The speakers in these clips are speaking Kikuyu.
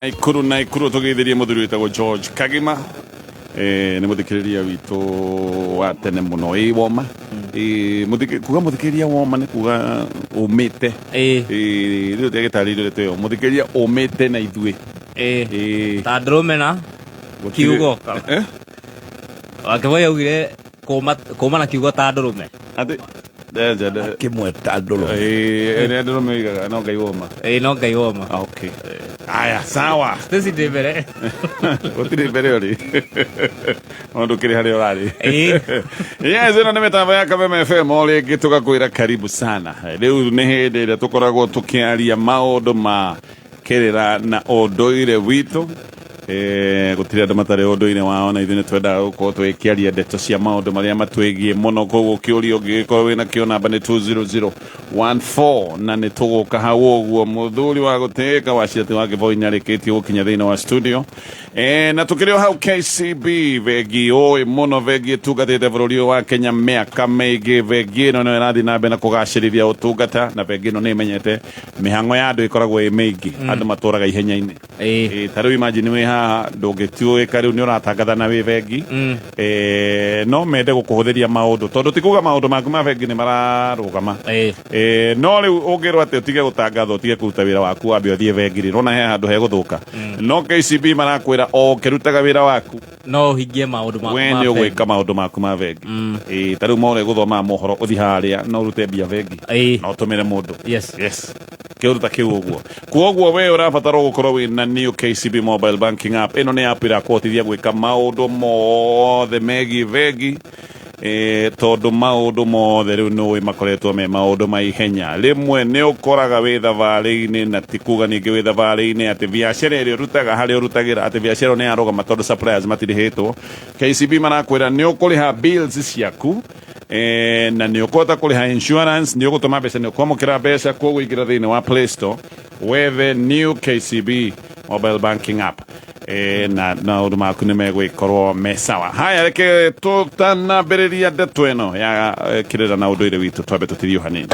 Naikuru Naikuru tugeithirie muthuri witagwo George Kagima, nĩ mũthikĩrĩria witũ wa tene mũno ĩ woma. Kuga mũthikĩrĩria woma nĩ kuga ũmĩte. Rĩu ndagĩtarĩirio ndeto ĩyo, mũthikĩrĩria ũmĩte na ithuĩ. Ta ndũrũme na kiugo. Eh? Wakĩboy augire kũma kũma na kiugo ta ndũrũme. Atĩ ndenja Kĩmwe ta ndũrũme. Nĩ ndũrũme oigaga no Ngai woma. Ĩĩ, no Ngai woma. Ah, okay, aya, sawa. Stacy ndĩ mbere. Gũtirĩ mbere ũrĩ no ndũkĩrĩ harĩa ũrarĩ. Ĩĩ. Yes, ĩno nĩ mĩtambo ya Kameme FM, o rĩngĩ tũgakwĩra karibu sana. Rĩu nĩ hĩndĩ ĩrĩa tũkoragwo tũkĩaria maũndũ ma kĩrĩra na ũndũire witũ. Gũtirĩ andũ matarĩ ũndũire wao, na ithuĩ nĩ twendaga gũkorwo tũgĩkĩaria ndeto cia maũndũ marĩa matwĩgiĩ mũno. Koguo kĩũria ũngĩgĩkorwo wĩna kĩo, namba nĩ 20014 na nĩ tũgũka hau ũguo. Mũthuri wa gũtĩĩka wa Ciatĩ wa Kĩboi nĩ arĩkĩtie gũkinya thĩinĩ wa studio. Na tukĩrĩ o hau, KCB bengi ũĩ mũno, bengi ĩtungatĩte bũrũri ũyũ wa Kenya mĩaka mĩingĩ. Bengi ĩno nĩyo ĩrathiĩ na mbere na kũgacĩrithia ũtungata, na bengi ĩno nĩ ĩmenyete mĩhang'o ya andũ ĩkoragwo ĩ mĩingĩ, andũ matũraga ihenya-inĩ. Ta rĩu imagine wĩ haha ndũngĩtuĩka rĩu nĩ ũratangatha na wĩ bengi. No mende gũkũhũthĩria maũndũ, tondũ ti kuga maũndũ maku ma bengi nĩ mararũgama. No rĩu ũngĩrwo atĩ ũtige gũtangatha, ũtige kũruta wĩra waku, wambe ũthiĩ bengi rĩ, rona he handũ hegũthũka. No KCB marakwĩra o ũkĩrutaga wĩra waku no ũhingie maũndũ maku we ma nĩ bengi. Ũgwĩka maũndũ maku ma bengi. Ta rĩu more gũthomaga mohoro, ũthiĩ harĩa no ũrute mbia bengi na ũtũmĩre mũndũ. Yes, kĩũndũ ta kĩu ũguo. Kwoguo we ũrabatara gũkorwo wĩna new KCB mobile banking app. Ĩno nĩ app ĩrakũhotithia gwĩka maũndũ mothe megiĩ bengi, tondũ maũndũ mothe rĩu nĩũĩ makoretwo me maũndũ ma ihenya. Rĩmwe nĩ ũkoraga wĩ thabarĩ-inĩ, na ti kuga ningĩ wĩ thabarĩ-inĩ atĩ biacara ĩrĩa ũrutaga harĩa ũrutagĩra atĩ biacara ĩyo nĩ yarũgama tondũ suppliers matirĩhĩtwo. KCB marakwĩra nĩ ũkũrĩha bills ciaku, na nĩ ũkũhota kũrĩha insurance, nĩ ũgũtũma mbeca, nĩ ũkwamũkĩra mbeca. Koguo ingĩra thĩinĩ wa Play Store wethe new KCB mobile banking app, na maũndũ maku nĩ megũgĩkorwo me sawa. Haya, reke tũtanambĩrĩria ndeto ĩno ya kĩrĩra na ũndũire witũ, twambe tũtirio hanini.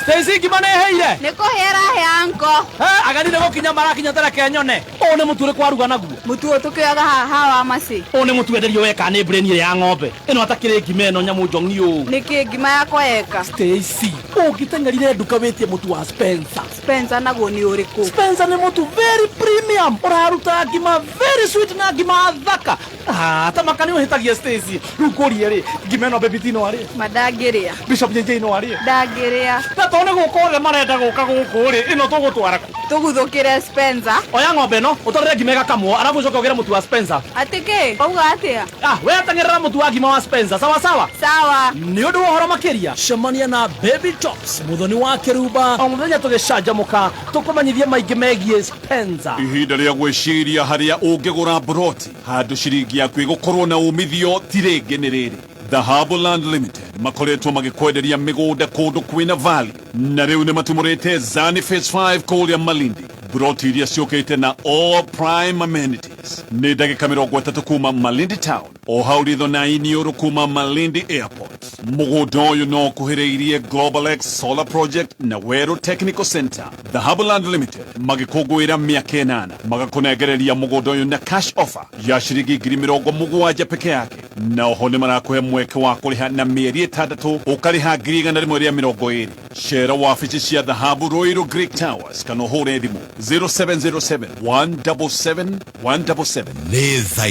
Stacy, ngima nĩ ĩhĩire? Nĩ kũhĩa ĩrahĩa, anko. Ageni nĩ gũkinya marakinya, tereke nyone. Ũũ nĩ mũtu ũrĩkũ waruga naguo? Mũtu ũyũ tũkĩoyaga haha wa macĩ. Ũũ nĩ mũtu wenderio weka nĩ brain ĩrĩa ya ng'ombe ĩno atakĩrĩ ngima ĩno nyamũ njong'i ũũ. Nĩkĩ ngima yakwa yeka? Stacy, ũngĩteng'erire nduka wĩtie mũtu wa Spencer. Spencer naguo nĩ ũrĩkũ? Spencer nĩ mũtu very premium, ũraruta ngima very sweet na ngima thaka. Ah, ta maka nĩ ũhĩtagia, Stacy. Rĩu ngũrie rĩ, ngima ĩno Baby T no arĩe? Ma ndangĩrĩa. Bishop JJ no arĩe? Ndangĩrĩa. Na tondũ nĩ gũka othe marenda gũka gũkũ rĩ, ĩno tũgũtwara kũ? Tũguthũkĩre Spencer. Oya ng'ombe ĩno ũtwarĩre ngima ĩgakamwo, arabu ũcoke ũgĩre mũtu wa Spencer. Atĩ kĩ wauga atĩa? Ah, we teng'erera mũtu wa ngima wa Spencer, sawa sawa. Sawa. Nĩ ũndũ wa ũhoro makĩria, cemania na Baby Tops, mũthoni wa kĩrumba, o mũthenya tũgĩcanjamũka tũkũmenyithie maingĩ megiĩ Spencer. Ihinda rĩa gwĩciria harĩa ũngĩgũra mburoti handũ ciringi yaku ĩgũkorwo na umithio ti rĩngĩ nĩ rĩrĩ. Dhahabu Land Limited makoretwo magĩkwenderia mĩgũnda kũndũ kwĩna value, na rĩu nĩ matumũrĩte Zani Phase 5 kũrĩa Malindi, mburoti iria ciũkĩte na all prime amenities. Nĩ ndagĩka 30 kuma Malindi town, o hau ritho na iniũrũ kuma Malindi Airport. Mũgũnda ũyũ no ũkuhĩrĩirie Global X Solar Project na Weru Technical Center. Dhahabu Land Limited magĩkũngũĩra mĩaka 8, magakũnengereria mũgũnda ũyũ na cash offer ya ciringi 70,000 peke yake, na oho nĩ marakũhe mweke wa kũrĩha na mĩeri 6, ũkarĩha 120,000. Cera wabici cia Dhahabu, Ruiru Greek Towers, kana ũhũre thimũ 0707 177 177. Nĩ thaa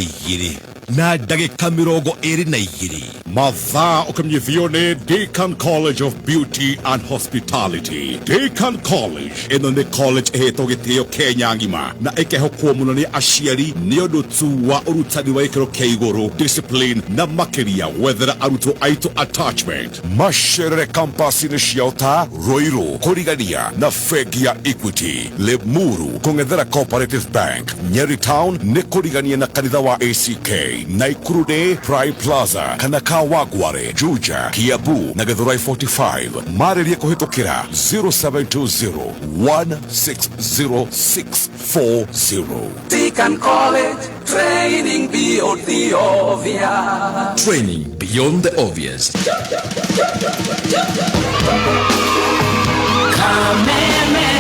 2:22 mathaa, ũkĩmenyithio nĩ Deacon College of Beauty and Hospitality. Deacon College ĩno nĩ college ĩhetwo gĩtĩo Kenya ng'ima na ĩkehokwo mũno nĩ aciari nĩ ũndũ tu wa ũrutani wa gĩkĩro kĩa igũrũ, discipline, na makĩria gwethera arutwo aitũ attachment. Macerere campus-inĩ ciao ta Ruiru kũrigania na bengi ya Equity, Limuru kũng'ethera Cooperative Bank, Nyeri Town nĩ kũrigania na kanitha wa ACK, Naikuru nĩ Prime Plaza kana Kawangware, Juja, Kiambu na Githurai 45. Marĩrie kũhĩtũkĩra 0720 160640. Deacon College, training beyond the obvious. Training beyond the obvious. Kameme.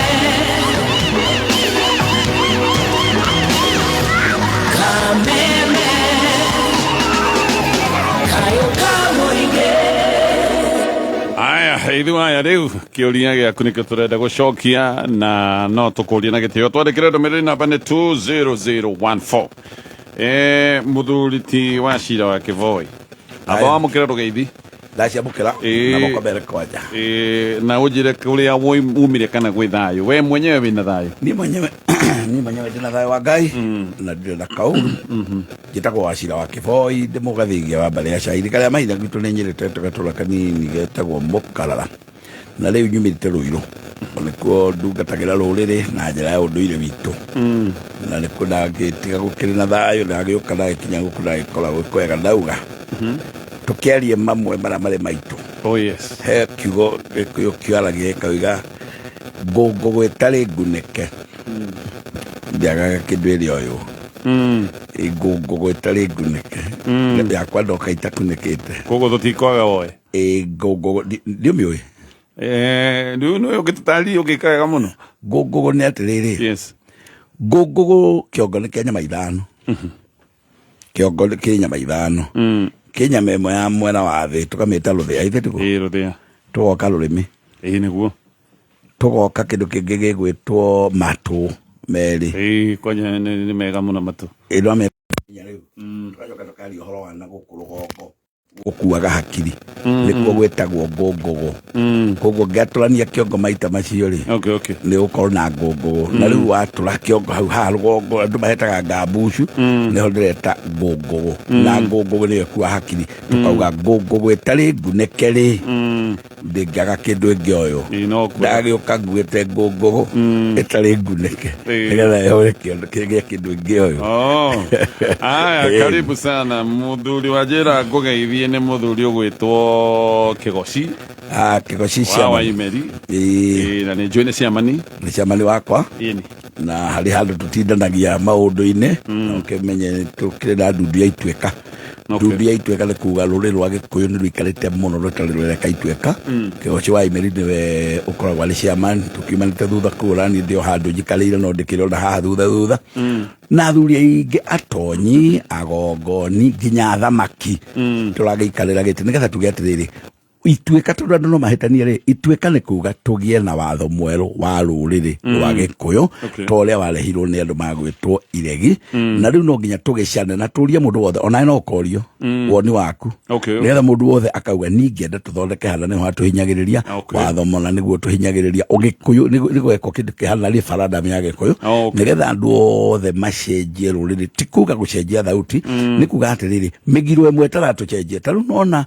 Ithuĩ aya rĩu kĩũria gĩaku nĩkĩo tũrenda gũcokia na no tũkũrie na gĩtĩo. Twandĩkĩre ndũmĩrĩri namba nĩ 20014. Mũthuri ti wa cira wa Kĩboi, amba wamũkĩra rũgeithi. Ndaciamũkĩra na moko mere kwanja. Na ũnjĩre kũrĩa umire kana gwĩ thayũ. We mwenyewe wĩna thayũ? Niĩ mwenyewe ndĩna thayũ wa Ngai na ndirĩ na kaũru. Njĩtagwo Wacira wa Kĩboi, ndĩ mũgathigia wa mbarĩ ya Cairi karĩa maithe gwitũ nĩ nyĩrĩte gatũra kanini getagwo Mũkarara, na rĩu nyumĩte Rũirũ, nĩkuo ndungatagĩra rũrĩrĩ na njĩra ya ũndũire witũ, na nĩkuo ndangĩtiga gũkĩrĩ na thayũ. Ndagĩũka ndagĩkinya gũkũ ndagĩkora gwĩ kwega, ndauga tũkĩarie mamwe marĩa marĩ maitũ. Oh yes. He kiugo Gĩkũyũ kĩaragia gĩkauga ngũngũgũ ĩtarĩ ngunĩke ndĩagaga kĩndũ ĩrĩa ũyũ. Ngũngũgũ ĩtarĩ ngunĩke yakwa ndoka itakunĩkĩte. Koguo tũtikwaga woe. Ĩ, ngũngũgũ ndiũmĩũĩ. Rĩu nĩ ũngĩtũtarĩria ũngĩka wega mũno. Ngũngũgũ nĩ atĩrĩrĩ, ngũngũgũ kĩongo nĩ kĩa nyama ithano, kĩongo nĩ kĩ nyama ithano, kĩ nyama ĩmwe ya mwena wa thĩ tũkamĩta rũthĩa, ithe tiguo? Ĩ, rũthĩa. Tũgoka rũrĩmĩ. Ĩ, nĩguo. Tũgoka kĩndũ kĩngĩ gĩgwĩtwo matũ merĩ. Ĩ, kwanja nĩ mega mũno matũ. Ĩno menya rĩu tũgacoka tũkaria ũhoro wa na gũkũ rũgongo gũkuaga hakiri, nĩkuo gwĩtagwo ngũngũgũ. Koguo ngĩatũrania kĩongo maita macio rĩ, nĩ gũkorwo na ngũngũgũ, na rĩu watũra kĩongo hau haha rũgongo andũ mahetaga ngambucu, nĩho ndĩreta ngũngũgũ, na ngũngũgũ nĩyo ĩkua hakiri. Tũkauga ngũngũgũ ĩtarĩ ngunĩke rĩ, ndĩngĩaga kĩndũ ĩngĩ ũyũ. Ĩ, no kwega. Ndagĩũka nguĩte ngũngũgũ ĩtarĩ ngunĩke nĩgetha yoe kĩondo kĩgĩe kĩndũ ĩngĩ ũyũ. Oh. Aya, karibu sana muthuri wa njĩra ngũgeithie nĩ muthuri ũgwĩtwo Kĩgoci. Ah, Kĩgoci. Wa Ciamani. Waimeri. Ĩĩ. Ĩ, na nĩ njũĩ nĩ ciamani. Nĩ ciamani wakwa. Ĩni. Na harĩ handũ tũtindanagia maũndũ-inĩ, na ũkĩmenye tũkĩrĩ na ndundu ya ituĩka. Ndundu ya ituĩka nĩ kuga rũrĩrĩ rwa Gĩkũyũ nĩ rũikarĩte mũno rũtarĩ rũreka ituĩka. Kĩgoci wa Imeri nĩwe ũkoragwo arĩ chairman, tũkiumanĩte thutha kũu, naniĩ ndĩ o handũ njikarĩire no ndĩkĩrĩ ona haha thutha thutha, na athuri aingĩ atonyi agongoni nginya athamaki tũragĩikarĩra gĩtĩ nĩgetha tuge atĩrĩrĩ, ituĩka, tondũ andũ no mahĩtanie rĩ, ituĩka nĩ kuga tũgĩe na watho mwerũ wa rũrĩrĩ rwa Gĩkũyũ, ta ũrĩa warehirwo nĩ andũ magwĩtwo iregi. Na rĩu no nginya tũgĩcane na tũrie mũndũ wothe, onawe no ũkorio woni waku, nĩgetha mũndũ wothe akauga ningĩenda tũthondeke hana nĩho hatũhinyagĩrĩria. Watho mona nĩguo tũhinyagĩrĩria ũgĩkũyũ, nĩ gwekwo kĩndũ kĩhana referendum ya Gĩkũyũ, nĩgetha andũ othe macenjie rũrĩrĩ. Ti kuga gũcenjia thauti, nĩ kuga atĩrĩrĩ, mĩgiro ĩmwe ĩtaratũcenjia, ta rĩu nona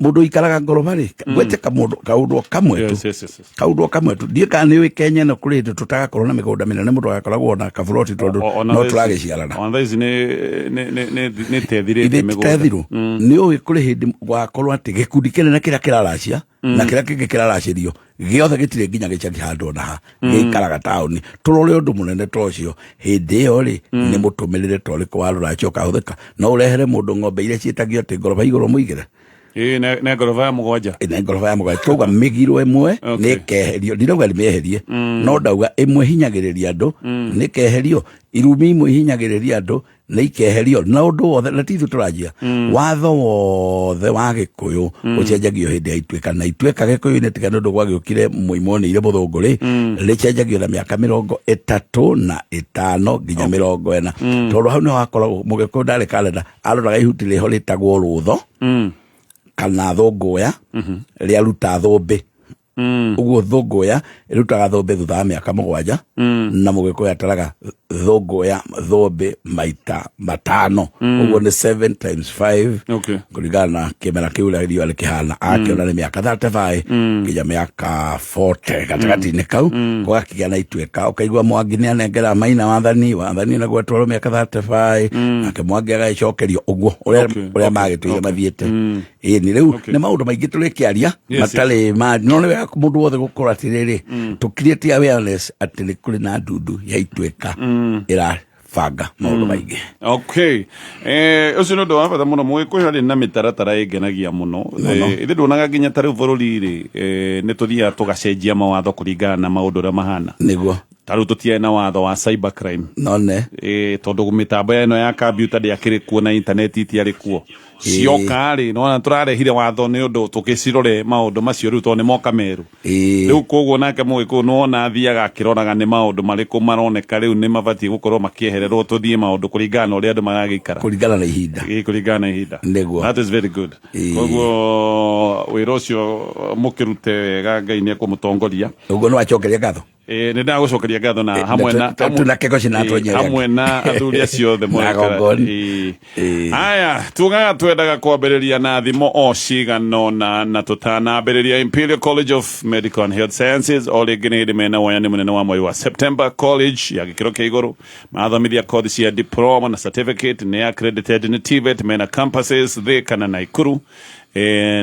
mũndũ ũikaraga ngoroba rĩ, gwete kamũndũ kaũndũ o kamwe tu. Kaũndũ o kamwe tu, ndiĩ kana nĩ ũĩ Kenya ĩno kũrĩ hĩndĩ tũtagakorwo na mĩgũnda mĩnene, mũndũ agakoragwo na kaburoti tondũ Ona no thaa ici- tũragĩciarana. Ona thaa ici nĩ tethirĩte Ithe mĩgũnda. tethirwo nĩ ũĩ kũrĩ hĩndĩ gwakorwo atĩ gĩkundi kĩnene kĩrĩa kĩraracia na kĩrĩa kĩngĩ kĩraracĩrio gĩothe gĩtirĩ nginya gĩcagi handũ ona ha, gĩikaraga taũni. Tũrore ũndũ mũnene ta ũcio hĩndĩ ĩyo rĩ, nĩ mũtũmĩrĩre ta ũrĩkũ wa rũracio ũkahũthĩka? No ũrehere mũndũ ng'ombe iria ciĩtagio atĩ ngoroba igũrũ mũigĩre? Ĩ, na ngoroba ya mũgwanja. Ĩ, na ngoroba ya mũgwanja. Twauga mĩgiro ĩmwe nĩ ĩkeherio, ndirauga nĩmĩeherie, no ndauga ĩmwe hinyagĩrĩria andũ nĩ ĩkeherio, irumi imwe ihinyagĩrĩria andũ nĩ ikeherio, na ũndũ wothe, na ti ithuĩ tũranjia. Watho wothe wa Gĩkũyũ ũcenjagio hĩndĩ ya ituĩka, na ituĩka Gĩkũyũ-inĩ, tiga nĩ ũndũ gwagĩũkire mũimonĩire mũthũngũ rĩ, rĩcenjagio na mĩaka 35 nginya 40, tondũ hau nĩho hakoragwo Mũgĩkũyũ ndarĩ kalenda, aroraga ihuti rĩho rĩtagwo rũtho kana thũngũya rĩaruta thũmbĩ. Ũguo thũngũya ĩrutaga thũmbĩ thutha wa mĩaka 7, na Mũgĩkũyũ ataraga thũngũya thũmbĩ maita matano, ũguo nĩ 7 times 5, kũringana na kĩmera kĩu ũrĩa riũa rĩkĩhana, akĩona nĩ mĩaka 35 nginya mĩaka 40 gatagatĩ-inĩ kau gũgakĩgĩa na ituĩka. Ũkaigua Mwangi nĩ anengera Maina wathani, wathani naguo atwarwo mĩaka 35, nake Mwangi agagĩcokerio ũguo ũrĩa ũrĩa magĩtũire mathiĩte. Ĩĩ, nĩ rĩu nĩ maũndũ maingĩ tũrĩkĩaria matarĩ ma, no nĩ wega mũndũ wothe gũkorwo atĩrĩrĩ, tũ create awareness atĩ nĩ kũrĩ na ndundu ya ituĩka ĩrabanga maũndũ maingĩ. Okay, ũcio nĩ ũndũ wa bata mũno. Mũgĩkũyũ arĩ na mĩtaratara ĩngenagia mũno. Ithe nduonaga nginya ta rĩu bũrũri rĩ, nĩ tũthiaga tũgacenjia mawatho kũringana na maũndũ ũrĩa mahana. Nĩguo. Ta rĩu tũtiarĩ na watho wa cyber crime. None. Tondũ mĩtambo ĩno ya kambiuta ndĩakĩrĩ kuo na intaneti itiarĩ kuo. Cioka rĩ, nona tũrarehire watho nĩ ũndũ tũkĩcirore maũndũ macio rĩu, tondũ nĩ moka merũ. Rĩu koguo nake mũgĩkũyũ nĩwona athiaga akĩroraga nĩ maũndũ marĩkũ maroneka rĩu nĩ mabatiĩ gũkorwo makĩehererwo, tũthiĩ maũndũ kũringana na ũrĩa andũ maragĩikara. Kũringana na ihinda. Kũringana na ihinda. Nĩguo. That is very good. Koguo wĩra ũcio mũkĩrute wega, Ngai nĩ ekũmũtongoria. Ũguo nĩ wacokeria ngatho. Nĩ ndagũcokeria ngatho na hamwe na tuna keko cinatonyera. Hamwe na athuri acio othe. Na mũrekera. gongoni. Aya, tugaga twendaga kwambĩrĩria na thimo o cigana na tũtanambĩrĩria Imperial College of Medical and Health Sciences o rĩngĩ nĩ hĩndĩ mena woyani mũnene wa mweri wa September. College ya gĩkĩro kĩa igũrũ, mathomithia kothi cia diploma na certificate, nĩ accredited nĩ TVET, mena campuses Thika na Naikuru.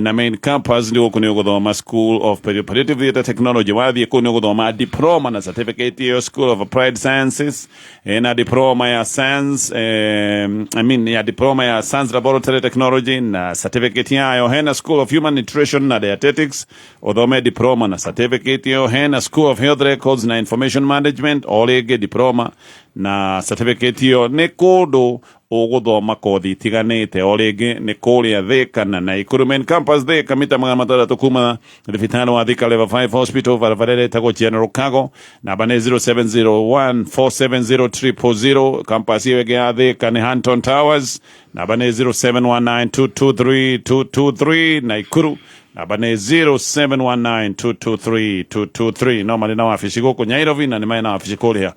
Na main campus nĩ gũkũ nĩ ũgũthoma School of Perioperative Theatre Technology. Wathiĩ kũu nĩ ũgũthoma diploma na certificate ĩyo. School of Applied Sciences, na diploma ya science, I mean ya diploma ya science laboratory technology na certificate yayo. Hena School of Human Nutrition na Dietetics, ũthome diploma na certificate ĩyo. Hena School of Health Records na Information Management, o rĩngĩ diploma na certificate ĩyo. Nĩ kũndũ ũgũthoma kothi itiganĩte, o rĩngĩ nĩ kũrĩa Thika na Naikuru. Main campus Thika, mita 600 kuma thibitarĩ wa Thika Level 5 Hospital, barabara ĩrĩa ĩtagwo General Cargo. Namba nĩ 0701 470 000. Campus ĩyo ĩngĩ ya Thika nĩ Hanton Towers, namba nĩ 0719223223. Naikuru namba nĩ 0719223223. No marĩ na wabici gũkũ Nairobi na nĩ marĩ na wabici kũrĩa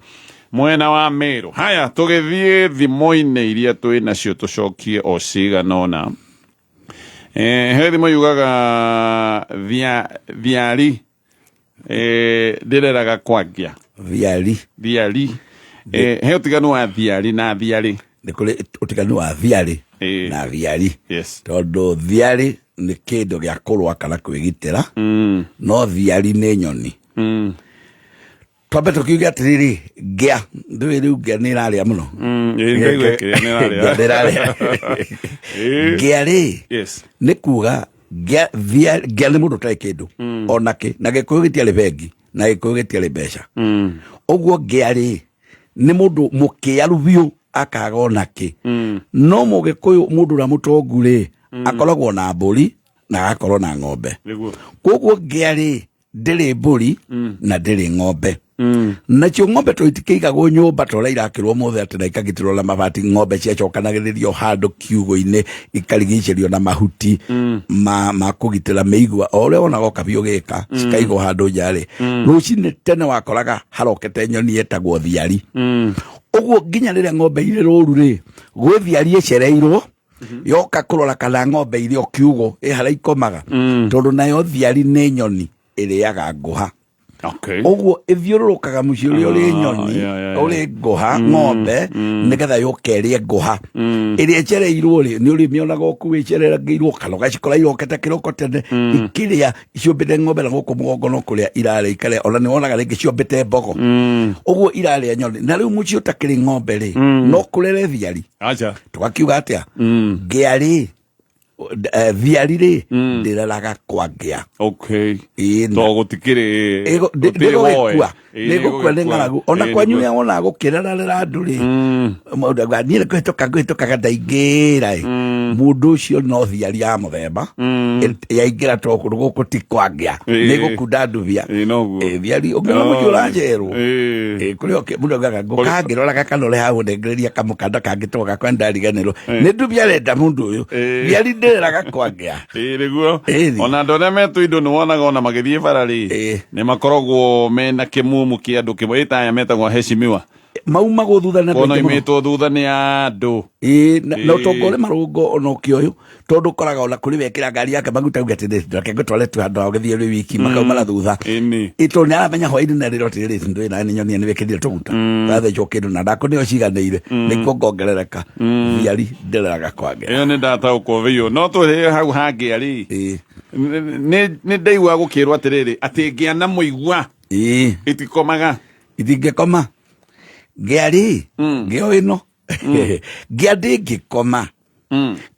mwena wa Meru. Haya, tũgĩthiĩ thimo-inĩ iria twĩ nacio, tũcokie o cigana ũna. He thimo yugaga thiari ndĩreraga kwangia. Thiari. Thiari, he ũtiganu wa thiari na thiarĩ? Nĩ kũrĩ ũtiganu wa thiarĩ na thiari. Tondũ thiarĩ nĩ kĩndũ gĩa kũrũa kana kwĩgitĩra, no thiari nĩ nyoni. Twambe tũkiuge atĩrĩrĩ, ngĩa ndũĩ rĩu ngĩa nĩ ĩrarĩa mũno. Ngaigua ĩkĩrĩa nĩ ĩrarĩa. Ngĩa nĩ ĩrarĩa. Ngĩa rĩ, nĩ kuga ngĩa ngĩa nĩ mũndũ ũtarĩ kĩndũ ona kĩ, na Gĩkũyũ gĩtiarĩ bengi na Gĩkũyũ gĩtiarĩ mbeca. Ũguo ngĩa rĩ, nĩ mũndũ mũkĩaru biũ, akaga ona kĩ. No Mũgĩkũyũ, mũndũ ũrĩa mũtongu rĩ, akoragwo na mbũri na agakorwo na ng'ombe. Koguo ngĩa rĩ, ndĩrĩ mbũri na ndĩrĩ ng'ombe. Nacio ng'ombe to itikĩigagwo nyũmba ta ũrĩa irakĩrwo mũthĩ atĩ na ikagitĩrwo na mabati. Ng'ombe ciacokanagĩrĩrio handũ kiugũ-inĩ, ikarigicĩrio na mahuti ma kũgitĩra mĩigua, o ũrĩa wonaga ũkabiũ gĩka, cikaigwo handũ nja rĩ, rũcinĩ tene wakoraga harokete nyoni ĩtagwo thiari. Ũguo nginya rĩrĩa ng'ombe irĩ rũru rĩ, gwĩ thiari ĩcereirwo yoka kũrora kana ng'ombe irĩ o kiugũ ĩ harĩa ikomaga, tondũ nayo thiari nĩ nyoni ĩrĩaga ngũha. Ũguo ĩthiũrũrũkaga mũciĩ ũrĩa ũrĩ nyoni, ũrĩ ngũha, ng'ombe, nĩgetha yũke ĩrĩe ngũha ĩrĩa ĩcereirwo rĩ. Nĩ ũrĩmĩonaga o kũu ĩcererangĩirwo, kana ũgacikora irokete kĩroko tene ikĩrĩa ciũmbĩte ng'ombe na gũkũ mũgongo, no kũrĩa irarĩa ikarĩa. Ona nĩ wonaga rĩngĩ ciombĩte mbogo, ũguo irarĩa nyoni. Na rĩu mũciĩ ũtakĩrĩ ng'ombe rĩ, no kũrere thiari. Acha. Tũgakiuga atĩa? Ngĩa rĩ, thiari rĩ, ndĩreraga kwa ngĩa. To gũtikĩrĩ gũtirĩ woe. Nĩgũgĩkua, nĩgũkua nĩ ng'aragu. Ona kwanyu nĩ wonaga gũkĩrerarera andũ rĩ, mũndũ auga, niĩ nĩ kũhĩtũka ngũhĩtũkaga ndaingĩra ĩ. Mũndũ ũcio no thiari ya mũthemba yaingĩra, to kũndũ gũkũ ti kwa ngĩa, nĩ gũkunda ndubia. Noguo. Thiari ũngĩona mũciĩ ũracerwo. Kũrĩ mũndũ augaga ngũka ngĩroraga kana ũrĩ hau ndengereria kamũkanda kangĩ to gakwa ndariganĩrwo nĩ ndubia arenda mũndũ ũyũ. Thiari ndĩreraga kwa ngĩa. Nĩguo. Ona andũ arĩa metwo indo nĩ wonaga ona magĩthiĩ bara rĩ, nĩ makoragwo mena kĩmumu kĩa andũ kĩmwe ĩta aya metagwo heshimiwa. Maumagwo thutha na andũ Wona aingĩ mũno. imĩtwo thutha nĩ andũ. Ĩĩ, na ũtonga ũrĩ marũngo ona ũkĩoyũ, tondũ ũkoraga ona kũrĩ wekĩra ngari yake maguta, auge atĩrĩ, reke ngũtware tu handũ ha ũgĩthiĩ ũrĩ wiki, makauma na thutha. Ĩ, tondũ nĩ aramenya hwainĩ na rĩro atĩrĩrĩ, ndũĩ nawe nĩ nyonia nĩ wĩkĩrire tũguta, wathecwo kĩndũ na ndakũnĩo ciganĩire, nĩkuo ngongerereka. Thiari ndĩreraga kwangĩra. Ĩyo nĩ ndataũkwo biũ, no tũrĩ hau hangĩa rĩ, nĩ ndaigua gũkĩrwo atĩrĩrĩ, atĩ ngĩa na mũigua itikomaga. Itingĩkoma. Ngĩa rĩ, ngĩa o ĩno ngĩa ndĩngĩkoma.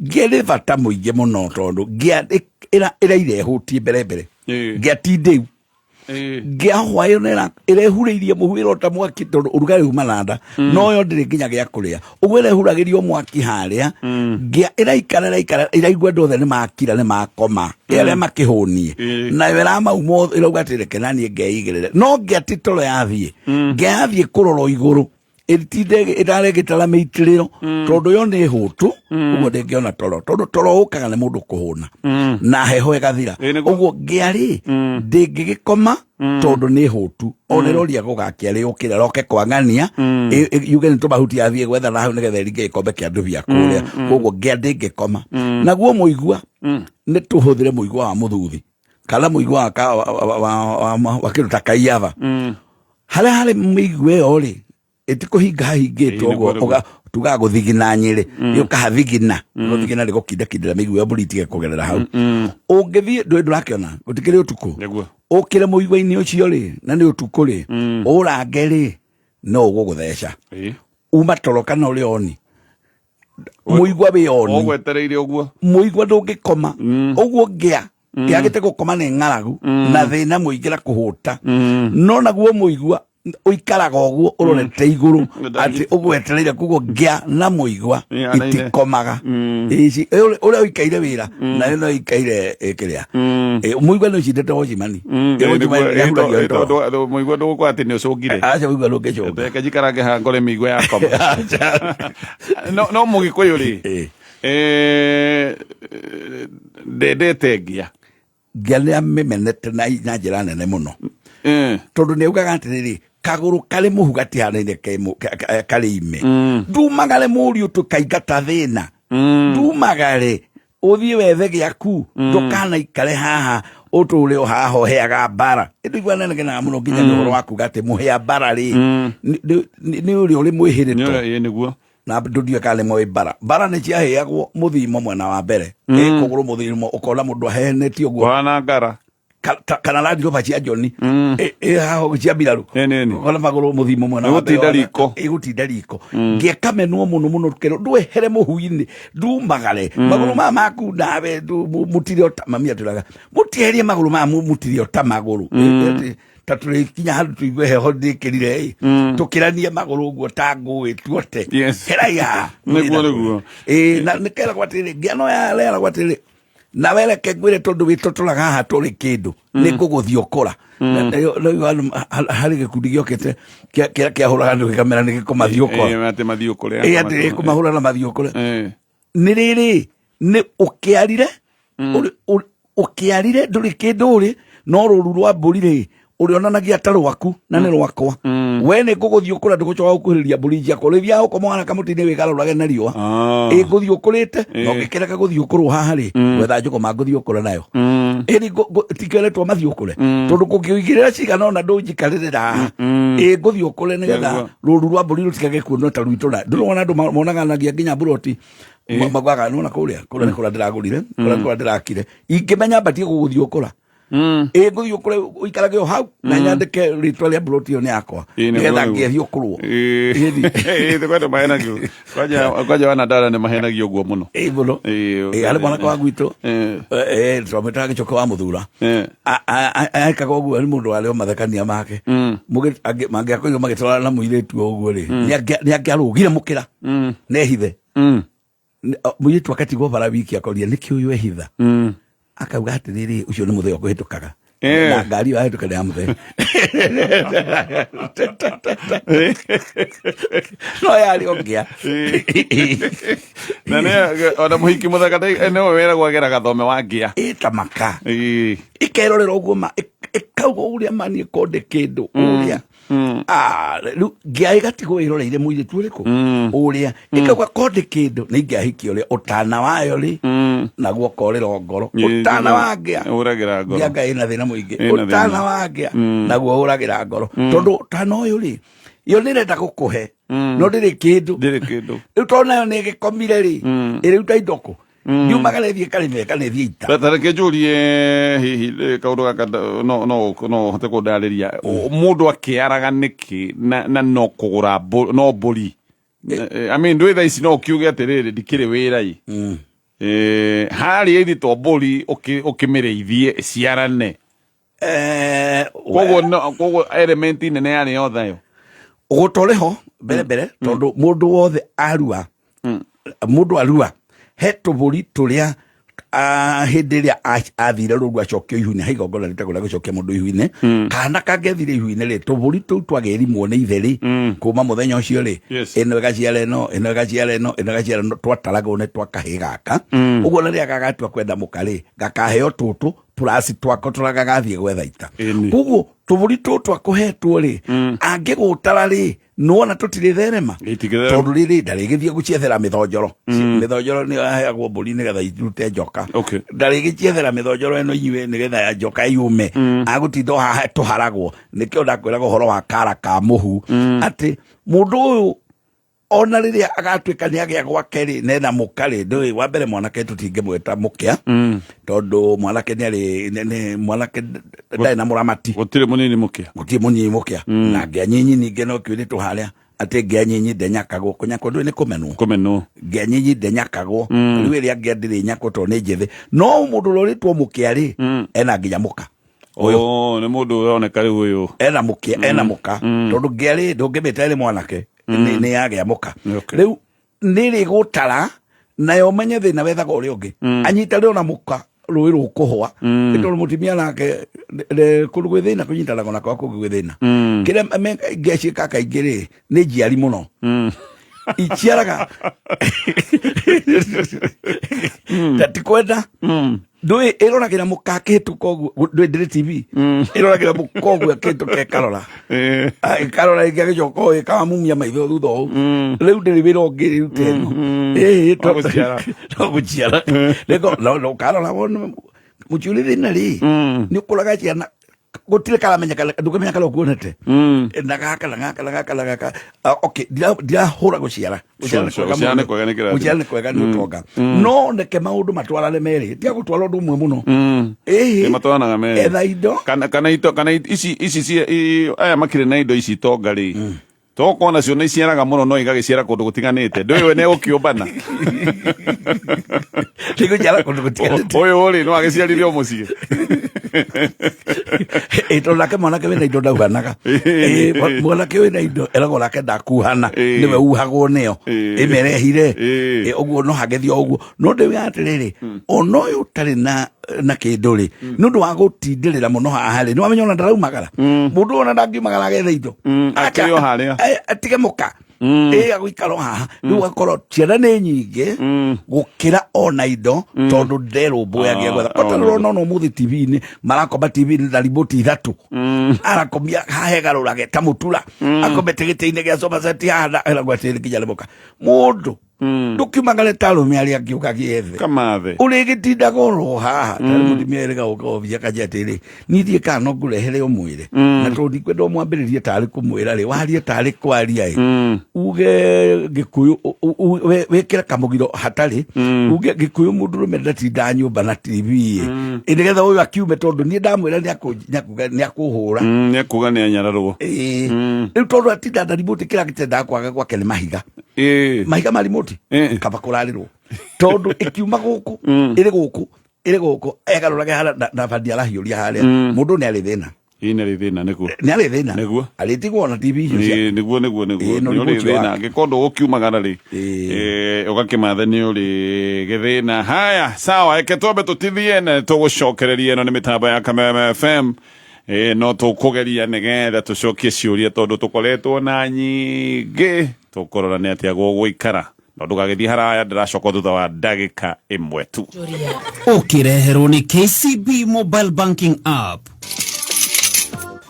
Ngĩa nĩ bata mũingĩ mũno, tondũ ngĩa ĩraire ĩhũtie mbere mbere. Ngĩa ti ndĩu. Ngĩa hwaĩ nĩ ĩrehurĩirie mũhu ĩrota mwaki tondũ ũrugarĩ uma na nda, no yo ndĩrĩ nginya gĩa kũrĩa, ũguo ĩrehuragĩrio mwaki harĩa. Ngĩa ĩraikara ĩraikara, ĩraigua andũ othe nĩ makira, nĩ makoma, arĩa makĩhũnie, nayo ĩramauma, ĩrauga atĩ reke naniĩ ngeigĩrĩre. No ngĩa ti toro yathiĩ, ngĩa yathiĩ kũrora igũrũ, ĩtinde ĩtarengĩtara mĩitĩrĩro, tondũ yo nĩ hũtu, ũguo ndĩngĩona toro, tondũ toro ũkaga nĩ mũndũ kũhũna na heho ĩgathira. Ĩ, nĩguo. Ũguo ngĩa rĩ, ndĩngĩgĩkoma tondũ nĩ hũtu, ona ĩroria gũgakia rĩũkĩre roke kwang'ania, yuge nĩ tũmahuti athiĩ gwetha na hau nĩgetha ĩringe gĩkombe kĩa ndubia kũrĩa. Koguo ngĩa ndĩngĩkoma. Naguo mũigua, nĩ tũhũthĩre mũigua wa mũthuthi kana mũigua wa ka- wa- wa- wa- wa- wa kĩndũ ta kaiaba, harĩa harĩ mĩigua ĩyo rĩ, ĩtikũhinga hahingĩtwo. Ĩĩ, Ũguo nĩguo, nĩguo. Tugaga gũthigina nyĩrĩ, ũkahathigina. Gũthigina nĩ gũkindakindĩra mĩigua ĩyo mbũri itige kũgerera hau. Ũngĩthiĩ ndũĩ, ndũrakĩona gũtikĩrĩ ũtukũ. Ũkĩre mũigua-inĩ ũcio rĩ, na nĩ ũtukũ rĩ, ũrange rĩ, no ũgũgũtheca. Uma toro kana ũrĩ oni mũigua wĩ oni. Ũgwetereire ũguo. Mũigua ndũngĩkoma ũguo. Ngĩa yagĩte gũkoma nĩ ng'aragu na thĩna mũingĩ na kũhũta, no naguo mũigua ũikaraga ũguo ũrorete igũrũ atĩ ũgwetereire. Koguo ngĩa na mũigua itikomaga. Ici ũrĩa ũikaire wĩra nayo no ikaire kĩrĩa. Mũigua nĩ ũcindĩte wocimani. Nĩ ahuragio toro. Mũigua ndũgũkwa atĩ nĩ ũcũngire. Aca, mũigua ndũngĩcũnga. Reke njikarange haha ngore mĩigua yakoma. No mũgĩkũyũ rĩ, ndendete ngia. Ngĩa nĩ amĩmenete na njĩra nene mũno, tondũ nĩ augaga atĩrĩrĩ, kagũrũ karĩ mũhu gatihanaine karĩ ime. Ndumagare mũriũ, tũkaingata thĩna. Ndumagare ũthiĩ wethe gĩaku, ndũkanaikare haha ũtũre o haha ũheaga mbara. Ĩndĩ igua nenegenaga mũno nginya nĩ ũhoro wa kuga atĩ mũhĩa mbara rĩ, nĩ ũrĩa ũrĩ mwĩhĩrĩto. Ĩ, nĩguo. Na ndũndiũĩ kana nĩ moĩ mbara. Mbara nĩ ciaheagwo mũthimo mwena wa mbere, ĩ kũgũrũ mũthimo, ũkona mũndũ ahenetie ũguo. Kũhana ngara. Kana Land Rover cia Njoni, ĩ haha ũguo cia mbirarũ. Ĩ, nĩ, nĩ. Ũkona magũrũ mũthimo mwena wa mbere. Ĩgũtinda riko. Ĩgũtinda riko. Ngĩkamenwo mũno mũno, kerwo ndwehere mũhu-inĩ, ndumagare magũrũ maya maku nawe mũtire ota mami atwĩraga mũtieherie magũrũ maya, mũtire ota magũrũ. Atĩ ta tũrĩkinya handũ tũigue heho ndĩkĩrire ĩ, tũkĩranie magũrũ ũguo ta ngũĩ tuote. Herai haha. Nĩguo, nĩguo. Ĩ, na nĩkeragwo atĩrĩrĩ, ngĩa no yareragwo atĩrĩrĩ, na wereke ngwĩre, tondũ wĩtotoraga haha tũrĩ kĩndũ nĩ ngũgũthiũkũra. Rĩu andũ harĩ gĩkundi gĩokĩte kĩahũraga andũ gĩkamera nĩ gĩkũmathiũkũra. Ĩ, atĩ mathiũkũre. Ĩ, atĩ gĩkũmahũra na mathiũkũre. Nĩ rĩrĩ nĩ ũkĩarire, ũkĩarire ndũrĩ kĩndũ ũrĩ, no rũru rwa mbũri rĩ, ũrĩonanagia ta rwaku na nĩ rwakwa. We nĩ ngũgũthiĩ ũkũra, ndũgũcoka gũkuhĩrĩria mbũri ciakwa, ũrĩthiaga ũkoma wana kamũtĩ-inĩ wĩgarũrage na riũa. Ĩ, ngũthiĩ ũkũrĩte na ũngĩkĩreka gũthiĩ ũkũrwo haha rĩ, gwetha njũgũma ngũthiĩ ũkũre nayo. Ĩni tikĩoretwo mathiĩ ũkũre, tondũ kũngĩigĩrĩra cigana ona ndũnjikarĩrĩra haha. Ĩ, ngũthiĩ ũkũre nĩgetha rũru rwa mbũri rũtikage kuonwo ta rwitũ. Na ndũrona andũ monaganagia nginya mburoti, maugaga nona kũrĩa kũrĩa nĩ kũrĩa ndĩragũrire, kũrĩa kũrĩa ndĩrakire, ingĩmenya mbatie gũgũthiĩ ũkũra. Ĩ, ngũthiĩ ũkũre ũikarage o hau na nyandĩke rĩtwa rĩa mburoti ĩyo nĩ yakwa, Ĩ, nĩguo, nĩgetha nĩguo. ngĩathiĩ ũkũrwo. Ĩ, kwenda mahenagio kwanja wana dada nĩ mahenagio ũguo mũno. Ĩ, mũno. Ĩ, Ĩ, harĩ mwanake wa gwitũ, twamwĩtaga gĩcoke wa mũthura. Ekaga ũguo nĩ mũndũ warĩ o mathekania make. Mangĩakorirwo magĩtwarana na mũirĩtu o ũguo rĩ, nĩ angĩarũgire mũkĩra nehithe. Mũirĩtu akatigwo bara wiki, akoria nĩkĩ ũyũ ehitha, akauga atĩrĩrĩ, ũcio nĩ mũthee ũkũhĩtũkaga na ngari ĩyo ahĩtũka nĩ ya mũthee, no yarĩ o ngĩa. Na nĩ ona mũhiki mũthaka nĩwe wĩragwo agera gathome wa ngĩa. Ĩta maka ikerorera ũguo ma ĩkauga ũrĩa mani ĩkonde kĩndũ ũrĩa. Ah, rĩu ngĩa ĩgatigwo ĩroreire mũirĩtu ũrĩkũ ũrĩa, ĩkauga konde kĩndũ nĩ ingĩahikia ũrĩa ũtana wayo rĩ, naguo korĩro ngoro. Ũtana wa ngĩa ũragĩra ngoro. Ngĩa ngai ĩna thĩna mũingĩ. Ĩna thĩna. Ũtana wa ngĩa naguo ũragĩra ngoro, tondũ ũtana ũyũ rĩ, yo nĩ ĩrenda gũkũhe no ndĩrĩ kĩndũ. Ndĩrĩ kĩndũ. Rĩu tondũ nayo nĩ ĩgĩkomire rĩ, ĩrĩu ta indoko ndiumaga nĩ thiĩ karĩme kana ĩthiĩ ita. Ta reke njũrie hihi kaũndũ gaka no hote kũndarĩria. Mũndũ akĩaraga nĩkĩ na no kũgũra no mbũri? I mean, ndũĩ thaa ici no ũkiuge atĩrĩrĩ, ndikĩrĩ wĩra i. Harĩa ithi to mbũri ũkĩmĩrĩithie ĩciarane. Koguo koguo element nene yarĩ ya ũthayo. Ũgũta ũrĩ ho mbere mbere, tondũ mũndũ wothe arua, mũndũ arua he tũbũri tũrĩa hĩndĩ ĩrĩa athire rũru acokio ihu-inĩ, he igongona rĩtagwo rĩa gũcokia mũndũ ihu-inĩ. Kana kangĩathire ihu-inĩ rĩ, tũbũri tũu twagĩrimwo nĩ ithe rĩ, kuma mũthenya ũcio rĩ, ĩno ĩgaciara ĩno, ĩno ĩgaciara ĩno, ĩno ĩgaciara ĩno, twataragwo nĩ twa kahĩĩ gaka. Ũguo na rĩrĩa gagatua kwenda mũka rĩ, gakaheo tũtũ plus twako tũrĩa gagathiĩ gwetha ita. Koguo tũbũri tũtũ akũhetwo rĩ, angĩgũtara rĩ, nĩwona tũtirĩ therema. Itingĩtherema. Tondũ rĩrĩ ndarĩgĩthiĩ gũciethera mĩthonjoro. Mĩthonjoro nĩyo yaheagwo mbũri nĩgetha irute njoka. Ndarĩgĩciethera mĩthonjoro ĩno inyuĩ nĩgetha njoka yume. Agũtinda o haha tũharagwo. Nĩkĩo ndakwĩraga ũhoro wa kara ka mũhu, atĩ mũndũ ũyũ ona rĩrĩa agatuĩka nĩ agĩa gwake rĩ, nena mũka rĩ, ndũĩ wa mbere mwanake tũtingĩmwĩta mũkĩa, tondũ mwanake nĩ arĩ mwanake ndarĩ na mũramati. Gũtirĩ mũnini mũkĩa. Gũtirĩ mũnini mũkĩa. Na ngĩa nyinyi ningĩ no kĩũrĩtwo harĩa atĩ ngĩa nyinyi ndenyakagwo. Kũnyakwo ndũĩ nĩ kũmenwo. Kũmenwo. Ngĩa nyinyi ndenyakagwo. Rĩu ĩrĩa ngĩa ndĩrĩ nyakwo tondũ nĩ njĩthĩ. No mũndũ ũrĩa ũrĩtwo mũkĩa rĩ, ena nginya mũka. Ũyũ nĩ mũndũ ũroneka rĩu ũyũ. Ena mũkĩa, ena mũka. Tondũ ngĩa rĩ, ndũngĩmĩta ĩrĩ mwanake. Nĩ yagĩa mũka. Rĩu nĩ rĩgũtara nayo menye thĩna wethaga ũrĩa ũngĩ. Anyita rĩ ona mũka rũĩ rũkũhwa. Nĩ tondũ mũtumia nake kũndũ gwĩ thĩna kũnyitanaga na kwa kũngĩ gwĩ thĩna. Kĩrĩa ngĩciĩka kaingĩ rĩ, nĩ njiari mũno. Iciaraga. Ta ti kwenda. Ndũĩ ĩroragĩra mũka akĩhĩtũka ũguo, ndũĩ ndĩrĩ TV. Ĩroragĩra mũka ũguo akĩhĩtũka ĩkarora. Ĩkarora ĩngĩ agĩcoka ũũ, ĩkamumia maitho thutha ũũ. Rĩu ndĩrĩ wĩra ũngĩ rĩu ta ĩno. No gũciara. No gũciara. Rĩko, no ũkarora wone mũciũrĩ thĩna rĩ, nĩ ũkũraga ciana gũtirĩ karamenyeka, ndũngĩmenya kana ũkuonete. Na gaka, na gaka, na gaka, na gaka. Okay, ndirahũra gũciara. Gũciara nĩ kwega Gũciara nĩ mũno. kwega nĩ kĩrathimo. Gũciara nĩ kwega nĩ ũtonga. No reke maũndũ matwarane merĩ, tiga gũtwara ũndũ ũmwe mũno. Nĩ matwaranaga merĩ. Etha indo. Kana ito, kana ici, ici aya makĩrĩ na indo ici itonga rĩ. Tokorwo nacio nĩ iciaraga mũno no igagĩciara kũndũ gũtiganĩte. Ndũĩ we nĩ egũkĩũmbana. Nĩ gũciara kũndũ gũtiganĩte. Ũyũ rĩ, no agĩciarire o mũciĩ. Tondũ nake mwanake wĩna indo ndauhanaga. Mwanake wĩna indo eragwo nake ndakuhana, nĩwe uhagwo nĩyo. Ĩmĩrehire. Ũguo no hagĩthiĩ o ũguo. No ndĩwĩra atĩrĩrĩ, ona ũyũ ũtarĩ na kĩndũ rĩ, nĩ ũndũ wa gũtindĩrĩra mũno haha rĩ, nĩ wamenya ona ndaraumagara. Mũndũ ona ndangiumagara agethe indo. Akĩrĩ o harĩa. Atige mũka. Agũikara o haha. Rĩu ũgakorwo ciana nĩ nyingĩ gũkĩra ona indo, tondũ nderũmbũyagia gwetha. Ota rũrona ona ũmũthĩ T V-inĩ, marakoma T V-inĩ na remote ithatũ. Arakomia haha egarũrage ta mũtura. Akomete gĩtĩ-inĩ gĩa sofa set haha na eragwo atĩrĩ nginya nĩ mũka. Mũndũ ndũkiumagare ta arũme arĩa angĩ ũkagĩethe. Kamathe. Ũrĩgĩtindaga oro haha. Tarĩ mũtumia erĩga gũka obici akanjia atĩrĩ, niĩ thiĩ kana no ngũrehere ũmwĩre. Na tondũ ndikwenda ũmwambĩrĩrie tarĩ kũmwĩra rĩ, warie tarĩ kwaria ĩ. Uge Gĩkũyũ, wĩkĩre kamũgiro hatarĩ. Uge Gĩkũyũ mũndũrũme ndatindaga nyũmba na TV ĩ. Ĩ nĩgetha ũyũ akiume tondũ niĩ ndamwĩra nĩ akũhũra. Nĩ akuga nĩ anyararwo. Rĩu tondũ atinda na remote kĩrĩa gĩtendaga kwaga gwake nĩ mahiga. Mahiga ma remote? Kaba kũrarĩrwo. Tondũ ĩkiuma gũkũ, ĩrĩ gũkũ, ĩrĩ gũkũ, egarũrage harĩa na bandi arahiũria harĩa. Mũndũ nĩ arĩ thĩna. Ĩĩ, nĩ arĩ thĩna, nĩguo. Nĩ arĩ thĩna. Nĩguo. Arĩtigwo na TV icio cia- Ĩĩ, nĩguo, nĩguo, nĩguo. Ĩĩ, no Nĩ ũrĩ remote thĩna. wake. Angĩkorwo ndũgũkiumagara rĩ, ũgakĩmatha nĩ ũrĩ gĩthĩna. Haya, sawa, reke twambe tũtithie na tũgũcokererie. Ĩno nĩ mĩtambo ya Kameme FM. No tũkũgeria nĩgetha tũcokie ciũria tondũ tũkoretwo na nyingĩ. Tũkũrora nĩ atĩa gũgũikara. No ndũgagĩthiĩ haraya, ndĩracoka thutha wa ndagĩka ĩmwe tu. Ũkĩreherwo nĩ KCB Mobile Banking App.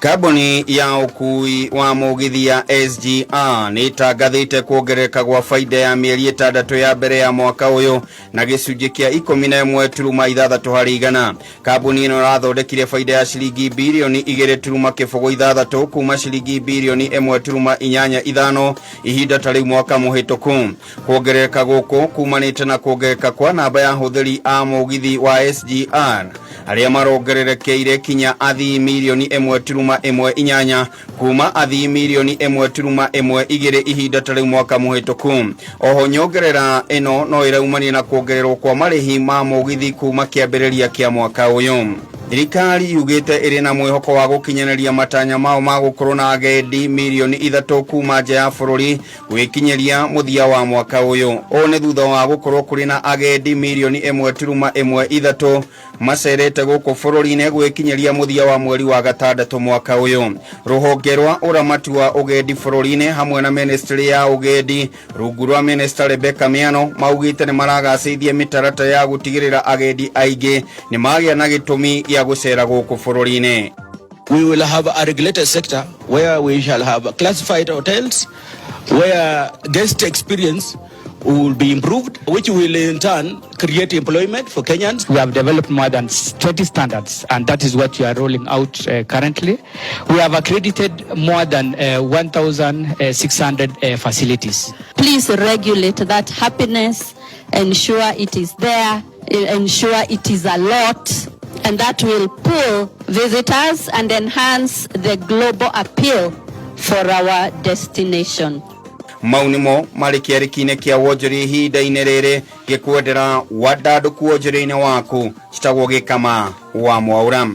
Kambuni ya ũkuui wa mũgithi ya SGR nĩ ĩtangathĩte kuongerereka gwa baida ya mĩeri 6 ya mbere ya mwaka ũyũ na gĩcunjĩ kĩa ikũmi na ĩmwe turuma ithathatũ harĩ igana. Kambuni ĩno ĩrathondekire baida ya ciringi birioni igĩrĩ turuma kĩbũgũ ithathatũ kuma ciringi birioni ĩmwe turuma inyanya ithano ihinda ta rĩu mwaka mũhĩtũku. Kuongerereka gũkũ kumanĩte na kuongerereka kwa namba ya ahũthĩri a mũgithi wa SGR arĩa marongererekeire kinya athii mirioni ĩmwe turuma ĩmwe inyanya kuma athii mirioni ĩmwe turuma ĩmwe igĩrĩ ihinda ta rĩu mwaka mũhĩtũku. Oho nyongerera ĩno no ĩraumania na kuongererwo kwa marĩhi ma mũgithi kuma kĩambĩrĩria kĩa mwaka ũyũ. Thirikari yugĩte ĩrĩ na mwĩhoko wa gũkinyanĩria matanya mao ma gũkorwo na agendi mirioni 3 kuma nja ya bũrũri gwĩkinyĩria mũthia wa mwaka ũyũ. Ũũ nĩ thutha wa gũkorwo kũrĩ na agendi mirioni 1.13 macerete gũkũ bũrũri-inĩ gwĩkinyĩria mũthia wa mweri wa gatandatũ mwaka ũyũ. Rũhonge rwa ũramati wa ũgendi bũrũri-inĩ hamwe na ministry ya ũgendi rungu rwa Minister Rebecca Miano maugĩte nĩ maragacĩithia mĩtaratara ya gũtigĩrĩra agendi aingĩ nĩ magĩa na gĩtũmi gĩa gũcera gũkũ bũrũri-inĩ. We will have a regulated sector where we shall have classified hotels, where guest experience will be improved, which will in turn create employment for Kenyans. We have developed more than 20 standards, and that is what we are rolling out currently. We have accredited more than 1,600 facilities. Please regulate that happiness, ensure it is there, ensure it is a lot, and that will pull visitors and enhance the global appeal for our destination. Mau nĩmo marĩ kĩarĩki-inĩ kĩa wonjoria ihinda-inĩ rĩrĩ gĩkwendera wandandũku wonjoria-inĩ waku citagwo Gĩkama wa Mwaura.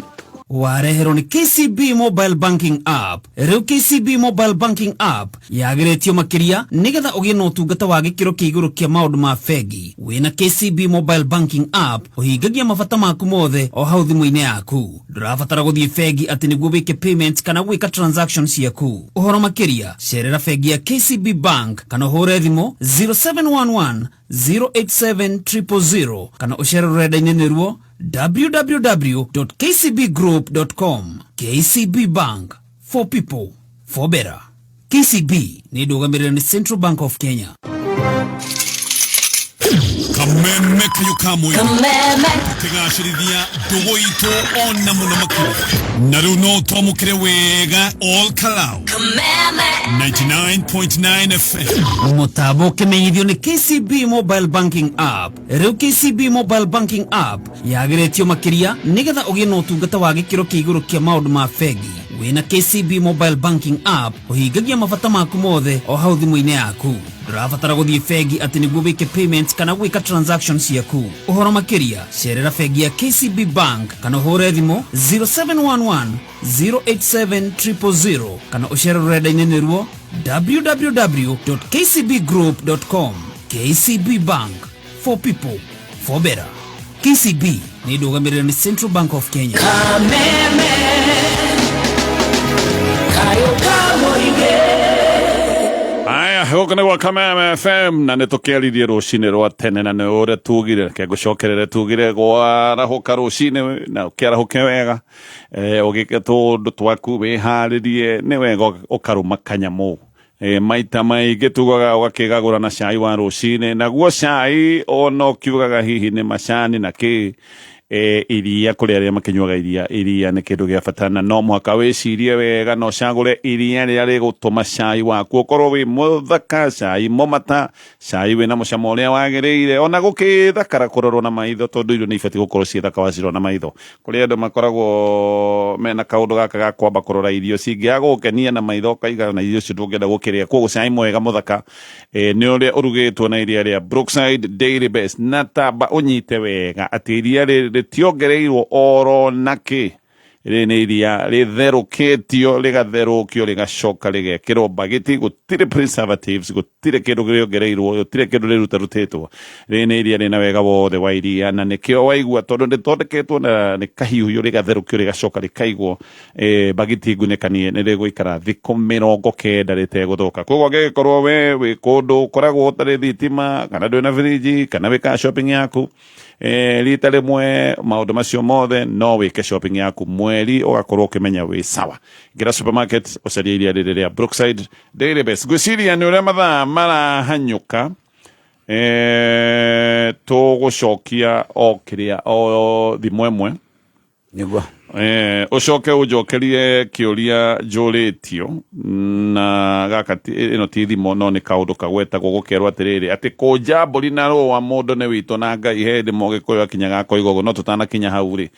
Wareherwo nĩ KCB Mobile Banking App. Rĩu KCB Mobile Banking App yagĩrĩtio makĩria nĩgetha ũgĩe na ũtungata wa gĩkĩro kĩa igũrũ kĩa maũndũ ma bengi. Wĩna KCB Mobile Banking App ũhingagia mabata maku mothe o hau thimũ-inĩ yaku. Ndũrabatara gũthiĩ bengi atĩ nĩguo wĩke payment kana gwĩka transaction ciaku. Ũhoro makĩria cerera bengi ya KCB Bank kana ũhũre thimũ 0711 087 000 kana ũcere rũrenda-inĩ nĩruo www.kcbgroup.com. KCB Bank, for people, for better. KCB nĩ ndũgamĩrĩre nĩ Central Bank of Kenya. Kameme kayo kamwe tukigacĩrithia ndũgũ itũ ona mũno makĩria na rĩu no twamũkĩre wega all Kalau 99.9 FM. Mũtambo ũkĩmenyithio nĩ KCB Mobile Banking App. Rĩu KCB Mobile Banking App yagĩrĩtio makĩria nĩgetha ũgĩe na ũtungata wa gĩkĩro kĩa igũrũ kĩa maũndũ ma bengi. Wĩna KCB Mobile Banking App ũhingagia mabata maku mothe o hau thimũ-inĩ yaku. Ndũrabatara gũthiĩ bengi atĩ nĩguo wĩke payment kana gwĩka transaction ciaku. Ũhoro makĩria cerera bengi ya KCB Bank kana ũhũre thimũ 0711 087 000 kana ũcere rũrenda-inĩ nĩruo www.kcbgroup.com. KCB Bank, for people, for better. KCB nĩ ndũgamĩrĩre nĩ Central Bank of Kenya. Kameme kayo kamũingĩ. Aya, gũkũ nĩ gwa Kameme FM na nĩ tũkĩaririe rũcinĩ rwa tene na nĩ ũrĩa tugire, reke ngũcokerere tugire gwarahũka rũcinĩ na ũkĩarahũke wega, ũgĩke tũũndũ twaku wĩharĩrie nĩ wega ũkarũma kanyamũ. Maita maingĩ tugaga ũgakĩgagũra na cai wa rũcinĩ, naguo cai ona ũkiugaga hihi nĩ macani na kĩ, iria kũrĩ arĩa makĩnyuaga iria, iria nĩ kĩndũ gĩa bata na no mũhaka wĩcirie wega na ũcagũre iria rĩrĩa rĩgũtũma cai waku ũkorwo wĩ mũthaka, cai mũmata, cai wĩna mũcamo ũrĩa wagĩrĩire, ona gũkĩthakara kũrorwo na maitho tondũ irio nĩ ibatiĩ gũkorwo ciĩ thaka wacirora na maitho. Kũrĩ andũ makoragwo mena kaũndũ gaka ga kwamba kũrora irio cingĩaga gũgũkenia na maitho ũkaiga na irio icio ndũngĩenda gũkĩrĩa. Koguo cai mwega mũthaka nĩ ũrĩa ũrugĩtwo na iria rĩa Brookside Dairy Best, na tamba ũnyite wega atĩ iria rĩrĩ rĩtiongereirwo oro nakĩ, rĩrĩ nĩ iria rĩtherũkĩtio rĩgatherũkio rĩgacoka rĩgekĩrwo mbagiti, gũtirĩ preservatives, gũtirĩ kĩndũ kĩongereirwo, gũtirĩ kĩndũ rĩrutarutĩtwo. Rĩrĩ nĩ iria rĩna wega wothe wa iria na nĩkĩo waigua tondũ rĩthondeketwo na nĩ kahiũhio rĩgatherũkio rĩgacoka rĩkaigwo mbagiti ngunĩkanie, nĩ rĩgũikara thikũ 90 rĩtegũthũka. Koguo angĩgĩkorwo we wĩ kũndũ ũkoragwo ũtarĩ thitima kana ndwĩ na birinji kana wĩkaga shopping yaku rita rĩmwe, maũndũ macio mothe no wĩke shopping yaku mweri ũgakorwo ũkĩmenya wĩ sawa. Ingĩra supermarket ũcarie iria rĩrĩ rĩa Brookside Dairy Best. Ngwĩciria nĩ ũrĩa mathaa marahanyũka, tũgũcokia o kĩrĩa o thimũ ĩmwe nĩguo ũcoke ũnjokerie kĩũria njũrĩtio na gaka ĩno ti thimo no nĩ kaũndũ kagwetagwo gũkerwo atĩrĩrĩ atĩ kũnja mbũri na rũa mũndũ nĩ witũ na Ngai he hĩndĩ Mũgĩkũyũ akinyaga akoiga ũguo, no tũtanakinya hau rĩ,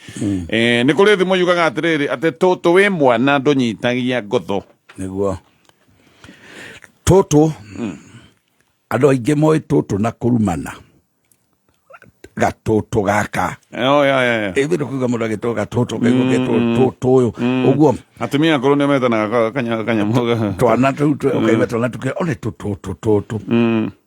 nĩ kũrĩ thimo yugaga atĩrĩrĩ atĩ tũtũ wĩ mwana ndũnyitagia ngotho. Nĩguo tũtũ andũ aingĩ moĩ tũtũ na kũrumana. Gatũtũ gaka. Oh, ya, ya, ya. Ĩthĩ kuga mũndũ agĩtwo gatũtũ, kaigua getwo tũtũ ũyũ ũguo. Atumia akũrũ nĩo metanaga kanyamũ. Twana tũu ũkaigua twana tũkĩ one tũtũtũ tũtũ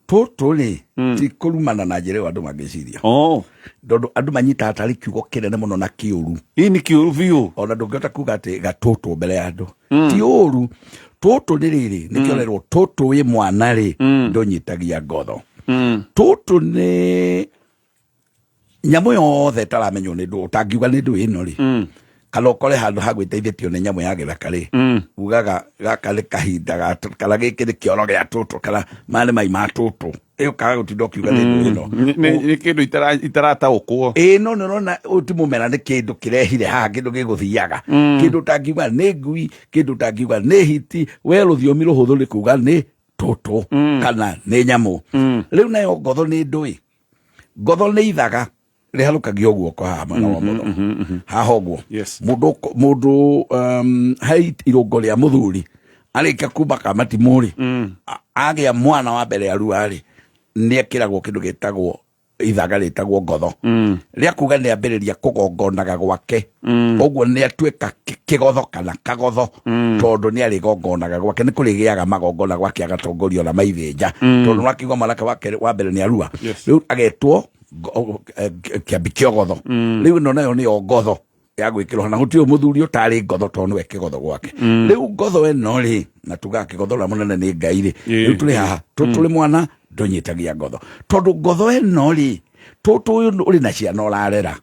tũtũ rĩ, ti kũrumana na njĩra ĩyo andũ mangĩciria. Oh. Tondũ andũ manyitaga tarĩ kiugo kĩnene mũno na kĩũru. Ĩ nĩ kĩũru biũ. Ona ndũngĩhota kuga atĩ gatũtũ mbere ya andũ, ti ũru. Tũtũ nĩ rĩrĩ, nĩkĩo rerwo tũtũ wĩ mwana rĩ, ndũnyitagia ngotho. Tũtũ nĩ nyamũ yothe ĩtaramenywo nĩ ndũ, ũtangiuga nĩ ndũ ĩno rĩ, kana ũkore handũ ha gwĩteithĩtio nĩ nyamũ ya gĩthaka rĩ, ugaga gaka nĩ kahinda kana gĩkĩ nĩ kĩoro gĩa tũtũ, kana maya nĩ mai ma tũtũ. Ĩyo kaga gũtinda ũkiuga nĩ ndũ ĩno. Nĩ kĩndũ itarataũkwo. Ĩĩ, no nĩ ũrona ũyũ ti mũmera, nĩ kĩndũ kĩrehire haha, kĩndũ gĩgũthiaga, kĩndũ ũtangiuga nĩ ngui, kĩndũ ũtangiuga nĩ hiti. We rũthiomi rũhũthũ nĩ kuga nĩ tũtũ kana nĩ nyamũ. Rĩu nayo ngotho nĩ ndũĩ, ngotho nĩ ithaga rĩharũkagio guoko haha mwena wa mũtho haha ũguo. Mũndũ mũndũ he irũngo rĩa mũthuri arĩkia kuma kamatimũ rĩ, agĩa mwana wa mbere arua rĩ, nĩ ekĩragwo kĩndũ gĩtagwo ithaga rĩtagwo ngotho, rĩa kuga nĩ ambĩrĩria kũgongonaga gwake. Ũguo nĩ atuĩka kĩgotho kana kagotho, tondũ nĩ arĩgongonaga gwake, nĩ kũrĩgĩaga magongona gwake, agatongorio na maithĩnja, tondũ wakiuga mwanake wake wa mbere nĩ arua. Rĩu agetwo kĩambi kĩogotho. Rĩu ĩno nayo nĩyo ngotho ya gwĩkĩrwo, na gũtirĩ mũthuri ũtarĩ ngotho, tondũ nĩwe kĩgotho gwake. Rĩu ngotho ĩno rĩ, na tugaga kĩgotho ũrĩa mũnene nĩ Ngai rĩ, rĩu tũrĩ haha tũrĩ mwana ndũnyitagia ngotho, tondũ ngotho ĩno rĩ, tũtũ ũyũ ũrĩ na ciana ũrarera.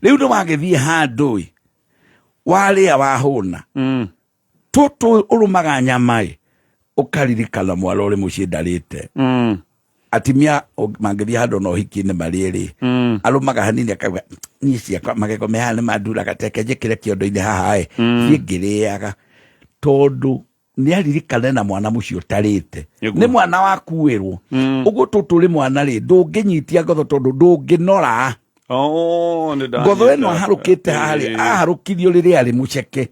Rĩu nĩ wagĩthiĩ handũ ĩ, warĩa wahũna, tũtũ ũrũmaga nyama ĩ, ũkaririkana mwana ũrĩ mũciĩ ndarĩte. Atimia mangĩthiĩ handũ na ũhiki-inĩ marĩe rĩ, arũmaga hanini akauga, niĩ ciakwa magego me haha nĩ manduraga, teke njĩkĩre kĩondo-inĩ haha ĩ, thiĩ ngĩrĩaga, tondũ nĩ aririkane na mwana mũciĩ ũtarĩte. Nĩ mwana wakuĩrwo ũguo. Tũtũ ũrĩ mwana rĩ, ndũngĩnyitia ngotho tondũ ndũngĩnora. Oh, nĩ Ngotho ĩno aharũkĩte haha rĩ, aharũkirio rĩrĩa arĩ mũceke.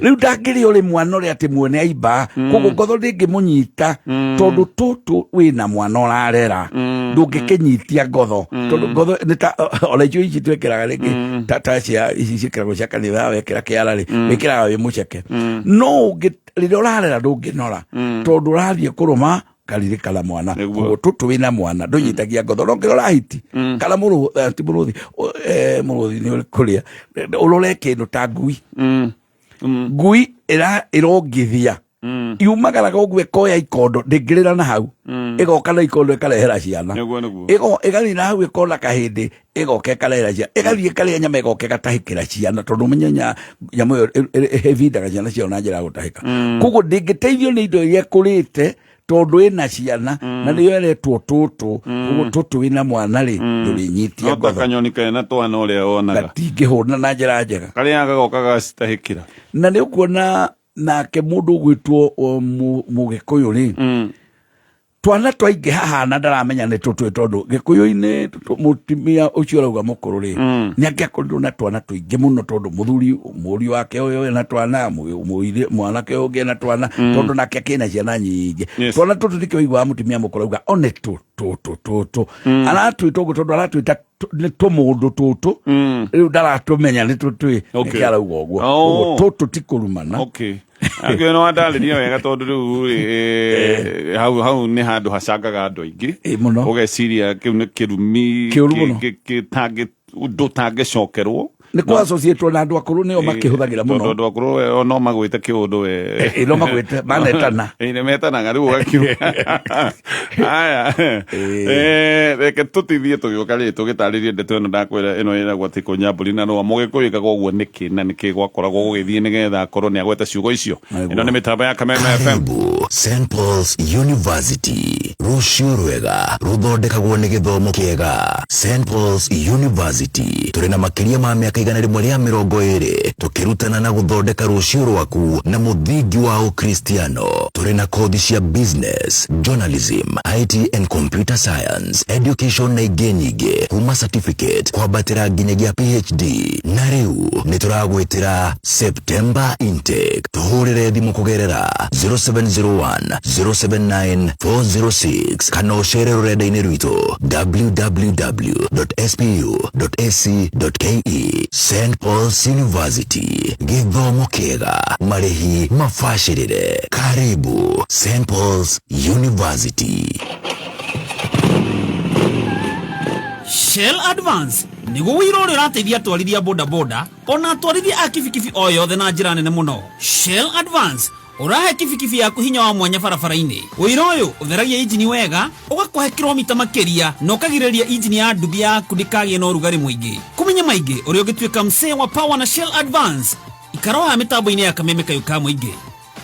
Rĩu ndangĩrĩ ũrĩ mwana ũrĩa atĩ muone aimba, koguo ngotho ndĩngĩmũnyita, tondũ tũtũ wĩna mwana ũrarera, ndũngĩkĩnyitia ngotho, tondũ ngotho nĩ ta ona icio ici twĩkĩraga rĩngĩ, ta cia ici ciĩkĩragwo cia kanitha, wekĩra kĩara rĩ, wĩkĩraga wĩ mũceke. No ũngĩ rĩrĩa ũrarera ndũngĩnora, tondũ ũrathiĩ kũrũma karirikana mwana. Koguo tũtũ wĩna mwana ndũnyitagia ngotho. No ngĩrora hiti kana ti mũrũthi, mũrũthi nĩ ũrĩ kũrĩa ũrore kĩndũ ta ngui. Ngui ĩrongithia, yumagaraga ũguo ĩkoya ikondo, ndĩngĩrĩra na hau, ĩgoka na ikondo ĩkarehera ciana. Nĩguo, nĩguo. Ĩgathiĩ na hau ĩkona kahĩndĩ, ĩgoka ĩkarehera ciana, ĩgathiĩ ĩkarĩa nyama, ĩgoka ĩgatahĩkĩra ciana, tondũ ũmenye nyamũ ĩyo ĩbindaga ciana ciayo na njĩra ya gũtahĩka. Koguo ndĩngĩteithio nĩ indo iria ĩkũrĩte, tondũ ĩna ciana na nĩyo ĩretwo tũtũ. Koguo tũtũ wĩna mwana rĩ, ndũrĩnyitia No ta ngotho. Kanyoni kena twana ũrĩa wonaga. Gatingĩhũna na njĩra njega. Karĩa gagoka gacitahĩkĩra. Na nĩ ũkuona nake mũndũ ũgwĩtwo mũgĩkũyũ rĩ, twana twaingĩ haha na ndaramenya nĩ tũtũ, tondũ gĩkũyũ-inĩ mũtumia ũcio ũrauga mũkũrũ rĩ, nĩ angĩakorirwo na twana tũingĩ mũno, tondũ mũthuri mũriũ wake ũyũ ena twana, mwanake ũyũ ũngĩ ena twana, tondũ nake akĩna ciana nyingĩ. Twana tũtũ nĩkĩo ũiguaga mũtumia mũkũrũ auga one tũtũ tũtũ, aratwĩta ũguo tondũ aratwĩta nĩ tũmũndũ tũtũ. Rĩu ndaratũmenya nĩ tũtũ, nĩkĩo arauga ũguo. Oh. Ũguo tũtũ ti kũrumana. Okay. Angĩo nĩ wandarĩria wega, tondũ rĩu rĩ, hau hau nĩ handũ hacangaga andũ aingĩ. Mũno. Ũgeciria kĩu nĩ kĩrumi. Kĩũru mũno. Ũndũ ũtangĩcokerwo. Nĩ kũ associate na andũ akũrũ, nĩo makĩhũthagĩra mũno. Tondũ andũ akũrũ we, o no magwĩte kĩũndũ we. No magwĩte, manetana. Ĩ, nĩ metanaga rĩu ũgakiuga aya. Reke tũtithie, tũgĩũka rĩ tũgĩtarĩrie ndeto ĩno ndakwĩra ĩno ĩragwo atĩ kũnyambũri na rũa. Mũgĩkũyũ ĩkaga ũguo nĩkĩ, na nĩkĩ gwakoragwo gũgĩthiĩ nĩgetha akorwo nĩ agweta ciugo icio? Ĩno nĩ mĩtambo ya Kameme FM. Karibu St Paul's University. Rũciũ rwega rũthondekagwo nĩ gĩthomo kĩega. St Paul's University tũrĩ na makĩria ma mĩaka 120 tũkĩrutana na gũthondeka rũciũ rwaku na mũthingi wa Ũkristiano. Tũrĩ na kothi cia business, journalism, IT and computer science, education na ingĩ nyingĩ, kuma certificate kwambatĩra nginyagia PhD. Na rĩu nĩ tũragwĩtĩra September intake. Tũhũrĩre thimũ kũgerera 0701 079 406. 6 kana ũcere rũrenda-inĩ rwitũ www.spu.ac.ke. St Paul's University, gĩthomo kĩega, marĩhi mabacĩrĩre. Karibu St Paul's University. Shell Advance nĩguo wĩira ũrĩa ũrateithia atwarithia bodaboda ona atwarithia a kibikibi o yothe na njĩra nene mũno. Shell Advance ũrahe kibikibi yaku hinya wa mwanya barabara-inĩ. Ũira ũyũ ũtheragia injini wega, ũgakũhe kilomita makĩria na ũkagirĩrĩria injini ya nduthi yaku ndĩkagĩe na ũrugarĩ mũingĩ. Kũmenya maingĩ ũrĩa ũngĩtuĩka msee wa power na Shell Advance, ikara haha mĩtambo-inĩ ya kameme kayũ ka mũingĩ.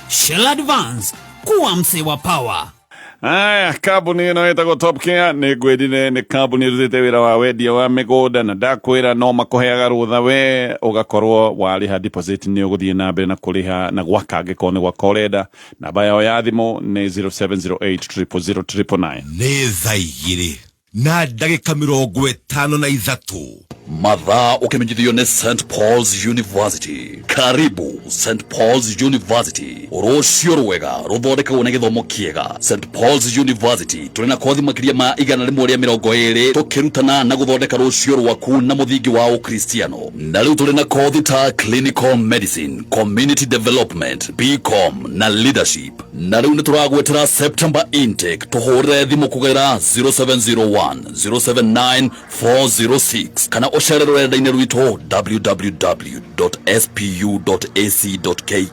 Shell Advance, kuwa msee wa power. Aya, kambuni ĩno ĩtagwo Top Care nĩ ngwĩrire nĩ kambuni ĩrutĩte wĩra wa wendia wa mĩgũnda na ndakwĩra no makũheaga rũtha we ũgakorwo warĩha deposit nĩ ũgũthiĩ na mbere na kũrĩha na gwaka angĩkorwo nĩ gwaka ũrenda. Namba yao ya thimũ nĩ 0708 000 999. Nĩ thaa 2 na ndagĩka 53. Mathaa ũkĩmenyithio nĩ St Paul's University. Karibu St Paul's University. Rũciũ rwega rũthondekagwo nĩ gĩthomo kĩega. St Paul's University tũrĩ na kothi makĩria ma 120 tũkĩrutana na gũthondeka rũciũ rwaku na mũthingi wa ũkristiano. Na rĩu tũrĩ na kothi ta clinical medicine, community development, BCom na leadership. Na rĩu nĩ tũragwetera September intake. Tũhũrĩre thimũ kũgerera 0701 079 406 kana ũcere rũrenda-inĩ rwitũ www.spu.ac.ke.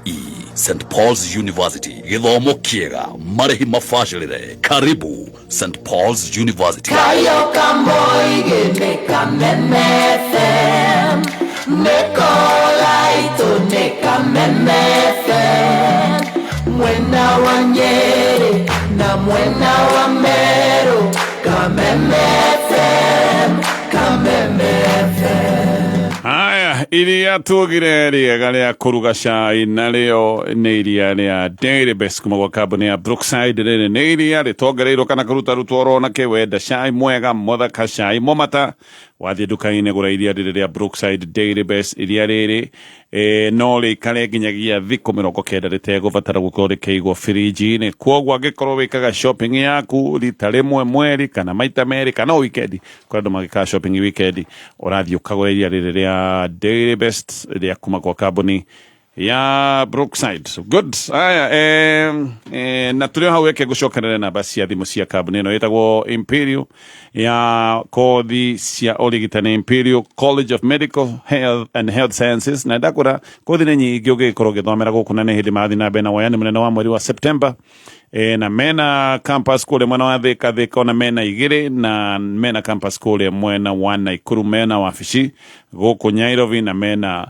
St Paul's University, gĩthomo kĩega, marĩhi mabacĩrĩre. Karibu St Paul's University. Kayo kamoige ne Kameme FM, Nekolaito ne Kameme FM, Mwena wa Nyeri na mwena wa Meru, Kameme FM, Kameme FM. Haya, iria tuugire rĩega rĩa kũruga cai narĩo nĩ iria rĩa Dairy Best kuma gwa kambuni ya Brookside. Rĩrĩ nĩ iria rĩtongereirwo kana kũrutarutwo orona kĩ wenda cai mwega mũthaka, cai mũmata, wathiĩ nduka-inĩ gũra iria rĩrĩ rĩa Brookside Dairy Best. Iria rĩrĩ no rĩikare nginyagia thikũ 90 rĩtegũbatara gũkorwo rĩkĩigwo firinji-inĩ. Kwoguo angĩkorwo wĩkaga shopping yaku rita rĩmwe mweri kana maita merĩ kana o weekend, kũrĩ andũ magĩkaga shopping weekend, ũrathiĩ ũkagũra iria rĩrĩ rĩa Dairy Best rĩa kuma kwa kambuni ya Brookside. So good. Aya, na tũrĩ o hau eke ngũcokerere namba cia thimũ cia kambuni ĩno ĩtagwo Imperial ya kothi cia ũrigitani, Imperial College of Medical Health and Health Sciences. Na ndakwĩra kothi nĩ nyingĩ ũngĩgĩkorwo ũgĩthomera gũkũ, na nĩ hĩndĩ marathiĩ na mbere na woyani mũnene wa mweri wa September. Na mena campus kũrĩa mwena wa Thika, Thika ona mena igĩrĩ, na mena campus kũrĩa mwena wa Naikuru, mena wabici gũkũ Nairobi, na mena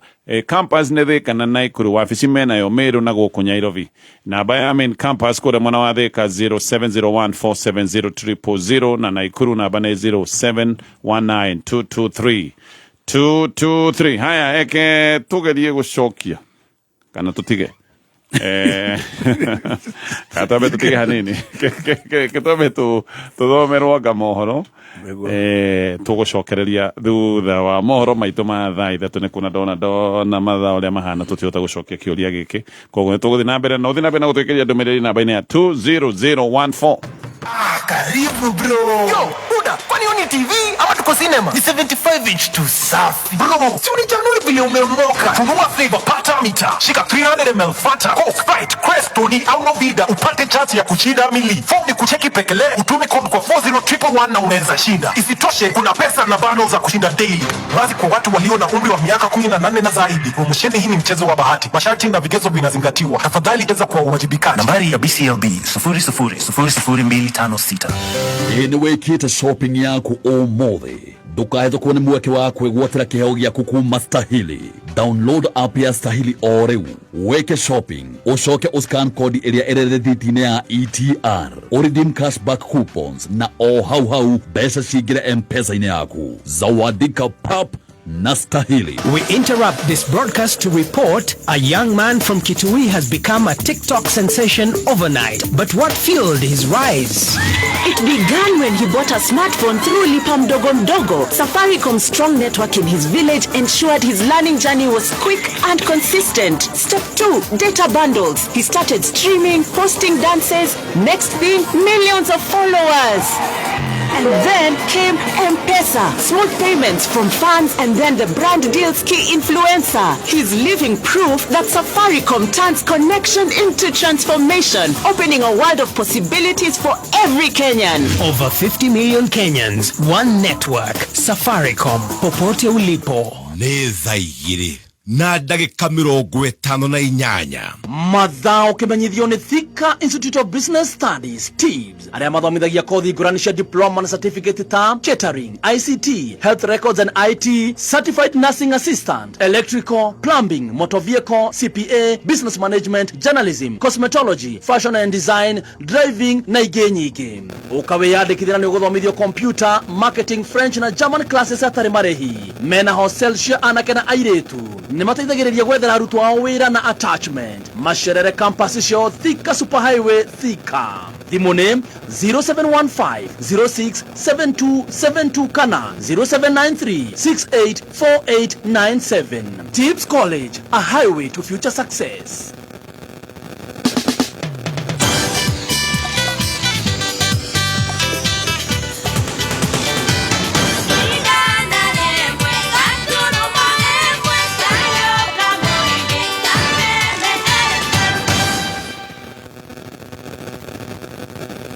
campus nĩ Thika na Naikuru, wabici mena yo Meru na gũkũ Nairobi. Namba ya main campus kũrĩa mwena wa Thika 0701470000 na Naikuru namba nĩ 0719223223. Haya, eke tugerie gũcokia kana tũtige, kana twambe tũtige hanini, ke twambe tũthomerwo anga mohoro, tũgũcokereria thutha wa mohoro maitũ ma thaa 3. Nĩ kuona ndona mathaa ũrĩa mahana, tũtihota gũcokia kĩũria gĩkĩ, koguo nĩ tũgũthiĩ na mbere na ũthiĩ na mbere na gũtwĩkĩria ndũmĩrĩri namba-inĩ ya 20014. Karibu bro. Yo, Buda, kwani ni TV ama tuko cinema? Ni 75 inch tu safi. Bro, si unichanue vile umemoka. Funua flavor, pata mita. Shika 300 ml Fanta, Coke, Sprite, Crest, Tony au Novida upate chance ya kushinda mili. Form ni kucheki pekele, utume code kwa 40111 na unaweza shinda. Isitoshe, kuna pesa na bundles za kushinda daily. Wazi kwa watu walio na umri wa miaka 18 na zaidi. Promotion hii ni mchezo wa bahati. Masharti na vigezo vinazingatiwa. Tafadhali cheza kwa uwajibikaji. Nambari ya BCLB 0000256. Ĩ nĩ wĩkĩte shopping yaku ũmũthĩ? Ndũkahĩtũkwo nĩ mweke wa kwĩgwatĩra kĩheo gĩaku kuma Stahili. Download app ya Stahili o rĩu, wĩke shopping, ũcoke ũscan kodi ĩrĩa ĩrĩ rĩthiti-inĩ ya ETR, ũredeem cashback coupons na o hau hau mbeca cingĩre M-Pesa-inĩ yaku. Zawadika pap. na stahili. We interrupt this broadcast to report a young man from Kitui has become a TikTok sensation overnight. But what fueled his rise? It began when he bought a smartphone through Lipa Mdogo Mdogo. Safaricom's strong network in his village ensured his learning journey was quick and consistent. Step 2, data bundles. He started streaming, posting dances. Next thing, millions of followers. And then came M-Pesa, small payments from fans, and then the brand deals key influencer. He's living proof that Safaricom turns connection into transformation, opening a world of possibilities for every Kenyan. Over 50 million Kenyans, one network. Safaricom, popote ulipo. Nĩ thaa igĩrĩ na ndagĩka mĩrongo ĩtano na inyanya. Mathaa ũkĩmenyithio nĩ Thika Institute of Business Studies, TIBS, arĩa mathomithagia kothi ngũrani cia diploma na certificate ta catering, ICT, health records and IT, certified nursing assistant, electrical, plumbing, motor vehicle, CPA, business management, journalism, cosmetology, fashion and design, driving na ingĩ nyingĩ. Ũkawĩyandĩkithia na nĩ ũgũthomithio computer, marketing, French na German classes hatarĩ marĩhi. Mena hostel cia anake na airĩtu. Nĩ mateithagĩrĩria gwethera arutwo ao wĩra na attachment. Macerere campus ciao Thika Superhighway, Thika. Thimũ nĩ 0715 067272 kana 0793 684897. Tips College, a highway to future success.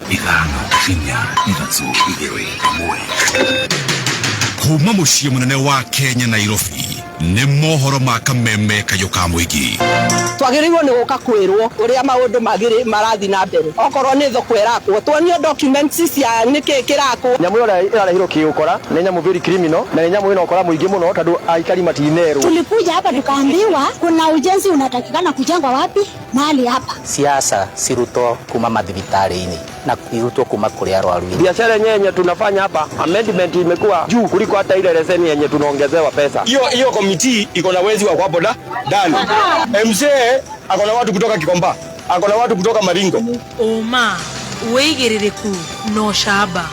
Ithano, inya, ithatũ, igĩrĩ, ĩmwe. Kuma mũciĩ mũnene wa Kenya, Nairobi, nĩ mohoro ma kameme kayũ ka mũingĩ. Twagĩrĩirwo nĩ gũka kwĩrwo ũrĩa maũndũ marathiĩ na mbere. Okorwo nĩ thoko ĩrakwo, tuonio documents cia nĩkĩ kĩrakwo. Nyamũ ĩyo ĩrarehirwo kĩũkora nĩ nyamũ very criminal na nĩ nyamũ ĩna ũkora mũingĩ mũno tondũ aikari matinerwo. Tulikuja hapa tukaambiwa kuna ujenzi unatakikana kujengwa wapi? Mahali hapa. Siasa cirutwo kuma mathibitarĩ-inĩ na irutwo kuma kũrĩ arwaru. Biashara yenyewe yenye tunafanya hapa, amendment imekuwa juu kuliko hata ile leseni yenye tunaongezewa pesa. Hiyo hiyo committee iko na wezi wa hapo ndani. MCA ako na watu kutoka Kikomba, ako na watu kutoka Maringo. Ũma, wĩigĩrĩrĩku na ũcamba.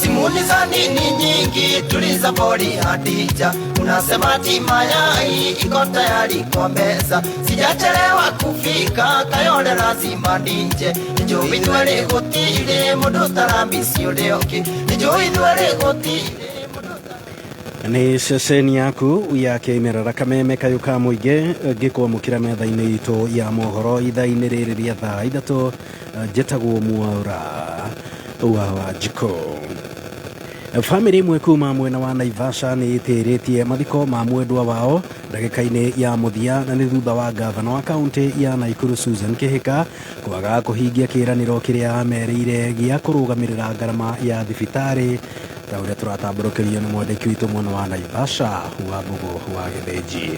Simuliza nini nyingi, tuliza boli Hadija. Unasema ati mayai iko tayari kwa meza. Sijachelewa kufika, Kayole lazima nije. Nijui ithuerĩ gũtirĩ mũndũ tarambici ũrĩa ũngĩ. Nijui ithuerĩ gũtirĩ. Nĩ ceceni yaku ya kĩmerera kameme kayũ ka mũingĩ ngĩkwamũkĩra metha-inĩ itũ ya mohoro ithaa-inĩ rĩrĩ rĩa thaa ithatũ. Njĩtagwo Mwaura wa Wanjikũ. Bamĩrĩ ĩmwe kuma mwena wa Naivasha nĩ ĩtĩrĩtie mathiko ma mwendwa wao ndagĩka-inĩ ya mũthia, na nĩ thutha wa gavana wa kaunti ya Nakuru Susan Kihika kwaga kũhingia kĩĩranĩro kĩrĩa amerĩire gĩa kũrũgamĩrĩra ngarama ya thibitarĩ, ta ũrĩa tũratambũrũkĩrio nĩ mwandĩki witũ mwena wa Naivasha wa Mbũgũ wa Gĩthĩnji.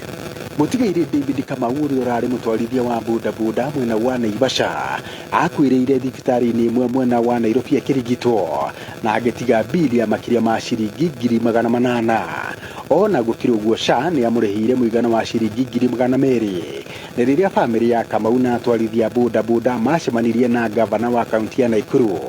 Mũtigairĩ David Kamau ũrĩa ũrarĩ mũtwarithia wa bodaboda mwena wa Naivasha akuĩrĩire thibitarĩ-inĩ ĩmwe mwena wa Nairobi akĩrigitwo na agĩtiga bili ya makĩria ma ciringi 800,000. Ona gũkĩrĩ ũguo, SHA nĩ amũrĩhĩire mũigana wa ciringi 200,000. Nĩ rĩrĩa bamĩrĩ ya Kamau na atwarithia bodaboda macemanirie na gavana wa kaunti ya Nakuru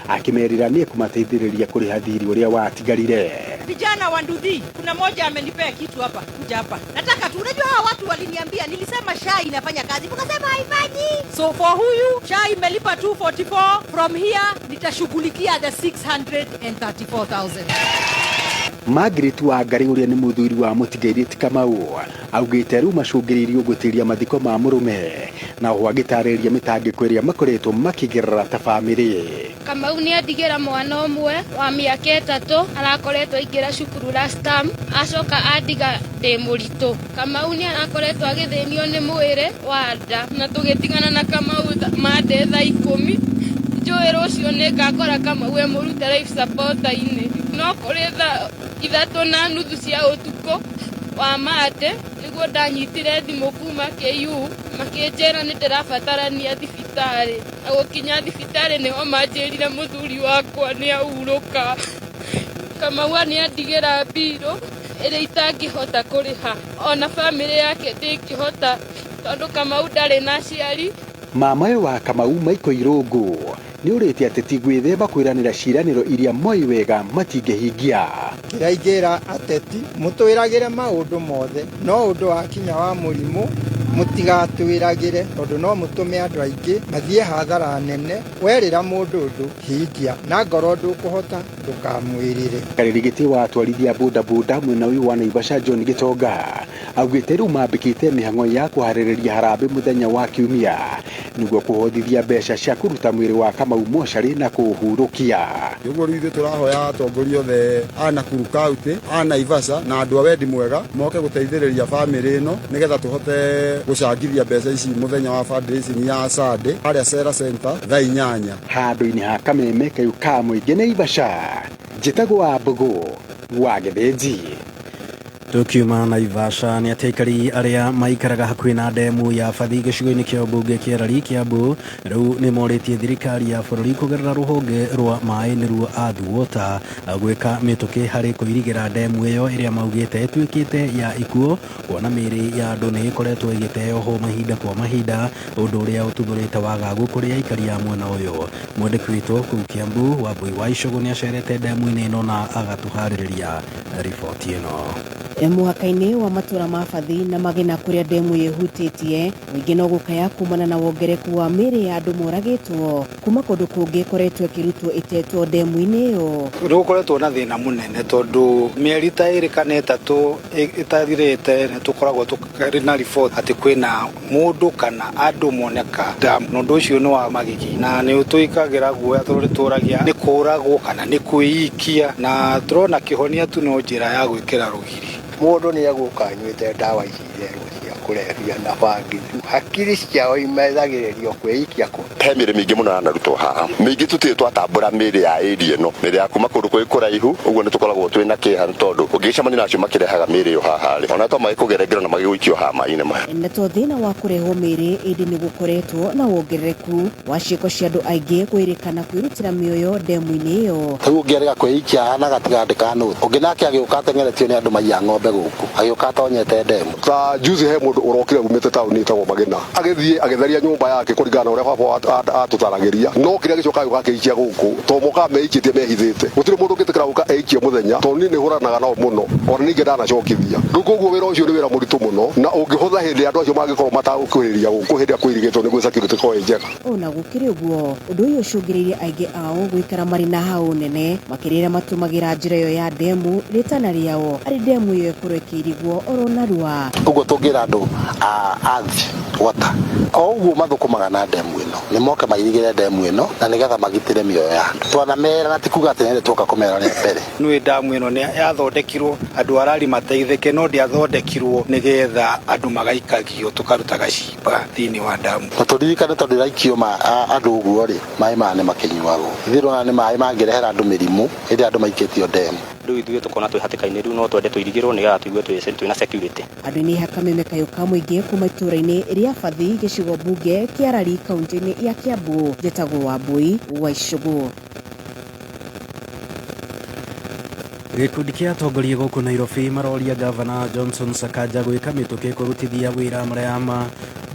akĩmerĩra nĩ ekũmateithĩrĩria kũrĩha thirĩ ũrĩa watigarire. Vijana wa Nduthi, kuna moja amenipea kitu hapa, kuja hapa. Nataka tu, unajua hawa watu waliniambia, nilisema SHA inafanya kazi, mkasema haifanyi. So for huyu SHA imelipa 244, from here nitashughulikia the 634,000. Margaret Wangari ũrĩa nĩ mũthuri wa mũtigairĩ ti Kamau augĩte rĩu macũngĩrĩirio gũtĩria mathiko ma mũrũme na oho agĩtarĩria mĩtangĩko ĩrĩa makoretwo makĩgerera ta bamĩrĩ. Kamau nĩ andigĩra mwana ũmwe wa mĩaka 3 arakoretwo aingĩra cukuru last term, acoka andiga ndĩ mũritũ. Kamau nĩ arakoretwo agĩthĩnio nĩ mwĩrĩ wa nda na tũgĩtigana na Kamau Monday thaa 10. Njũĩ rũciũ nĩ ngakora Kamau e mũrute life supporter-inĩ, no kũrĩ thaa 3:30 cia ũtukũ wa Monday nĩguo ndanyitire thimũ kuma KU makĩnjĩra nĩ ndĩrabatarania thibitarĩ, na gũkinya thibitarĩ nĩho manjĩrire mũthuri wakwa nĩ ahurũka. Kamau nĩ andigĩra mbirũ ĩrĩa itangĩhota kũrĩha, ona bamĩrĩ yake ndĩngĩhota tondũ Kamau ndarĩ na aciari. Mamawe wa Kamau Michael Irũngũ nĩ ũrĩte atĩ ti gwĩthema kwĩranĩra ciĩranĩro iria moĩ wega matingĩhingia. Kĩrĩa ingĩra ateti mũtwĩragĩre maũndũ mothe, no ũndũ wa kinya wa mũrimũ mũtigatwĩragĩre tondũ no mũtũme andũ aingĩ mathiĩ hathara nene. Werĩra mũndũ ũndũ hingia, na ngorwo ndũkũhota ndũkamwĩrĩre. Karĩrĩgĩtĩ wa atwarithia bodaboda mwena ũyũ wa Naivasha John Gĩtonga augĩte rĩu mambĩkĩte mĩhang'o ya kũharĩrĩria harambĩ mũthenya wa kiumia nĩguo kũhothithia mbeca cia kũruta mwĩrĩ wa Kamau mocarĩ na kũũhurũkia. Ũguo rĩu ithuĩ tũrahoya atongoria othe a Nakuru County, a Naivasha na andũ a wendi mwega moke gũteithĩrĩria bamĩrĩ ĩno nĩgetha tũhote gũcangithia mbeca ici mũthenya wa fundraising ya Sunday harĩa Sera Center thaa 8. Handũ-inĩ ha Kameme kayũ ka mũingĩ Naivasha, njĩtagwo wa Mbũgũ wa Gĩthĩnji. Tukiuma Naivasha nĩ atĩ aikari arĩa maikaraga hakuhĩ na ndemu ya Bathi gĩcigo-inĩ kĩa ũmbunge kĩa Lari Kiambu rĩu nĩ morĩtie thirikari ya bũrũri kũgerera rũhonge rwa maĩ nĩruo Earth Water gwĩka mĩtũkĩ harĩ kũirigĩra ndemu ĩyo ĩrĩa maugĩte ĩtuĩkĩte ya ikuũ kuona mĩĩrĩ ya andũ nĩ ĩkoretwo ĩgĩteo ho mahinda kwa mahinda, ũndũ ũrĩa ũtuthũrĩte wagagu kũrĩ aikari a mwena ũyũ. Mwandĩki witũ kũu Kiambu Wambui wa Icũgũ nĩ acerete ndemu-inĩ ĩno na agatũharĩrĩria riboti ĩno. Mũhaka-inĩ wa matũra ma Bathi na Magina kũrĩa ndemu ĩyo ĩhutĩtie, mũingĩ no gũkaya kumana na wongereku wa mĩĩrĩ ya andũ moragĩtwo kuma kũndũ kũngĩ ĩkoretwo ĩkĩrutwo ĩtetwo ndemu-inĩ ĩyo. Nĩ gũkoretwo na thĩna mũnene tondũ mĩeri ta 2 kana 3 ĩtathirĩte nĩ tũkoragwo tũrĩ na riboti atĩ kwĩna mũndũ kana andũ moneka damu, na ũndũ ũcio nĩ wa magigi na nĩ ũtwĩkagĩra guoya tondũ nĩ tũragia nĩ kũragwo kana nĩ kwĩikia, na tũrona kĩhonia tu no njĩra ya gwĩkĩra rũgiri. Mũndũ nĩ egũka anyuĩte ndawa ici therũ cia kũrebia na bangi, hakiri ciao imethagĩrĩrio kwĩikia kũ. He mĩĩrĩ mĩingĩ mũno yanarutwo haha, mĩingĩ tũtirĩ twatambũra mĩĩrĩ ya area ĩno, mĩĩrĩ ya kuma kũndũ kwĩ kũraihu, ũguo nĩ tũkoragwo twĩna kĩeha nĩ tondũ ũngĩgĩcemania na acio makĩrehaga mĩĩrĩ ĩyo haha rĩ, ona to magĩkũgerengera na magĩgũikio haha maĩ-inĩ maya. Na to thĩna wa kũrehwo mĩĩrĩ ĩndĩ nĩ gũkoretwo na wongerereku wa ciĩko cia andũ aingĩ kwĩrĩkana kwĩrutĩra mĩoyo ndemu-inĩ ĩyo. Rĩu ũngĩ arĩga kwĩikia haha na gatigandĩ ka nũti, ũngĩ nake agĩũka ateng'eretio nĩ andũ maiya ng'ombe gũkũ, agĩũka atonyete ndemu. Ta juzi he mũndũ ũrokire umĩte taũni ĩtagwo Magina, agĩthiĩ agĩtheria nyũmba yake kũringana na ũrĩa baba atũtaragĩria, no kĩrĩa gĩcoka gĩũka akĩikia gũkũ to mokaga meikĩtie mehithĩte. Gũtirĩ mũndũ ũngĩtĩkĩra gũka eikie mũthenya tondũ niĩ nĩ hũranaga nao mũno, ona ningĩ ndanacokithia. Rĩu koguo wĩra ũcio nĩ wĩra mũritũ mũno na ũngĩhũtha hĩndĩ andũ acio mangĩkorwo matagũkuhĩrĩria gũkũ hĩndĩ ĩrĩa kũirigĩtwo nĩguo security ĩkorwo ĩ njega. Ona gũkĩrĩ ũguo, ũndũ ũyũ ũcũngĩrĩirie aingĩ ao gũikara marĩ na hau nene makĩria arĩa matũmagĩra njĩra ĩyo ya ndemu rĩtana rĩao arĩ ndemu ĩyo ĩkorwo ĩkĩirigwo oro narua. Ũguo tũngĩra andũ a Earth Water o ũguo mathũkũmaga na ndemu ĩno nĩ moke mairigĩre ndemu ĩno na nĩgetha magitĩre mĩoyo ya andũ. Twanamera na ti kuga atĩ nĩ tuoka kũmera rĩa mbere. Nĩ ndamu ĩno nĩ yathondekirwo andũ arari mateithĩke, no ndĩathondekirwo nĩgetha andũ magaikagio tũkarutaga cimba thĩinĩ wa ndamu. Na tũririkane tondũ ĩraikio andũ ũguo rĩ, maĩ maya nĩ makĩnyuagwo. Ithuĩ tũrona nĩ maĩ mangĩrehera andũ mĩrimũ hĩndĩ ĩrĩa andũ maikĩtio ndemu. Rĩu ithuĩ tũkona twĩ hatĩka-inĩ, rĩu no twende tũirigĩrwo nĩgetha tũigue twĩna security. Andũ nĩ Kameme kayũ ka mũingĩ kuma itũũra-inĩ rĩa Bathi gĩcigo mbunge kĩa Rari kaunti-inĩ ya Kiambu, njĩtagwo Wambui wa Icũgũ. Gĩkundi kĩa atongoria gũkũ Nairobi maroria Gavana Johnson Sakaja gwĩka mĩtũkĩ kũrutithia wĩra marĩa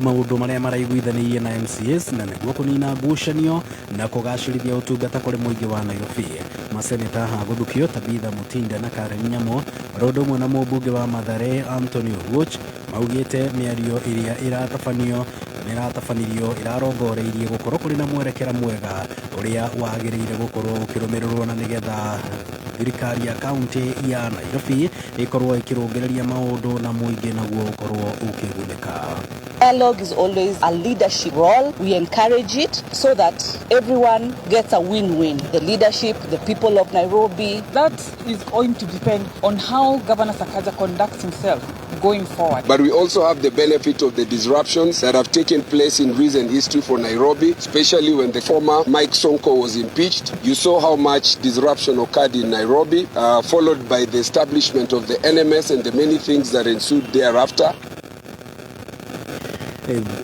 maũndũ marĩa maraiguithanĩirie na MCAs na nĩguo kũnina ngucanio na kũgacĩrithia ũtungata kũrĩ mũingĩ wa Nairobi. Maseneta a gũthukio Tabitha Mutinda na Karen Nyamu oro ũndũ ũmwe na mũmbunge wa Mathare Anthony Owuoch maugĩte mĩario ĩrĩa ĩratabanio Kana ĩratabanirio ĩrarongoreirie gũkorwo kũrĩ na mwerekera mwega ũrĩa wagĩrĩire gũkorwo ũkĩrũmĩrĩrwo na nĩgetha thirikari ya kaunti ya Nairobi ĩkorwo ĩkĩrũngĩrĩria maũndũ na mũingĩ naguo ũkorwo ũkĩgunĩka. Dialogue is always a leadership role. We encourage it so that everyone gets a win-win. The leadership, the people of Nairobi. That is going to depend on how Governor Sakaja conducts himself going forward. But we also have the benefit of the disruptions that have taken place in recent history for Nairobi, especially when the former Mike Sonko was impeached. You saw how much disruption occurred in Nairobi, followed by the establishment of the NMS and the many things that ensued thereafter.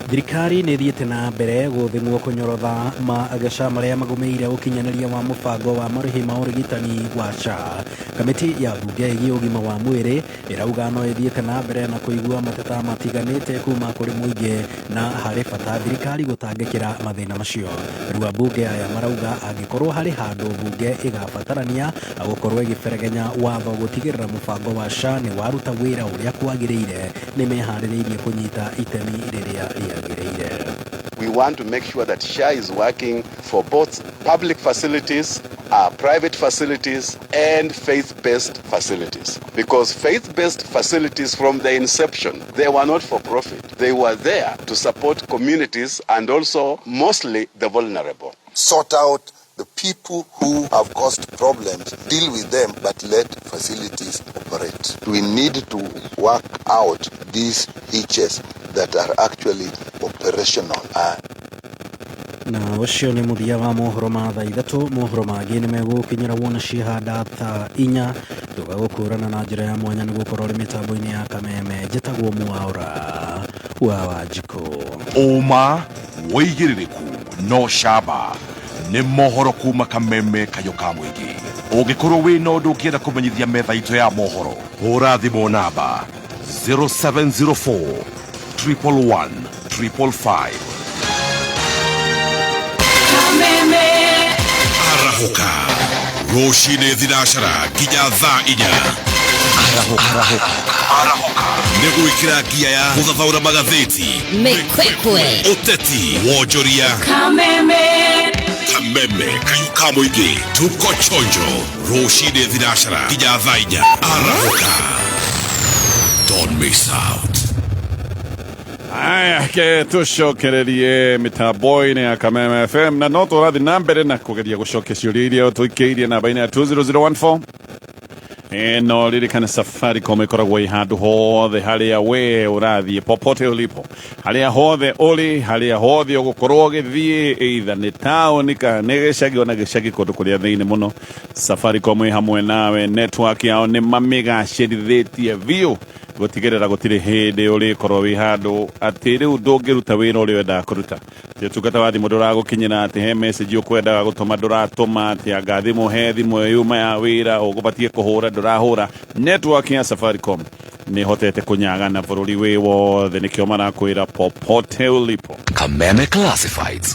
Thirikari nĩ ĩthiĩte na mbere gũthimwo kũnyorotha magaca marĩa magũmĩire ũkinyanĩria wa mũbango wa marĩhi ma ũrigitani wa SHA. Kamĩtĩ ya mbunge ĩgiĩ ũgima wa mwĩrĩ ĩrauga no ĩthiĩte na mbere na kũigua mateta matiganĩte kuma kũrĩ mũingĩ na harĩ bata thirikari gũtangĩkĩra mathĩna macio. Rĩu ambunge aya marauga angĩkorwo harĩ handũ mbunge ĩgabatarania gũkorwo ĩgĩberegenya watho gũtigĩrĩra mũbango wa SHA nĩ waruta wĩra ũrĩa kwagĩrĩire, nĩ meharĩrĩirie kũnyita itemi rĩrĩa rĩagĩrĩire. We want to make sure that SHA is working for both public facilities, private facilities, and faith-based facilities. Because faith-based facilities from the inception, they were not for profit. They were there to support communities and also mostly the vulnerable. Sort out the people who have caused problems, deal with them, but let facilities operate. We need to work out these hitches that are actually operational. Na ũcio nĩ mũthia wa mohoro ma thaa 3. Mohoro mangĩ nĩ megũkinyĩra wona cihanda thaa 4. Tũgagũkũrana na njĩra ya mwanya nĩ gũkorwo ũrĩ mĩtambo-inĩ ya Kameme. Njĩtagwo Mwaura wa Wanjikũ. Ũma wĩigĩrĩrĩku no camba nĩ mohoro kuma Kameme kayũ ka mũingĩ. Ũngĩkorwo wĩna ũndũ ũngĩenda kũmenyithia metha itũ ya mohoro, hũra thimũ namba 0704 111 555. Arahũka rũcinĩ thinacara nginya thaa 4. Arahũka nĩ gwĩkĩra ngia ya gũthathaũra magathĩti, mĩkwekwe, ũteti, wonjoria. Kameme. Kameme kayũ ka mũingĩ, tuko chonjo rũcinĩ thinacara nginya thaa 4. Arahũka, don't miss out. Aya, ke tũcokererie mĩtambo-inĩ ya Kameme FM na no tũrathiĩ na mbere na kũgeria gũcokia ciũria iria tũikĩirie namba-inĩ ya 20014. No ririkana Safaricom ĩkoragwo ĩ handũ hothe harĩa we ũrathiĩ, popote ulipo, harĩa hothe ũrĩ, harĩa hothe ũgũkorwo ũgĩthiĩ, either nĩ taũni kana nĩ gĩcagi, ona gĩcagi kũndũ kũrĩa thĩinĩ mũno, Safaricom ĩ hamwe nawe. Network yao nĩ mamĩgacĩrithĩtie biũ gũtigĩrĩra gũtirĩ hĩndĩ ũrĩkorwo wĩ handũ atĩ rĩu ndũngĩruta wĩra ũrĩa wendaga kũruta. Atĩ ũtungata wa thimũ ndũragũkinyĩra, atĩ he message ũkwendaga gũtũma ndũratũma, atĩ anga thimũ he thimũ yuma ya wĩra ũgũbatiĩ kũhũra ndũrahũra. Network ya Safaricom nĩ hotete kũnyagana bũrũri wĩ wothe, nĩkĩo marakwĩra popote ulipo. Kameme Classifieds.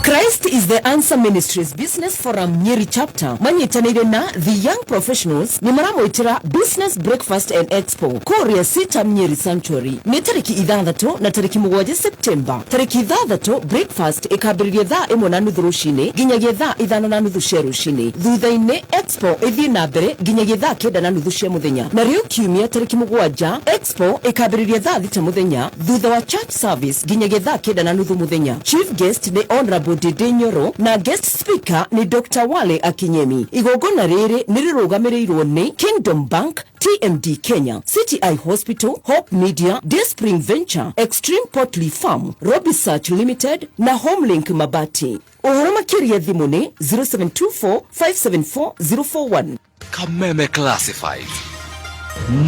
Christ is the Answer Ministries Business Forum Nyeri Chapter manyitanĩire na The Young Professionals nĩ maramwĩtĩra Business Breakfast and Expo kũrĩa Sitam Nyeri Sanctuary. Nĩ tarĩki 6 na tarĩki 7 Septemba. Tarĩki 6 breakfast ĩkambĩrĩria thaa 1:30 rũcinĩ nginyagia thaa 5:30 cia rũcinĩ. Thutha-inĩ expo ĩthiĩ na mbere nginyagia thaa 9:30 cia mũthenya. Na rĩu kiumia tarĩki 7 expo ĩkambĩrĩria thaa 6 mũthenya thutha wa church service nginyagia thaa 9:30 mũthenya. Chief guest nĩ Honorable Ndindi Nyoro na guest speaker nĩ Dr. Wale Akinyemi. Igongona rĩrĩ nĩ rĩrũgamĩrĩirwo nĩ Kingdom Bank, TMD Kenya, CTI Hospital, Hope Media, Dayspring Venture, Extreme Potli Farm, Robi Search Limited na Homelink Mabati. Ũhoro makĩria thimũ nĩ 0724 574 041. Kameme Classifieds.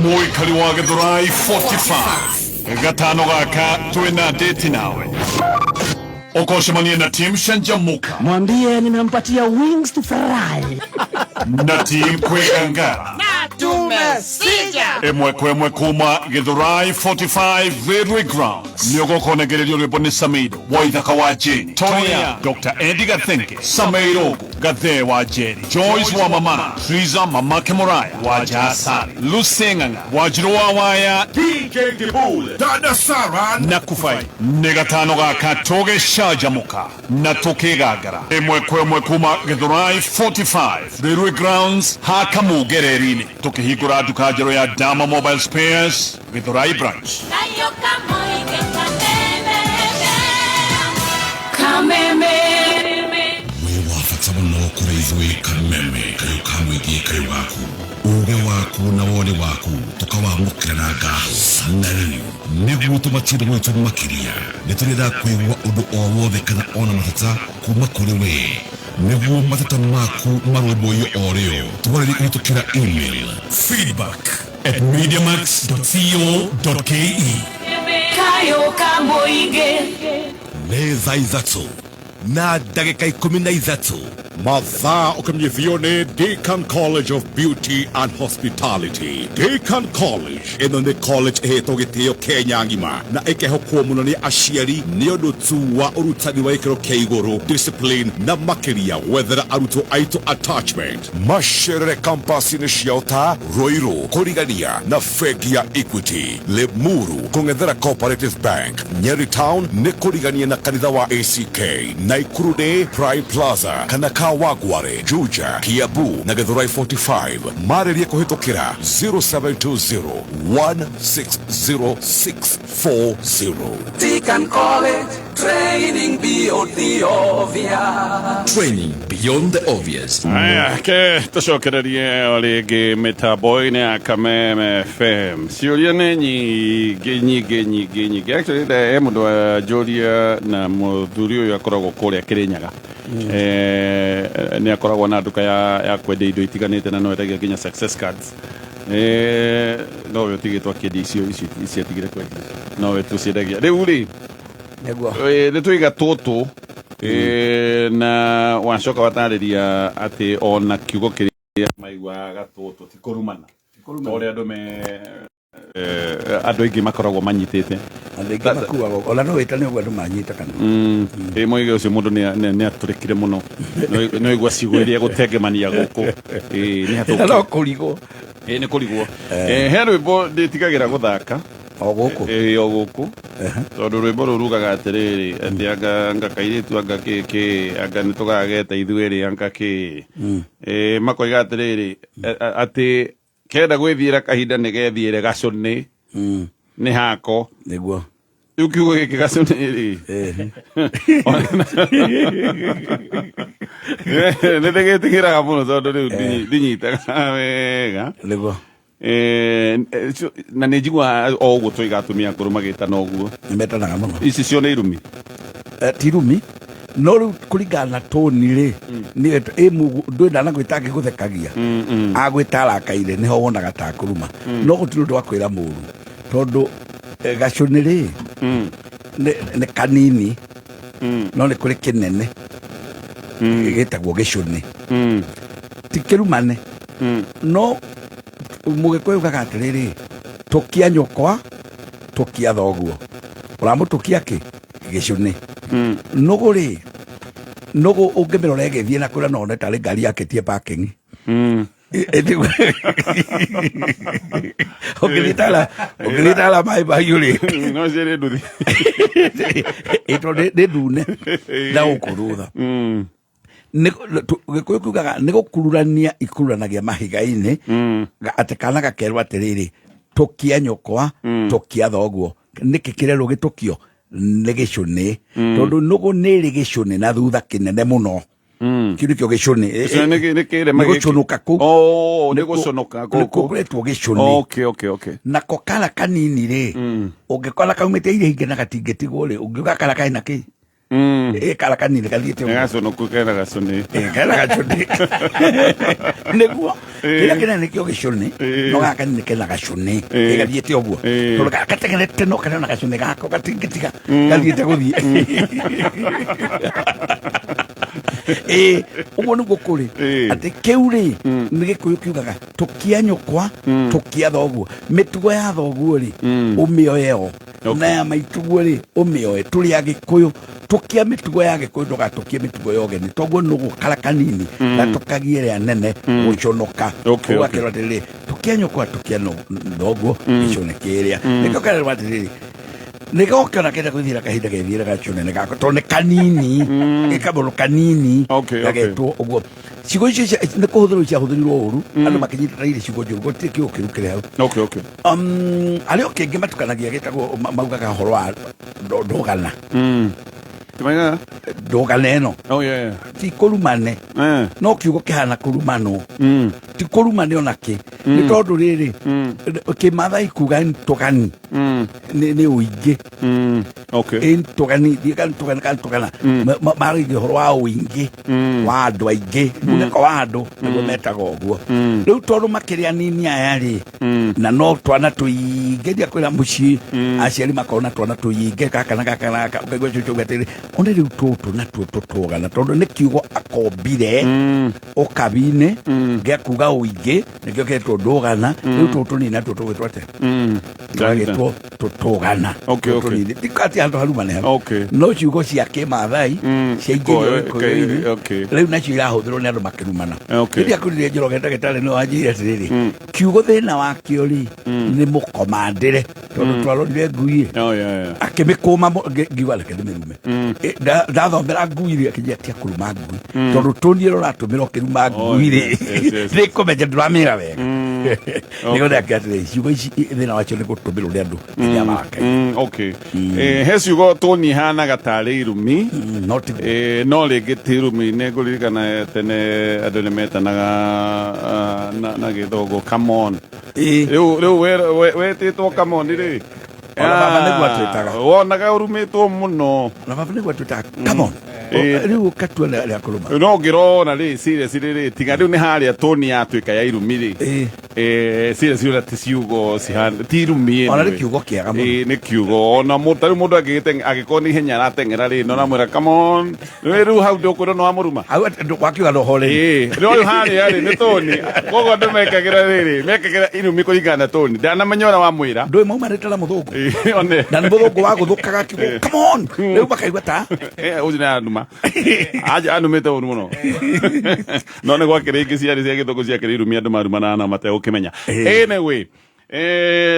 Mũikari wa Gĩthũrai 45 gatano gaka twĩna date nawe ukocemanie na team Shanjamuka, mwambie nimempatia wings to fry na team Kwegangara na Tumesija. Ĩmwe kwa ĩmwe kuma Githurai 45 Railway Grounds nĩ ũgũkonegererio rwĩmbo nĩ Samido Waithaka wa Jane Tonya Dr. Eddie Gathenke Sameirogo Gathe wa Jerry Joyce wa Mama Triza Mamake Moraya wa Jasari Lucy Ng'ang'a Wanjiru wa Waya DJ Dibul Dada Sara na Kufai nĩ gatano gaka tũgĩcanjamũka na tũkĩgangara ĩmwe kwa ĩmwe kuma Githurai 45 Railway Grounds hakamungereri-inĩ tũkĩhingũra nduka njerũ ya Dama Mobile Spares Githurai branch. Kayo kamoige kameme Kameme. Wĩ wa bata mũno kũrĩ ithuĩ Kameme kayũ ka mũingĩ kayũ gaku uge waku na woni waku tũkawamũkĩra na ngatho. Na rĩu nĩguo tũmatire gwitũ makĩria nĩ tũrenda kũigua ũndũ o wothe kana ona mateta kuma kũrĩ we nĩguo mateta maku marũmbũiyo o rĩo twarĩrie kũhĩtũkĩra email feedback@mediamax.co.ke. Kayo kamoige. Nĩ thaa 3 na ndagĩka 13 mathaa ũkĩmenyithio nĩ Deacon College of Beauty and Hospitality. Deacon College ĩno nĩ college ĩhetwo gĩtĩo Kenya ng'ima na ĩkehokwo mũno nĩ aciari nĩ ũndũ tu wa ũrutani wa gĩkĩro kĩa igũrũ, discipline na makĩria gwethera arutwo aitũ attachment. Macerere campus-inĩ ciao ta Ruiru kũrigania na bengi ya Equity, Limuru kũng'ethera Cooperative Bank, Nyeri Town nĩ kũrigania na kanitha wa ACK, Naikuru nĩ Prime Plaza kana Kawangware, Juja, Kiambu na Githurai 45. Marĩrie kũhĩtũkĩra 0720 160640. Deacon College, training beyond the obvious. Training beyond the obvious. Aya, ke tũcokererie o rĩngĩ mĩtambo-inĩ ya Kameme FM. Ciũria nĩ nyingĩ nyingĩ nyingĩ nyingĩ. Actually, he mũndũ wanjũria na mũthuri ũyũ akoragwo kũrĩa Kĩrĩnyaga. Nĩ akoragwo na nduka ya kwendia indo itiganĩte na no endagia nginya success cards. Nowe ũtigĩtwo akĩendia icio ici atigire kwendia, nowe tũciendagia rĩu rĩ. Nĩguo. Nĩ tũiga tũtũ na wacoka watarĩria atĩ ona kiugo kĩrĩa maiguaga gatũtũ ti kũrumana ta ũrĩa andũ me andũ aingĩ makoragwo manyitĩte. Andũ aingĩ makuaga ona no wĩtane ũguo andũ manyita kana. Ĩ moige ũcio mũndũ nĩ atũrĩkire mũno nĩ waigua ciugo iria gũtengemania gũkũ. Ĩ nĩ Na no kũrigwo. Ĩ nĩ kũrigwo. He rwĩmbo ndĩtigagĩra gũthaka o gũkũ. Ĩ o gũkũ tondũ rwĩmbo rũu rugaga atĩrĩrĩ atĩ anga kairĩtu anga kĩ kĩ anga nĩ tũgageta ithuĩ anga kĩ. Makoiga atĩrĩrĩ atĩ kenda gwĩthiĩra kahinda nĩ gethiĩre gacũnĩ nĩ hako. Nĩguo. Rĩu kiugo gĩkĩ gacũnĩ rĩ nĩ ndĩgĩtigĩraga mũno tondũ rĩu ndinyitaga wega. Nĩguo. Na nĩ njiguaga o ũguo tũiga atumia akũrũ magĩtana ũguo. Nĩ metanaga mũno. Ici cio nĩ irumi? Ti irumi no rĩu kũringana na toni rĩ nĩ ndwenda na gwĩta angĩgũthekagia agwĩta arakaire nĩho wonaga ta kũruma no gũtirĩ ũndũ wa kwĩra mũru tondũ gacũnĩ rĩ nĩ kanini no nĩ kũrĩ kĩnene gĩtagwo gĩcũnĩ ti kĩrumane no mũgĩkũyũ ugaga atĩrĩrĩ tũkia nyũkwa tũkia thoguo ũramũtũkia kĩ gĩcũnĩ. Nũgũ rĩ nũgũ ũngĩmĩrora ĩgĩthiĩ na kũrĩa no one tarĩ ngari yakĩtie parking. Ũngĩthiĩ tara maĩ mahiũ rĩ no ciĩrĩ nduthi ĩtondũ nĩ ndune na gũkũ thutha. Gĩkũyũ kiugaga nĩ gũkururania ikururanagia mahiga-inĩ atĩ kana gakerwo atĩrĩrĩ tũkia nyũkwa tũkia thoguo nĩkĩ kĩrerwo gĩtũkio nĩ gĩcũnĩ tondũ nũgũ nĩ ĩrĩ gĩcũnĩ na thutha kĩnene mũno. Kĩu nĩkĩo gĩcũnĩ. Nĩ kĩrema Nĩ gũcũnũka kũu. Oh, nĩ gũcũnũka Nĩ gũkũ. kũkoretwo gĩcũnĩ. Okay, okay, okay. Nako kara kanini rĩ ũngĩkora kaumĩte iria ingĩ na gatingĩtigwo rĩ ũngiuga kara kaĩ na kĩ? Ĩ kara kanini gathiĩte ũguo. Nĩ gacũnũku kena gacũnĩ. Ĩ kena gacũnĩ. Nĩguo. Kĩrĩa kĩnene nĩkĩo gĩcũnĩ no gaka kanini kena gacũnĩ. Ĩ gathiĩte ũguo. Tondũ gatengerete no kena na gacũnĩ gako gatingĩtiga gathiĩte gũthiĩ. Ĩĩ, ũguo nĩguo kũrĩ atĩ kĩu rĩ nĩ gĩkũyũ kiugaga tũkia nyũkwa tũkia thoguo mĩtugo ya thoguo rĩ ũmĩoe o na ya maituguo rĩ ũmĩoe tũrĩ agĩkũyũ tũkia mĩtugo ya gĩkũyũ ndũgatũkie mĩtugo ya ũgeni toguo nũgũkara kanini na tũkagie ĩrĩa nene gũconoka ũgakĩrwo atĩrĩrĩ tũkia nyũkwa tũkia thoguo gĩcone kĩrĩa nĩkĩo kererwo atĩrĩrĩ nĩgokĩona kenda gwĩthiĩra kahinda gethiĩra gacone gako tondũ nĩ kanini gĩkamũrũ kanini gagetwo ũguo ciugo icio nĩ kũhũthĩrwo ciahũthĩrirwo ũru andũ makĩnyita ta irĩ ciugo njũru gũtirĩ kiugo kĩru kĩrĩ hau arĩ o kĩngĩ matukanagia gĩtagwo maugaga ũhoro wa ndũgana ndũgana ĩno Oh, yeah, yeah. ti kũrumane no kiugo kĩhana kũrumanwo ti kũrumane ona kĩ nĩ tondũ rĩrĩ kĩmathai kuga ntũgani nĩ ũingĩ ntũgani thiĩ ntũgani ka ntũgana maragia ũhoro wa ũingĩ wa andũ aingĩ muneko wa andũ nĩguo metaga ũguo rĩu tondũ makĩrĩ anini aya rĩ na no twana tũingĩ ndia kwĩra mũciĩ aciari makorwo na twana tũingĩ gaka na gaka na gaka ũkaigua cũcũ auga atĩrĩrĩ one rĩu tũtũ natuo tũtũgana tondũ nĩ kiugo akombire ũkabi-inĩ gĩa kuga ũingĩ nĩkĩo kĩetwo ndũgana rĩu tũtũ nini natuo tũgwĩtwo atĩa tũgagĩtwo tũtũgana Tũtũ nini. Ti atĩ handũ harumane hau no ciugo cia kĩmathai ciaingĩrio gĩkũyũ-inĩ rĩu nacio irahũthĩrwo nĩ andũ makĩrumana rĩrĩa akwĩrire Njoroge ndagĩtarĩ nĩwe wanjĩrire atĩrĩrĩ kiugo thĩna wakĩo rĩ nĩ mũkomandĩre tondũ twarorire ngui Oh, yeah, yeah. akĩmĩkũma ngiuga reke ndĩmĩrume ndathomera ngui rĩ akĩnjĩra tia kũruma ngui tondũ tũni ĩrĩa ũratũmĩra ũkĩruma ngui rĩ yes, yes, yes. nĩkũmenya ndũramĩra wega nĩguo ndakĩra atĩrĩrĩ ciugo ici thĩna wacio nĩ gũtũmĩrwo nĩ andũ rĩrĩa marakaire Okay. He ciugo tũni ihanaga tarĩ irumi no rĩngĩ ti irumi nĩ ngũririkana tene andũ nĩ metanaga na gĩthũngũ come on rĩu rĩu wetĩtwo come on rĩ Ona baba nĩguo atwĩtaga. Wonaga ũrumĩtwo mũno ona baba nĩguo atwĩtaga come on rĩu ũkatua rĩa kũruma no ngĩrona rĩ serious rĩ tiga rĩu nĩ harĩa tũni yatuĩka ya irumi rĩ serious ũrĩa ti ciugo cihana ti irumi Ona nĩ kiugo kĩega mũno. Ĩĩ, nĩ kiugo ona ta rĩu mũndũ angĩkorwo nĩ ihenya arateng'era rĩ no namwĩra come on rĩ rĩu hau ndũkwĩrwo nĩ wamũruma wakiuga no horeri no rĩu harĩa rĩ nĩ tũni koguo andũ mekagĩra rĩrĩ mekagĩra irumi kũringana na tũni ndanamenya ũrĩa wamwĩra ndũĩ maumanĩte na mũthũngũ one na nĩ mũthũngũ wagũthũkaga kiugo come on rĩu makaigua ta ũcio nĩ anuma aja anumĩte ũru mũno no nĩ gwakĩrĩ ingĩ ciarĩ cia gĩthũngũ ciakĩrĩ irumi andũ marumanaga na mategũkĩmenya anyway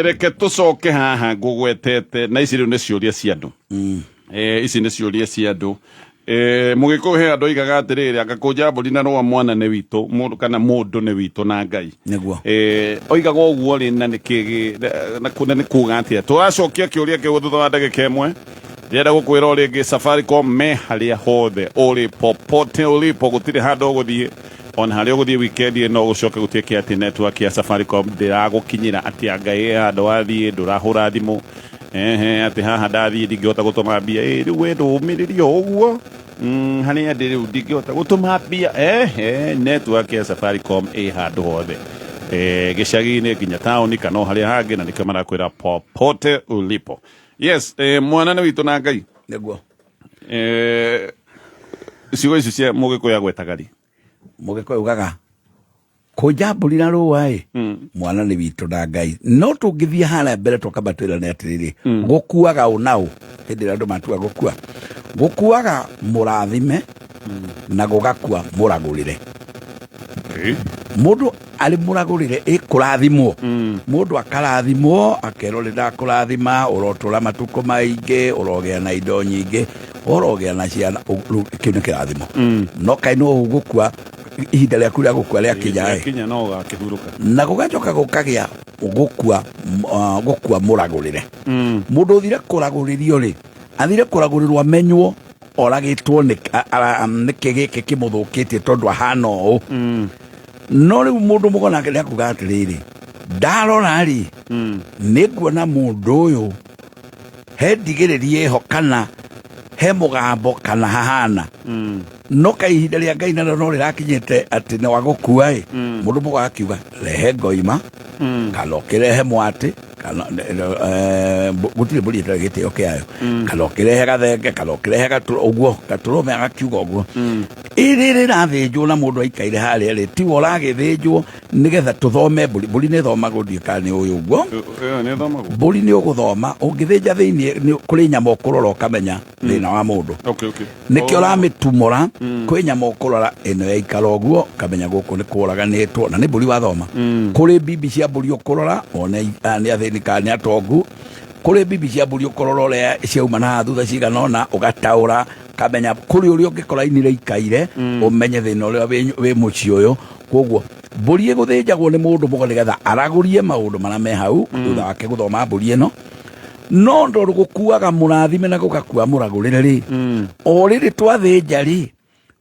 reke tũcoke haha ngũgwetete na ici rĩu nĩ ciũria cia andũ ici nĩ ciũria cia andũ mũgĩkũyũ he andũ oigaga atĩrĩrĩ anga kũnja mbũri na rũa mwana nĩ witũ mũndũ kana mũndũ nĩ witũ na Ngai nĩguo oigaga ũguo rĩ na nĩkĩ na na nĩ kuga atĩa tũracokia kĩũria kĩu thutha wa ndagĩka ĩmwe ndĩrenda gũkwĩra o rĩngĩ Safaricom me harĩa hothe ũrĩ popote ulipo gũtirĩ handũ ũgũthiĩ ona harĩa ũgũthiĩ weekend ĩno ũcoke gũtuĩke atĩ network ya Safaricom ndĩragũkinyĩra atĩ anga ĩ handũ wathiĩ ndũrahũra thimũ ehe atĩ haha ndathiĩ ndingĩhota gũtũma mbia ĩ rĩu we ndũmĩrĩrie o ũguo harĩa ndĩ rĩu ndingĩhota gũtũma mbia ehe network ya Safaricom ĩ handũ hothe gĩcagi-inĩ nginya taũni kana o harĩa hangĩ na nĩkĩo marakwĩra popote ulipo yes mwana nĩ witũ na Ngai nĩguo ciugo ici cia mũgĩkũyũ agwetaga rĩ mũgĩkũyũ ugaga kũnja mbũri na rũa ĩ mwana nĩ witũ na Ngai no tũngĩthiĩ harĩa mbere tũkamba twĩrane atĩrĩrĩ gũkuaga ũ na ũ hĩndĩ ĩrĩa andũ matua gũkua gũkuaga mũrathime na gũgakua mũragũrĩre mũndũ arĩ mũragũrĩre ĩkũrathimwo mũndũ akarathimwo akerwo nĩ ndakũrathima ũrotũra matukũ maingĩ ũrogĩa na indo nyingĩ ũrogĩa na ciana rĩu kĩu nĩ kĩrathimo no kaĩ no ũgũkua ihinda rĩaku rĩa gũkua rĩakinya ĩ kinya no ũgakĩhurũka na gũgacoka gũkagĩa gũkua gũkua mũragũrĩre mũndũ ũthire kũragũrĩrio rĩ athire kũragũrĩrwo amenywo oragĩtwo nĩkĩ gĩkĩ kĩmũthũkĩtie tondũ ahana ũũ no rĩu mũndũ mũgona nĩ akuga atĩrĩrĩ ndarora rĩ nĩ nguona mũndũ ũyũ he ndigĩrĩrie ĩho kana he mũgambo kana hahana no ka ihinda rĩa Ngai narĩo no rĩrakinyĩte atĩ nĩ wa gũkua ĩ mũndũ mũgo akiuga rehe ngoima kana ũkĩrehe mwatĩ Kana gũtirĩ mbũri ĩtarĩ gĩtĩo kĩayo, kana ũkĩrehe gathenge, kana ũkĩrehe ũguo gatũrũme, agakiuga ũguo ĩrĩ rĩrathĩnjwo na mũndũ aikaire harĩa rĩ, tiwe ũragĩthĩnjwo, nĩgetha tũthome mbũri. Mbũri nĩ thomagwo, ndiũĩ kana nĩ ũyũ ũguo. Ĩyo nĩ thomagwo. Mbũri nĩ ũgũthoma ũngĩthĩnja thĩinĩ kũrĩ nyama ũkũrora ũkamenya thĩna wa mũndũ. Nĩkĩo ũramĩtumũra, kwĩ nyama ũkũrora ĩno yaikara ũguo, ũkamenya gũkũ nĩ kũraganĩtwo na nĩ mbũri wathoma. Kũrĩ bibi cia mbũri ũkũrora one nĩ athĩni kana nĩ atongu. Kũrĩ bibi cia mbũri ũkũrora ũrĩa ciauma na haha thutha cigana ũna, ũgataũra kamenya. Kũrĩ ũrĩa ũngĩkora inire ikaire, ũmenye thĩna ũrĩa wĩ mũciĩ ũyũ. Koguo mbũri ĩgũthĩnjagwo nĩ mũndũ mũgo nĩgetha aragũrie maũndũ marĩa me hau thutha wake gũthoma mbũri ĩno. No tondũ gũkuaga mũrathime na gũgakua mũragũrĩre rĩ, o rĩrĩ twathĩnja rĩ,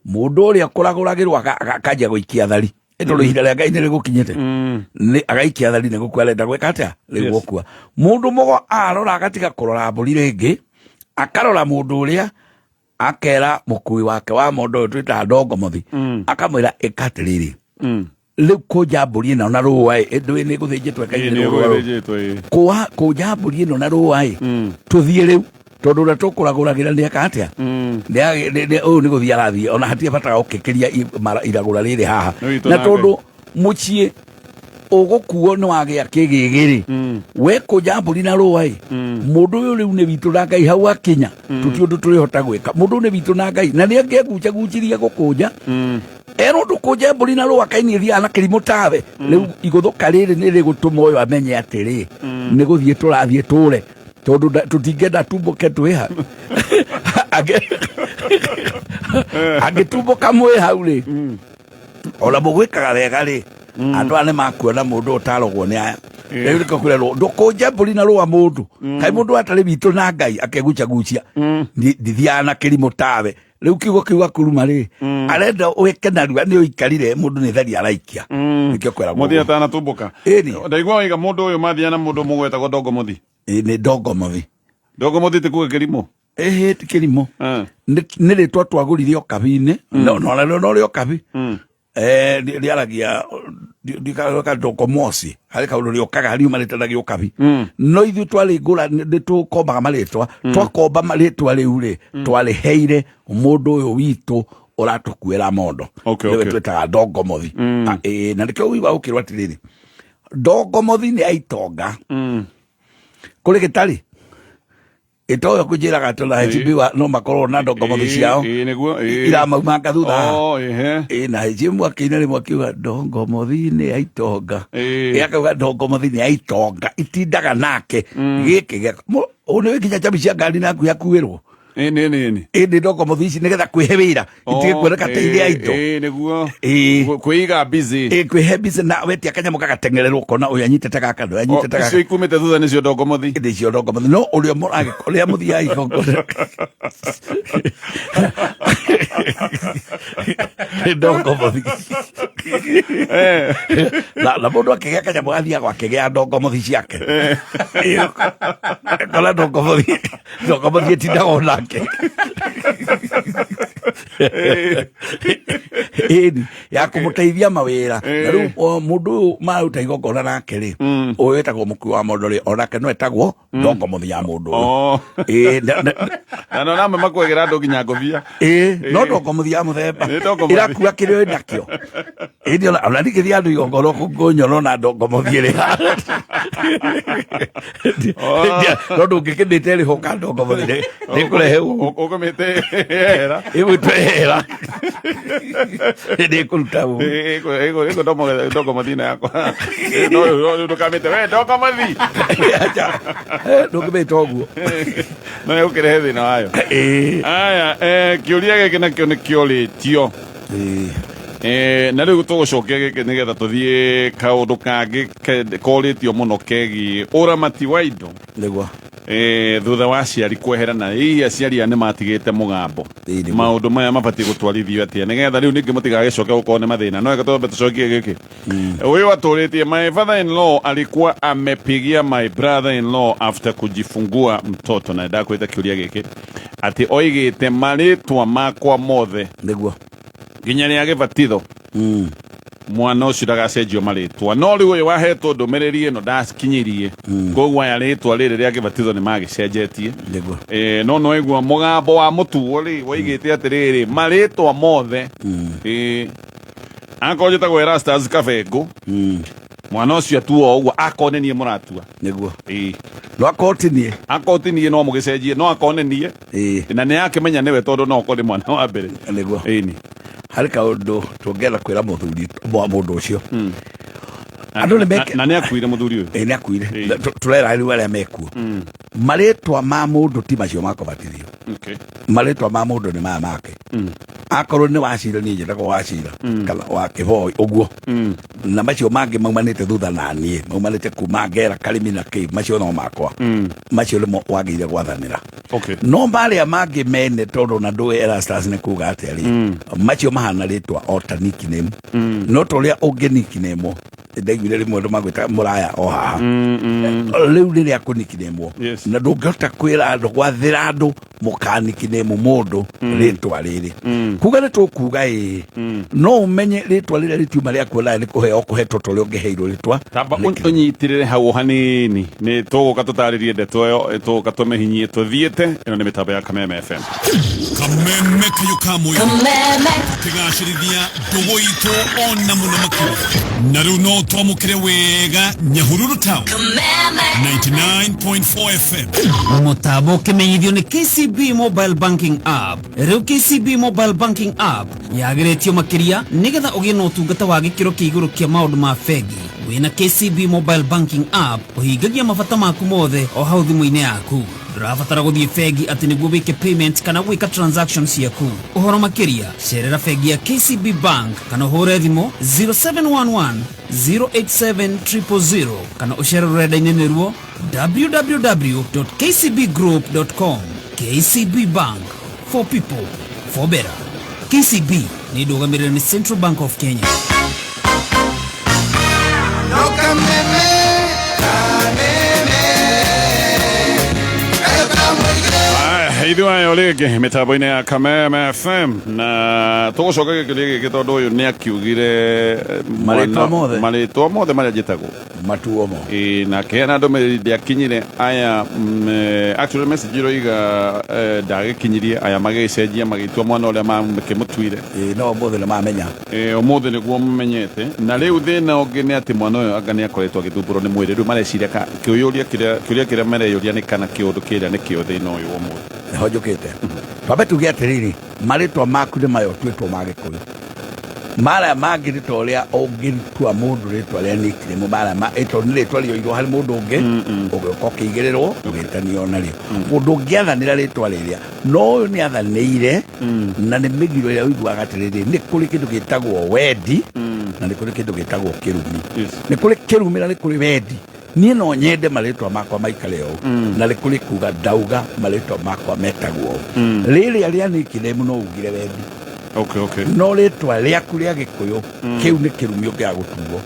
mũndũ ũrĩa kũragũragĩrwo akanjia gũikia thari. Ĩ tondũ ihinda rĩa Ngai nĩ rĩgũkinyĩte, nĩ agaikia thari nĩ gũkua arenda gwĩka atĩa rĩu. Gũkua mũndũ mũgo arora, agatiga kũrora mbũri rĩngĩ, akarora mũndũ ũrĩa, akera mũkui wake wa mondo ũyũ twĩtaga ndongomothi, akamwĩra, ĩka atĩrĩrĩ, rĩu kũnja mbũri ĩno na rũa ĩ, ndũĩ nĩ gũthĩnjĩtwo. Ĩĩ, nĩ gũthĩnjĩtwo, ĩĩ. Kũa kũnja mbũri ĩno na rũa ĩ, tũthiĩ rĩu, tondũ ũrĩa tũkũragũragĩra nĩ eka atĩa. Ũyũ nĩ gũthiĩ arathiĩ, ona hatirĩ bata wa gũkĩkĩria iragũra rĩrĩ haha. Nĩ witũ na na tondũ mũciĩ ũgũkuo nĩ wagĩa kĩgĩgĩ rĩ, we kũnja mbũri na rũa ĩ, mũndũ ũyũ rĩu nĩ witũ na Ngai, hau akinya tũti ũndũ tũrĩhota gwĩka. Mũndũ ũyũ nĩ witũ na Ngai, na nĩ angĩegucagucirie gũkũnja erwo ndũkũnje mbũri na rũa kaini thiaga na kĩrimũ tawe. Rĩu igũthũka rĩrĩ nĩ rĩgũtũma ũyũ amenye atĩrĩ, nĩ gũthiĩ tũrathiĩ tũre, tondũ tũtingĩenda tumbũke twĩha. Angĩtumbũka mwĩ hau rĩ, ona mũgwĩkaga wega rĩ, andũ aya nĩ makuona mũndũ ũtarogwo nĩ aya. Rĩu nĩkĩo kwĩrwo ndũkũnje mbũri na rũa mũndũ, kaĩ mũndũ atarĩ witũ na Ngai akegucagucia. Ndithiaga na kĩrimũ tawe. Rĩu kiugo kĩu akuruma rĩ, arenda wĩke narua nĩ ũikarire mũndũ nĩ thari araikia, nĩkĩo kwĩragwo Mũthi ũguo. atanatumbũka. Ĩni. Ndaigua waiga mũndũ ũyũ mathiaga na mũndũ mũgwetagwo ndongomothi. Ĩ, nĩ ndongomothi. Ndongomothi ti kuga kĩrimũ. Ĩhĩ, ti kĩrimũ. Nĩ rĩtwa twagũrire ũkabi-inĩ, no no no rĩ ũkabi. Rĩaragia ndikaka ndongomoci harĩ kaũndũ rĩũkaga riumanĩte na gĩũkabi, no ithuĩ twarĩ ngũra nĩ tũkombaga marĩtwa. Twakomba marĩtwa rĩu rĩ, twarĩheire mũndũ ũyũ witũ ũratũkuĩra mondo, nĩwe twĩtaga ndongomothi. Ah, ĩĩ, na nĩkĩo ũigua gũkĩrwo atĩrĩrĩ, ndongomothi nĩ aitonga kũrĩ gĩtarĩ ĩtoyo kũnjĩraga atĩ ona HB wa no makorwo na ndongomothi ciao. Ĩĩ, nĩguo, ĩĩ. Iramaumanga thutha. Oh, ehe. Ĩ, na HM akĩina rĩmwe akiuga ndongomothi nĩ aitonga. Ĩ, akauga ndongomothi nĩ aitonga itindaga nake gĩkĩ ũũ nĩ nginya chabi cia ngari naku yakuĩrwo. Ĩĩ, nĩ nĩ nĩ. Ĩ, nĩ ndongomothi ici nĩgetha kwĩhe wĩra itige kuoneka ta iria indo. Ĩĩ, nĩguo. Ĩĩ. Kwĩiga busy. Ĩ, kwĩhe busy na wetia kanyamũ gagateng'ererwo ũkona ũyũ anyitĩte gaka, ũyũ anyitĩte gaka. Icio ikumĩte thutha nĩcio ndongomothi. Nĩcio ndongomothi, no ũrĩa mũragĩ ũrĩa mũthiaga igongona nĩ ndongomothi. Na mũndũ akĩgĩa kanyamũ athiaga akĩgĩa ndongomothi ciake. Kona ndongomothi, ndongomothi ĩtindaga o nake ĩni ya kũmũteithia mawĩra. Na rĩu mũndũ ũyũ maruta igongona nake rĩ, ũyũ wĩtagwo mũkui wa mondo rĩ, onake no etagwo ndongomothi ya mũndũ ũyũ. Ĩĩ, Na no namwe makuagĩra andũ nginya ngobia. Ĩĩ, no ndongomothi ya mũthemba Nĩ ndongomothi. ĩrakua kĩrĩa ĩnakĩo. Ĩndĩ ona ningĩthiĩ andũ igongona kũnyona na ndongomothi ĩrĩ no ndũngĩkĩmĩte ĩrĩ ho ka ndongomothi nĩ kũrehe ũũ. Ũkũmĩte hera. Ĩgwĩtwo hera nĩ kũruta ũũ. Ĩkũ ndongomothi ĩno yakwa. No ndũkamĩte we ndongomothi. Ndũngĩmĩta ũguo. No ĩgũkĩrehe thĩna wayo. Aya, kĩũria gĩkĩ nakĩo nĩ kĩorĩtio. Na rĩu tũgũcokia gĩkĩ nĩgetha tũthiĩ kaũndũ kangĩ korĩtio mũno kegiĩ ũramati wa indo. Nĩguo. Thutha wa aciari kwehera na hihi aciari aya nĩ matigĩte mũgambo, maũndũ maya mabatiĩ gũtwarithio atĩa nĩgetha rĩu ningĩ mũtigagĩcoke gũkorwo nĩ mathĩna? No reke twambe tũcokie gĩkĩ. Huyu atũrĩtie, my father in law alikuwa amepigia my brother in law after kujifungua mtoto, na ndakwĩta kĩũria gĩkĩ atĩ oigĩte marĩtwa makwa mothe nĩguo nginya rĩa gĩbatitho. Mwana ũcio ndagacenjio marĩtwa, no rĩu ũyũ wahetwo ndũmĩrĩri ĩno ndakinyirie, koguo aya rĩtwa rĩrĩ rĩa kĩbatizo nĩ magĩcenjetie. No no igua mũgambo wa mũtuo rĩ woigĩte atĩrĩrĩ, marĩtwa mothe, akorwo njĩtagwo Erastus Kabengo, mwana ũcio atuo ũguo akorwo nĩ niĩ mũratua. Nĩguo. No akorwo ti niĩ. Akorwo ti niĩ no mũgĩcenjie, no akorwo nĩ niĩ na nĩ akĩmenya nĩwe, tondũ no okorwo nĩ mwana wa mbere. Nĩguo. Ĩni. Harĩ kaũndũ tũngĩenda kwĩra mũthuri mũndũ ũcio. Andũ nĩ meke Na nĩ akuire mũthuri ũyũ. Ĩ, nĩ akuire. Tũrera rĩu arĩa mekuo. Marĩtwa ma mũndũ ti macio ma kũbatithio. Marĩtwa ma mũndũ nĩ maya make. Akorwo nĩ Wacira, niĩ njĩtagwo Wacira kana wa Kĩboi ũguo, na macio mangĩ maumanĩte thutha na niĩ, maumanĩte kuma ngera karĩmi na kĩ, macio no makwa. Macio nĩmo wagĩrĩire gwathanĩra. No marĩa mangĩ mene, tondũ na ndũĩ Erastus nĩ kuga atĩa rĩ, macio mahana rĩtwa o ta nickname. No ta ũrĩa ũngĩ nickname, ndaiguire rĩmwe andũ magwĩta mũraya o haha, rĩu rĩrĩa kũnickname, na ndũngĩhota kwĩra andũ, gwathĩra andũ mũkanickname mũndũ rĩtwa rĩrĩ. Kuga nĩ tũkuga ĩĩ, no ũmenye rĩtwa rĩrĩa rĩtiuma rĩa kuona nĩ kũheo kũhetwo ta ũrĩa ũngĩheirwo rĩtwa. Tamba ũnyitĩrĩre hau o hanini, nĩ tũgũka tũtarĩrie ndeto ĩyo, tũgũka tũmĩhinyie tũthiĩte. Ĩno nĩ mĩtambo ya Kameme FM. Kameme kayo ka mũingĩ, tũkĩgacĩrithia ndũgũ itũ ona mũno makĩria, na rĩu no twamũkĩre wega Nyahururu Town 99.4 FM. Mũtambo ũkĩmenyithio nĩ KCB Mobile Banking App. Rĩu KCB Mobile Banking App yagĩrĩtio makĩria nĩgetha ũgĩe na ũtungata wa gĩkĩro kĩa igũrũ kĩa maũndũ ma bengi. Wĩna KCB Mobile Banking App ũhingagia mabata maku mothe o hau thimũ-inĩ yaku. Ndũrabatara gũthiĩ bengi atĩ nĩguo wĩke payment kana gwĩka transaction ciaku. Ũhoro makĩria, cerera bengi ya KCB Bank kana ũhũre thimũ 0711 087 000 kana ũcere rũrenda-inĩ nĩruo www.kcbgroup.com. KCB Bank, for people, for better. KCB nĩ ndũgamĩrĩre nĩ Central Bank of Kenya. No Kameme, Kameme, kayo ka Ithuĩ ayo rĩngĩ mĩtambo-inĩ ya Kameme FM, na tũgũcoka gĩkĩria gĩkĩ tondũ ũyũ nĩ akiugire Marĩtwa mothe? Marĩtwa mothe marĩa njĩtagwo matuo mo. Ĩ, na akĩheana ndũmĩrĩri ndĩakinyire aya. Actually message iroiga ndagĩkinyirie aya, magĩgĩcenjia magĩtua mwana ũrĩa makĩmũtuire. Ĩ, no ũmũthĩ nĩ mamenya. Ĩ, ũmũthĩ nĩguo mamenyete. Na rĩu thĩna ũngĩ nĩ atĩ mwana ũyũ anga nĩ akoretwo agĩthumbũrwo nĩ mwĩrĩ. Rĩu mareciria kĩũria kĩrĩa kĩũria kĩrĩa mareyũria nĩ kana kĩũndũ kĩrĩa nĩkĩo thĩna ũyũ wa ũmũthĩ. Nĩho njũkĩte. Twambe tuge atĩrĩrĩ, marĩtwa maku nĩ maya ũtuĩtwo ma Gĩkũyũ. Marĩa mangĩ nĩ ta ũrĩa ũngĩtua mũndũ rĩtwa rĩa nickname, marĩa tondũ nĩ rĩtwa rĩoirwo harĩ mũndũ ũngĩ, ũgĩũka ũkĩigĩrĩrwo ũgĩtanio narĩo. Mũndũ ũngĩathanĩra rĩtwa rĩrĩa, no ũyũ nĩ athanĩire, na nĩ mĩgiro ĩrĩa ũiguaga atĩrĩrĩ, nĩ kũrĩ kĩndũ gĩtagwo wendi na nĩ kũrĩ kĩndũ gĩtagwo kĩrumi. Nĩ kũrĩ kĩrumi na nĩ kũrĩ wendi. Niĩ no nyende marĩtwa makwa maikare ũũ, na nĩ kũrĩ kuga ndauga marĩtwa makwa metagwo ũũ. Rĩrĩa rĩa nickname no ugire wendi. No rĩtwa rĩaku rĩa Gĩkũyũ, kĩu nĩ kĩrumi ũngĩaga gũtuo.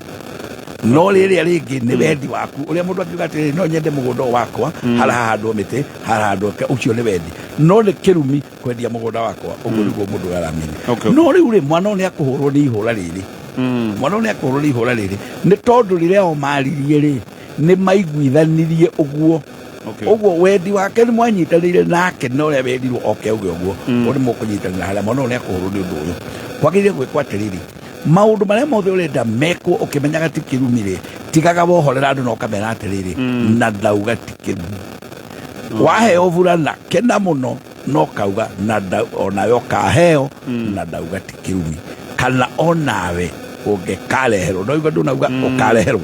No rĩrĩa rĩngĩ nĩ wendi waku, ũrĩa mũndũ akiuga atĩrĩrĩ, no nyende mũgũnda ũyũ wakwa harĩa hahandwo mĩtĩ, harĩa hahandwo ũcio nĩ wendi, no nĩ kĩrumi kwendia mũgũnda wakwa. Ũguo nĩguo mũndũ ũyũ aramenya. No rĩu rĩ, mwana ũyũ nĩ akũhũrwo nĩ ihũra rĩrĩ, mwana ũyũ nĩ akũhũrwo nĩ ihũra rĩrĩ, nĩ tondũ rĩrĩa o maririe rĩ, nĩ maiguithanirie ũguo. Ũguo wendi wake nĩ mwanyitanĩire nake, na ũrĩa wendirwo oke auge ũguo, ũguo nĩ mũkũnyitanĩra harĩa mwana ũyũ nĩ akũhũrwo nĩ ũndũ ũyũ. Kwagĩrĩire gwĩkwo atĩrĩrĩ, maũndũ marĩa mothe ũrenda mekwo ũkĩmenyaga ti kĩrumi rĩ, tigaga wohorera andũ na ũkamera atĩrĩrĩ, na ndauga ti kĩrumi. Waheo burana kena mũno, no kauga na onawe ũkaheo, na ndauga ti kĩrumi. Kana onawe ũngĩkareherwo, no igua ndũnauga ũkareherwo,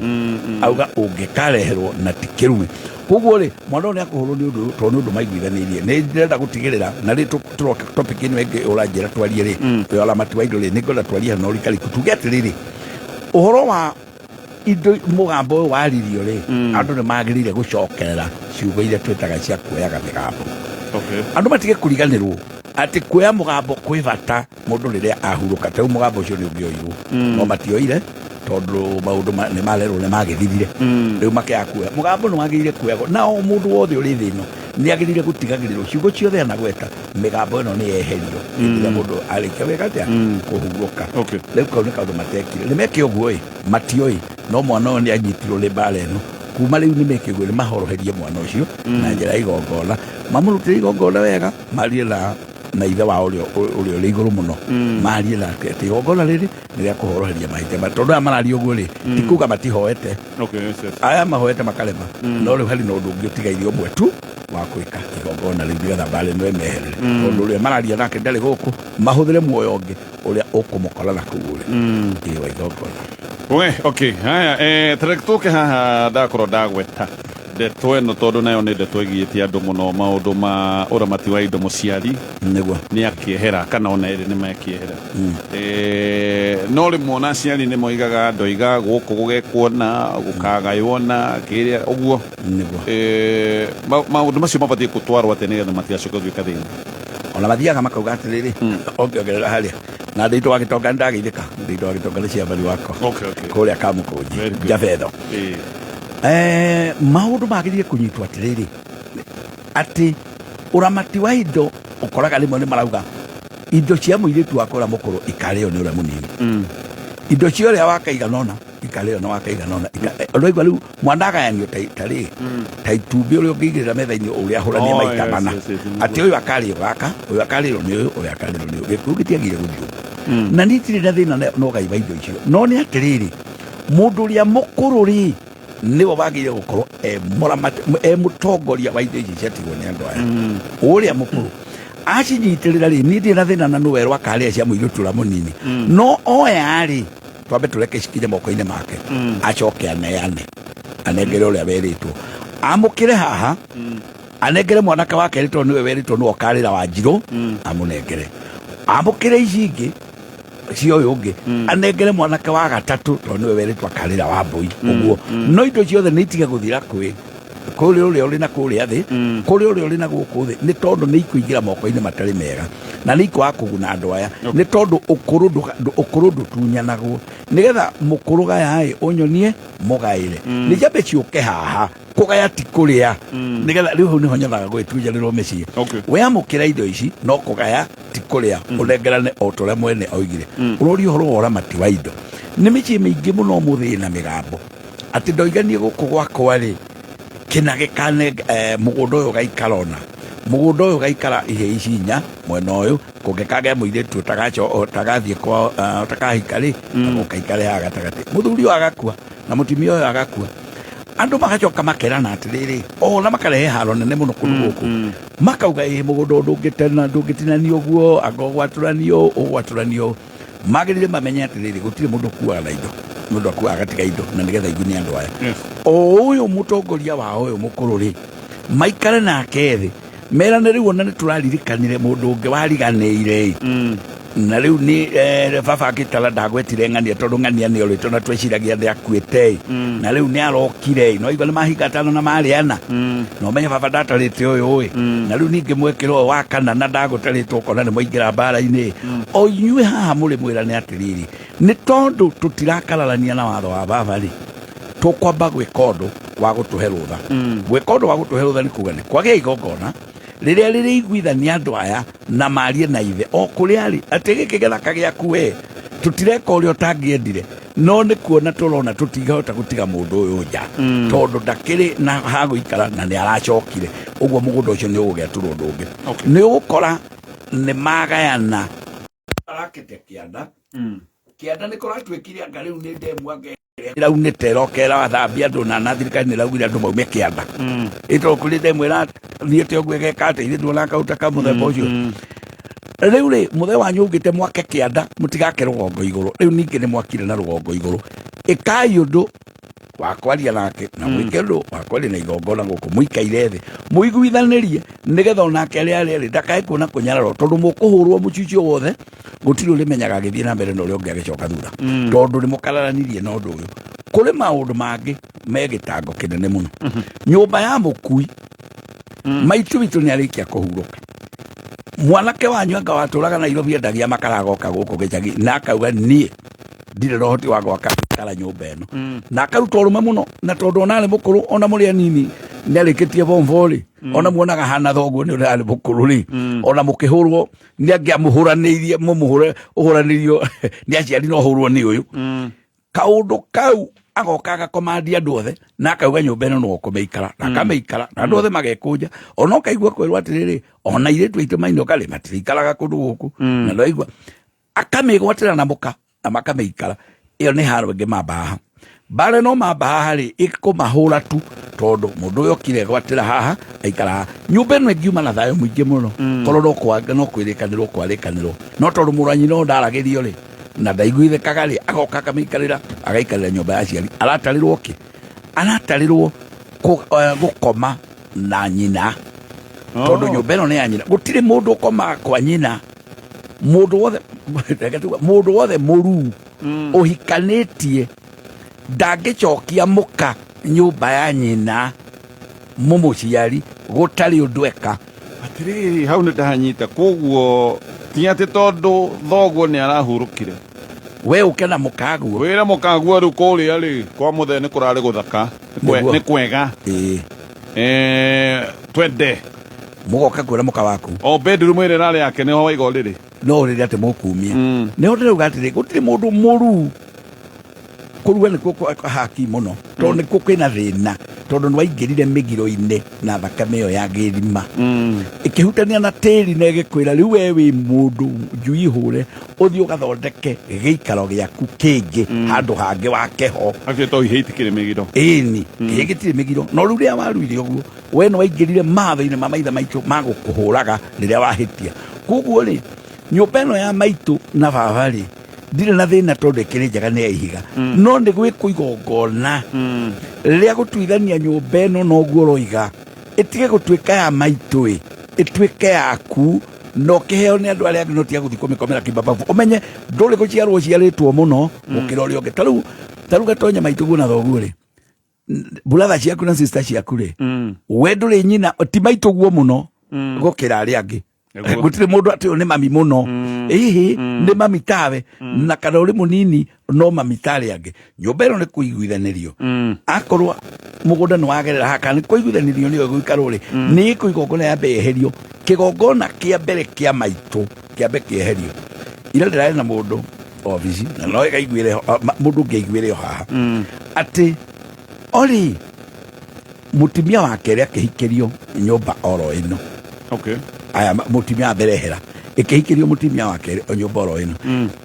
auga ũngĩkareherwo na ti kĩrumi. Koguo rĩ, mwana ũyũ nĩ akũhũrwo nĩ ũndũ ũyũ tondũ nĩ ũndũ maiguithanĩirie. Nĩ ndĩrenda gũtigĩrĩra na rĩ tũroka topic ĩno ĩngĩ ũranjĩra twarie rĩ, ya ũramati wa indo rĩ, nĩ ngwenda twarie na ũrikariku, tuge atĩrĩrĩ, ũhoro wa indo, mũgambo ũyũ waririo rĩ, andũ nĩ magĩrĩire gũcokerera ciugo iria twĩtaga cia kuoyaga mĩgambo. Andũ matige kũriganĩrwo atĩ kuoya mũgambo kwĩ bata mũndũ rĩrĩa ahurũka. Ta rĩu mũgambo ũcio nĩ ũngĩoirwo, no matioire tondũ maũndũ nĩ marerwo nĩ magĩthirire. Rĩu makĩaga kuoya mũgambo. Nĩ wagĩrĩire kuoyagwo na o mũndũ wothe ũrĩ thĩ ĩno. Nĩ agĩrĩire gũtigagĩrĩrwo ciugo ciothe anagweta mĩgambo ĩno nĩ yeherio hĩndĩ ĩrĩa mũndũ arĩkia gwĩka atĩa, kũhurũka. Rĩu kau nĩ kaũndũ matekire. Nĩ meke ũguo ĩ, matioĩ no mwana ũyũ nĩ anyitirwo nĩ mbara ĩno. Kuma rĩu nĩ meke ũguo, nĩ mahoroherie mwana ũcio na njĩra ya igongona, mamũrutĩre igongona wega, marie na ithe wao ũrĩa ũrĩ igũrũ mũno, marie nake atĩ igongona rĩrĩ nĩ rĩa kũhoroheria mahĩtia tondũ aya mararia ũguo rĩ, ti kuga matihoete. Okay, yes. Aya mahoete makarema, no rĩu harĩ na ũndũ ũngĩ ũtigaire ũmwe tu wa gwĩka igongona rĩu nĩgetha mbara ĩno ĩmeherere, tondũ ũrĩa mararia nake ndarĩ gũkũ, mahũthĩre muoyo ũngĩ ũrĩa ũkũmũkora na kũu ũrĩ ĩĩ wa igongona. We, okay. Haya, tareke tũke haha ndakorwo ndagweta ndeto ĩno, tondũ nayo nĩ ndeto ĩgiĩte andũ mũno, maũndũ ma ũramati wa indo, mũciari nĩguo nĩ akĩehera kana ona erĩ nĩ mekĩehera. No rĩmwe ona aciari nĩ moigaga ndoiga gũkũ gũgekwo na gũkagaywo na kĩrĩa ũguo. Nĩguo. Maũndũ macio mabatiĩ gũtwarwo atĩa nĩgetha matigacoke gũtuĩka thĩna? Ona mathiaga makauga atĩrĩrĩ, ũngĩongerera harĩa na ndĩitũ wa gĩtonga, nĩndagĩithĩka ndĩitũ wa gĩtonga nĩ ciambari wakwa kũrĩa Kamũkũnji. Very good. Njabetho. Maũndũ magĩrĩire kũnyitwo atĩrĩrĩ, atĩ ũramati wa indo ũkoraga rĩmwe nĩ marauga indo cia mũirĩtu wakwa ũrĩa mũkũrũ ikarĩo nĩ ũrĩa mũnini, indo cia ũrĩa wakaigana ũna ikarĩo na wakaigana ũna. Ũraigua rĩu mwana agayanio ta rĩ ta itumbĩ ũrĩa ũngĩigĩrĩra metha-inĩ ũrĩa ahũranie Oh, maita yes, mana, yes. atĩ ũyũ akarĩo gaka, ũyũ akarĩrwo nĩ ũyũ, ũyũ akarĩrwo nĩ ũyũ. Gĩkuũ gĩtiagire gũthiĩ ũguo. Na niĩ ndirĩ na thĩna na ũgai wa indo icio, no nĩ atĩrĩrĩ, mũndũ ũrĩa mũkũrũ rĩ, nĩwe wagĩrĩire gũkorwo e mũramati, e mũtongoria wa indo ici ciatigwo nĩ andũ aya. Ũrĩa mũkũrũ acinyitĩrĩra rĩ, niĩ ndirĩ na thĩna na nũwerwo akarĩa cia mũirĩtu ũrĩa mũnini, no oya rĩ, twambe tũreke cikinye moko-inĩ make, acoke aneane, anengere ũrĩa werĩtwo amũkĩre haha, anengere mwanake wa kerĩ, tondũ nĩwe werĩtwo nĩwe ũkarĩra Wanjirũ, amũnengere amũkĩre ici ingĩ cia ũyũ ũngĩ, anengere mwanake wa gatatũ, tondũ nĩwe werĩtwo akarĩra wa mbũi ũguo. No indo ciothe nĩ itige gũthira kwĩ kũrĩ ũrĩa ũrĩ na kũrĩa thĩ, kũrĩ ũrĩa ũrĩ na gũkũ thĩ, nĩ tondũ nĩ ikũingĩra moko-inĩ matarĩ mega na nĩ ikwaga kũguna andũ aya, nĩ tondũ ũkũrũ ũkũrũ ndũtunyanagwo. Nĩgetha mũkũrũ gaya-ĩ, ũnyonie mũgaĩre, nĩ njambe ciũke haha. Kũgaya ti kũrĩa. Nĩgetha rĩu hau nĩho nyonaga gũgĩtunyanĩrwo mĩciĩ. Wamũkĩra indo ici, no kũgaya ti kũrĩa, ũnengerane o ta ũrĩa mwene oigire. Ũroria ũhoro wa ũramati wa indo, nĩ mĩciĩ mĩingĩ mũno ũmũthĩ ĩna mĩgambo atĩ ndoiganie gũkũ gwakwa rĩ, kĩna gĩkane mũgũnda ũyũ ũgaikara ona mũgũnda ũyũ ũgaikara ihĩĩ ici inya mwena ũyũ, kũngĩkagĩa mũirĩtu ũtagathiĩ kwa ũtakahika rĩ, gũkaikare haha gatagatĩ. Mũthuri ũyũ agakua na mũtumia ũyũ agakua, andũ magacoka makerana atĩrĩrĩ, ona makarehe haro nene mũno kũndũ gũkũ, makauga ĩ mũgũnda ũyũ ndũngĩtena, ndũngĩtinanio ũguo, anga ũgwatũranio, ũgwatũranio. Magĩrĩire mamenye atĩrĩrĩ, gũtirĩ mũndũ ũkuaga na indo, mũndũ akuaga agatiga indo, na nĩgetha igunye andũ aya. O ũyũ mũtongoria wa ũyũ mũkũrũ rĩ, maikare nake thĩ, merane rĩu ona nĩ tũraririkanire mũndũ ũngĩ wariganĩire na rĩu nĩ baba akĩtara ndagwetire ng'ania, tondũ ng'ania nĩ orĩtwo na tweciragia nĩ akuĩte, na rĩu nĩ arokire, no igua nĩ mahinga atano na marĩana, na ũmenye baba ndatarĩte ũyũ ĩ, na rĩu ningĩ mwekĩra ũyũ wa kana na ndagũtarĩtwo, ũkona nĩ mwaingĩra mbara-inĩ. O inyuĩ haha mũrĩ mwĩrane atĩrĩrĩ, nĩ tondũ tũtirakararania na watho wa baba rĩ, tũkwamba gwĩka ũndũ wa gũtũhe rũtha. Gwĩka ũndũ wa gũtũhe rũtha nĩ kuga nĩ kwagĩa igongona rĩrĩa rĩrĩiguithania andũ aya na marie na ithe o kũrĩa arĩ atĩ gĩkĩ gĩthaka gĩaku we tũtireka ũrĩa ũtangĩendire, no nĩ kuona tũrona tũtingĩhota gũtiga mũndũ ũyũ nja, tondũ ndakĩrĩ na ha gũikara na nĩ aracokire ũguo, mũgũnda ũcio nĩ ũgũgĩatũrwo ũndũ ũngĩ. Nĩ ũgũkora nĩ magayana arakĩte kĩanda. Kĩanda nĩ kũratuĩkire anga rĩu nĩ ndemu, anga ĩraunĩte ĩroka ĩrathambia andũ, na thirikari nĩ ĩraugire andũ maume kĩanda, ĩtondũ kũrĩ ndemu ĩrathiĩte ũguo ĩgeka atĩ ithuĩ tuona kauta ka mũthemba ũcio. Rĩu rĩ, mũthee wanyu augĩte mwake kĩanda, mũtigake rũgongo igũrũ. Rĩu ningĩ nĩ mwakire na rũgongo igũrũ. Ĩkai ũndũ wa kwaria nake na mwĩke ũndũ wa kwaria na igongona gũkũ mũikaire thĩ mũiguithanĩrie, nĩgetha onake arĩa arĩa rĩ ndakae kuona kũnyararwo, tondũ mũkũhũrwo mũcucio wothe, gũtirĩ ũrĩmenyaga agĩthiĩ na mbere na ũrĩa ũngĩ agĩcoka thutha, tondũ nĩ mũkararanirie na ũndũ ũyũ. Kũrĩ maũndũ mangĩ me gĩtango kĩnene mũno. Nyũmba ya mũkui maitũ witũ nĩ arĩkia kũhurũka, mwanake wanyu anga watũraga Nairobi endagia makara agoka gũkũ gĩcagi na akauga niĩ ndirĩ na ũhoti wa gwaka kara nyũmba ĩno, na akaruta ũrũme mũno, na tondũ ona arĩ mũkũrũ, ona mũrĩ anini nĩ arĩkĩtie form 4 rĩ. Ona muonaga hana thoguo nĩ ũrĩa arĩ mũkũrũ rĩ, ona mũkĩhũrwo nĩ angĩamũhũranĩirie, mũmũhũre ũhũranĩrio nĩ aciari, no hũrwo nĩ ũyũ. Kaũndũ kau agoka agakomandia andũ othe na akauga nyũmba ĩno no ũkũmĩikara, na akamĩikara na andũ othe magekũnja. Ona ũkaigua kwĩrwo atĩrĩrĩ, ona airĩtu aitũ mainũka rĩ, matirĩikaraga kũndũ gũkũ. Na ndwaigua akamĩgwatĩra na mũka na makamĩikara. Ĩyo nĩ haro ĩngĩ mambaha mbara ĩno mamba haha rĩ, ĩkũmahũra tu, tondũ mũndũ ũyũ okire gwatĩra haha aikara haha. Nyũmba ĩno ĩngiuma na thayũ mũingĩ mũno korwo no kwanga no kwĩrĩkanĩrwo kwarĩkanĩrwo, no tondũ mũrũ wa nyina ũyũ ndaragĩrio rĩ na ndaiguithĩkaga rĩ, agoka akamĩikarĩra, agaikarĩra nyũmba ya aciari. Aratarĩrwo kĩ? Aratarĩrwo gũkoma na nyina, tondũ nyũmba ĩno nĩ ya nyina. Gũtirĩ mũndũ ũkomaga kwa nyina. Mũndũ wothe, reke tuge, mũndũ wothe mũruu ũhikanĩtie ndangĩcokia mũka nyũmba ya nyina mũmũciari gũtarĩ ũndũ eka. Atirĩrĩ, hau nĩ ndahanyita. Koguo ti atĩ tondũ thoguo nĩ arahurũkire we ũke na mũkaguo. Wĩra mũkaguo rĩu kũrĩa rĩ kwa mũthee nĩ kũrarĩ gũthaka. Nĩguo. Nĩ kwega. Twende mũgoka kwĩra mũka waku. O bedroom ĩrĩa ĩrarĩ yake nĩho waiga ũrĩrĩ. No ũrĩrĩ atĩ mũkumia. Nĩho ndĩrauga atĩrĩ, gũtirĩ mũndũ mũruu. Kũrua nĩkuo haki mũno, tondũ nĩkuo kwĩna thĩna, tondũ nĩwaingĩrire mĩgiro-inĩ na thakame ĩyo ya gĩthima ĩkĩhutania na tĩri na ĩgĩkwĩra rĩu we wĩ mũndũ njui hũre, ũthiĩ ũgathondeke gĩikaro gĩaku kĩngĩ handũ hangĩ wake ho. Actually to ihĩ itikĩrĩ mĩgiro. Ĩni, kĩhĩ gĩtirĩ mĩgiro, no rĩu rĩrĩa waruire ũguo, we nĩ waingĩrire matho-inĩ ma maithe maitũ ma gũkũhũraga rĩrĩa wahĩtia. Koguo rĩ, nyũmba ĩno ya maitũ na baba rĩ, ndirĩ na thĩna tondũ ĩkĩrĩ njega, nĩ ya ihiga, no nĩ gwĩkwo igongona rĩa gũtuithania nyũmba ĩno noguo ũroiga ĩtige gũtuĩka ya maitũ ĩ, ĩtuĩke yaku na ũkĩheo nĩ andũ arĩa angĩ, no tiga gũthiĩ kũmĩkomera kĩmbababu. Ũmenye ndũrĩ gũciarwo ũciarĩtwo mũno gũkĩra ũrĩa ũngĩ. Ta rĩu gatonya maitũ guo na thoguo rĩ, brother ciaku na sister ciaku rĩ, we ndũrĩ nyina ti maitũ guo mũno gũkĩra arĩa angĩ. Gũtirĩ mũndũ atĩ ũyũ nĩ mami mũno, ĩhĩ nĩ mami tawe, na kana ũrĩ mũnini no mami ta arĩa angĩ. Nyũmba ĩno nĩ kũiguithanĩrio, akorwo mũgũnda nĩ wagerera haha kana nĩ kũiguithanĩrio nĩyo ĩgũikarwo rĩ, nĩ ĩkũ igongona ya mbere yeherio, kĩgongona kĩa mbere kĩa maitũ kĩambe kĩeherio. Ira ndĩrarĩ na mũndũ obici na no ĩkaiguĩre ho- mũndũ ũngĩ aiguĩre o haha atĩ ori mũtumia wa kerĩ akĩhikĩrio nyũmba oro ĩno. Aya, mũtumia wa mbere ehera, ĩkĩhikĩrio mũtumia wa kerĩ o nyũmba oro ĩno.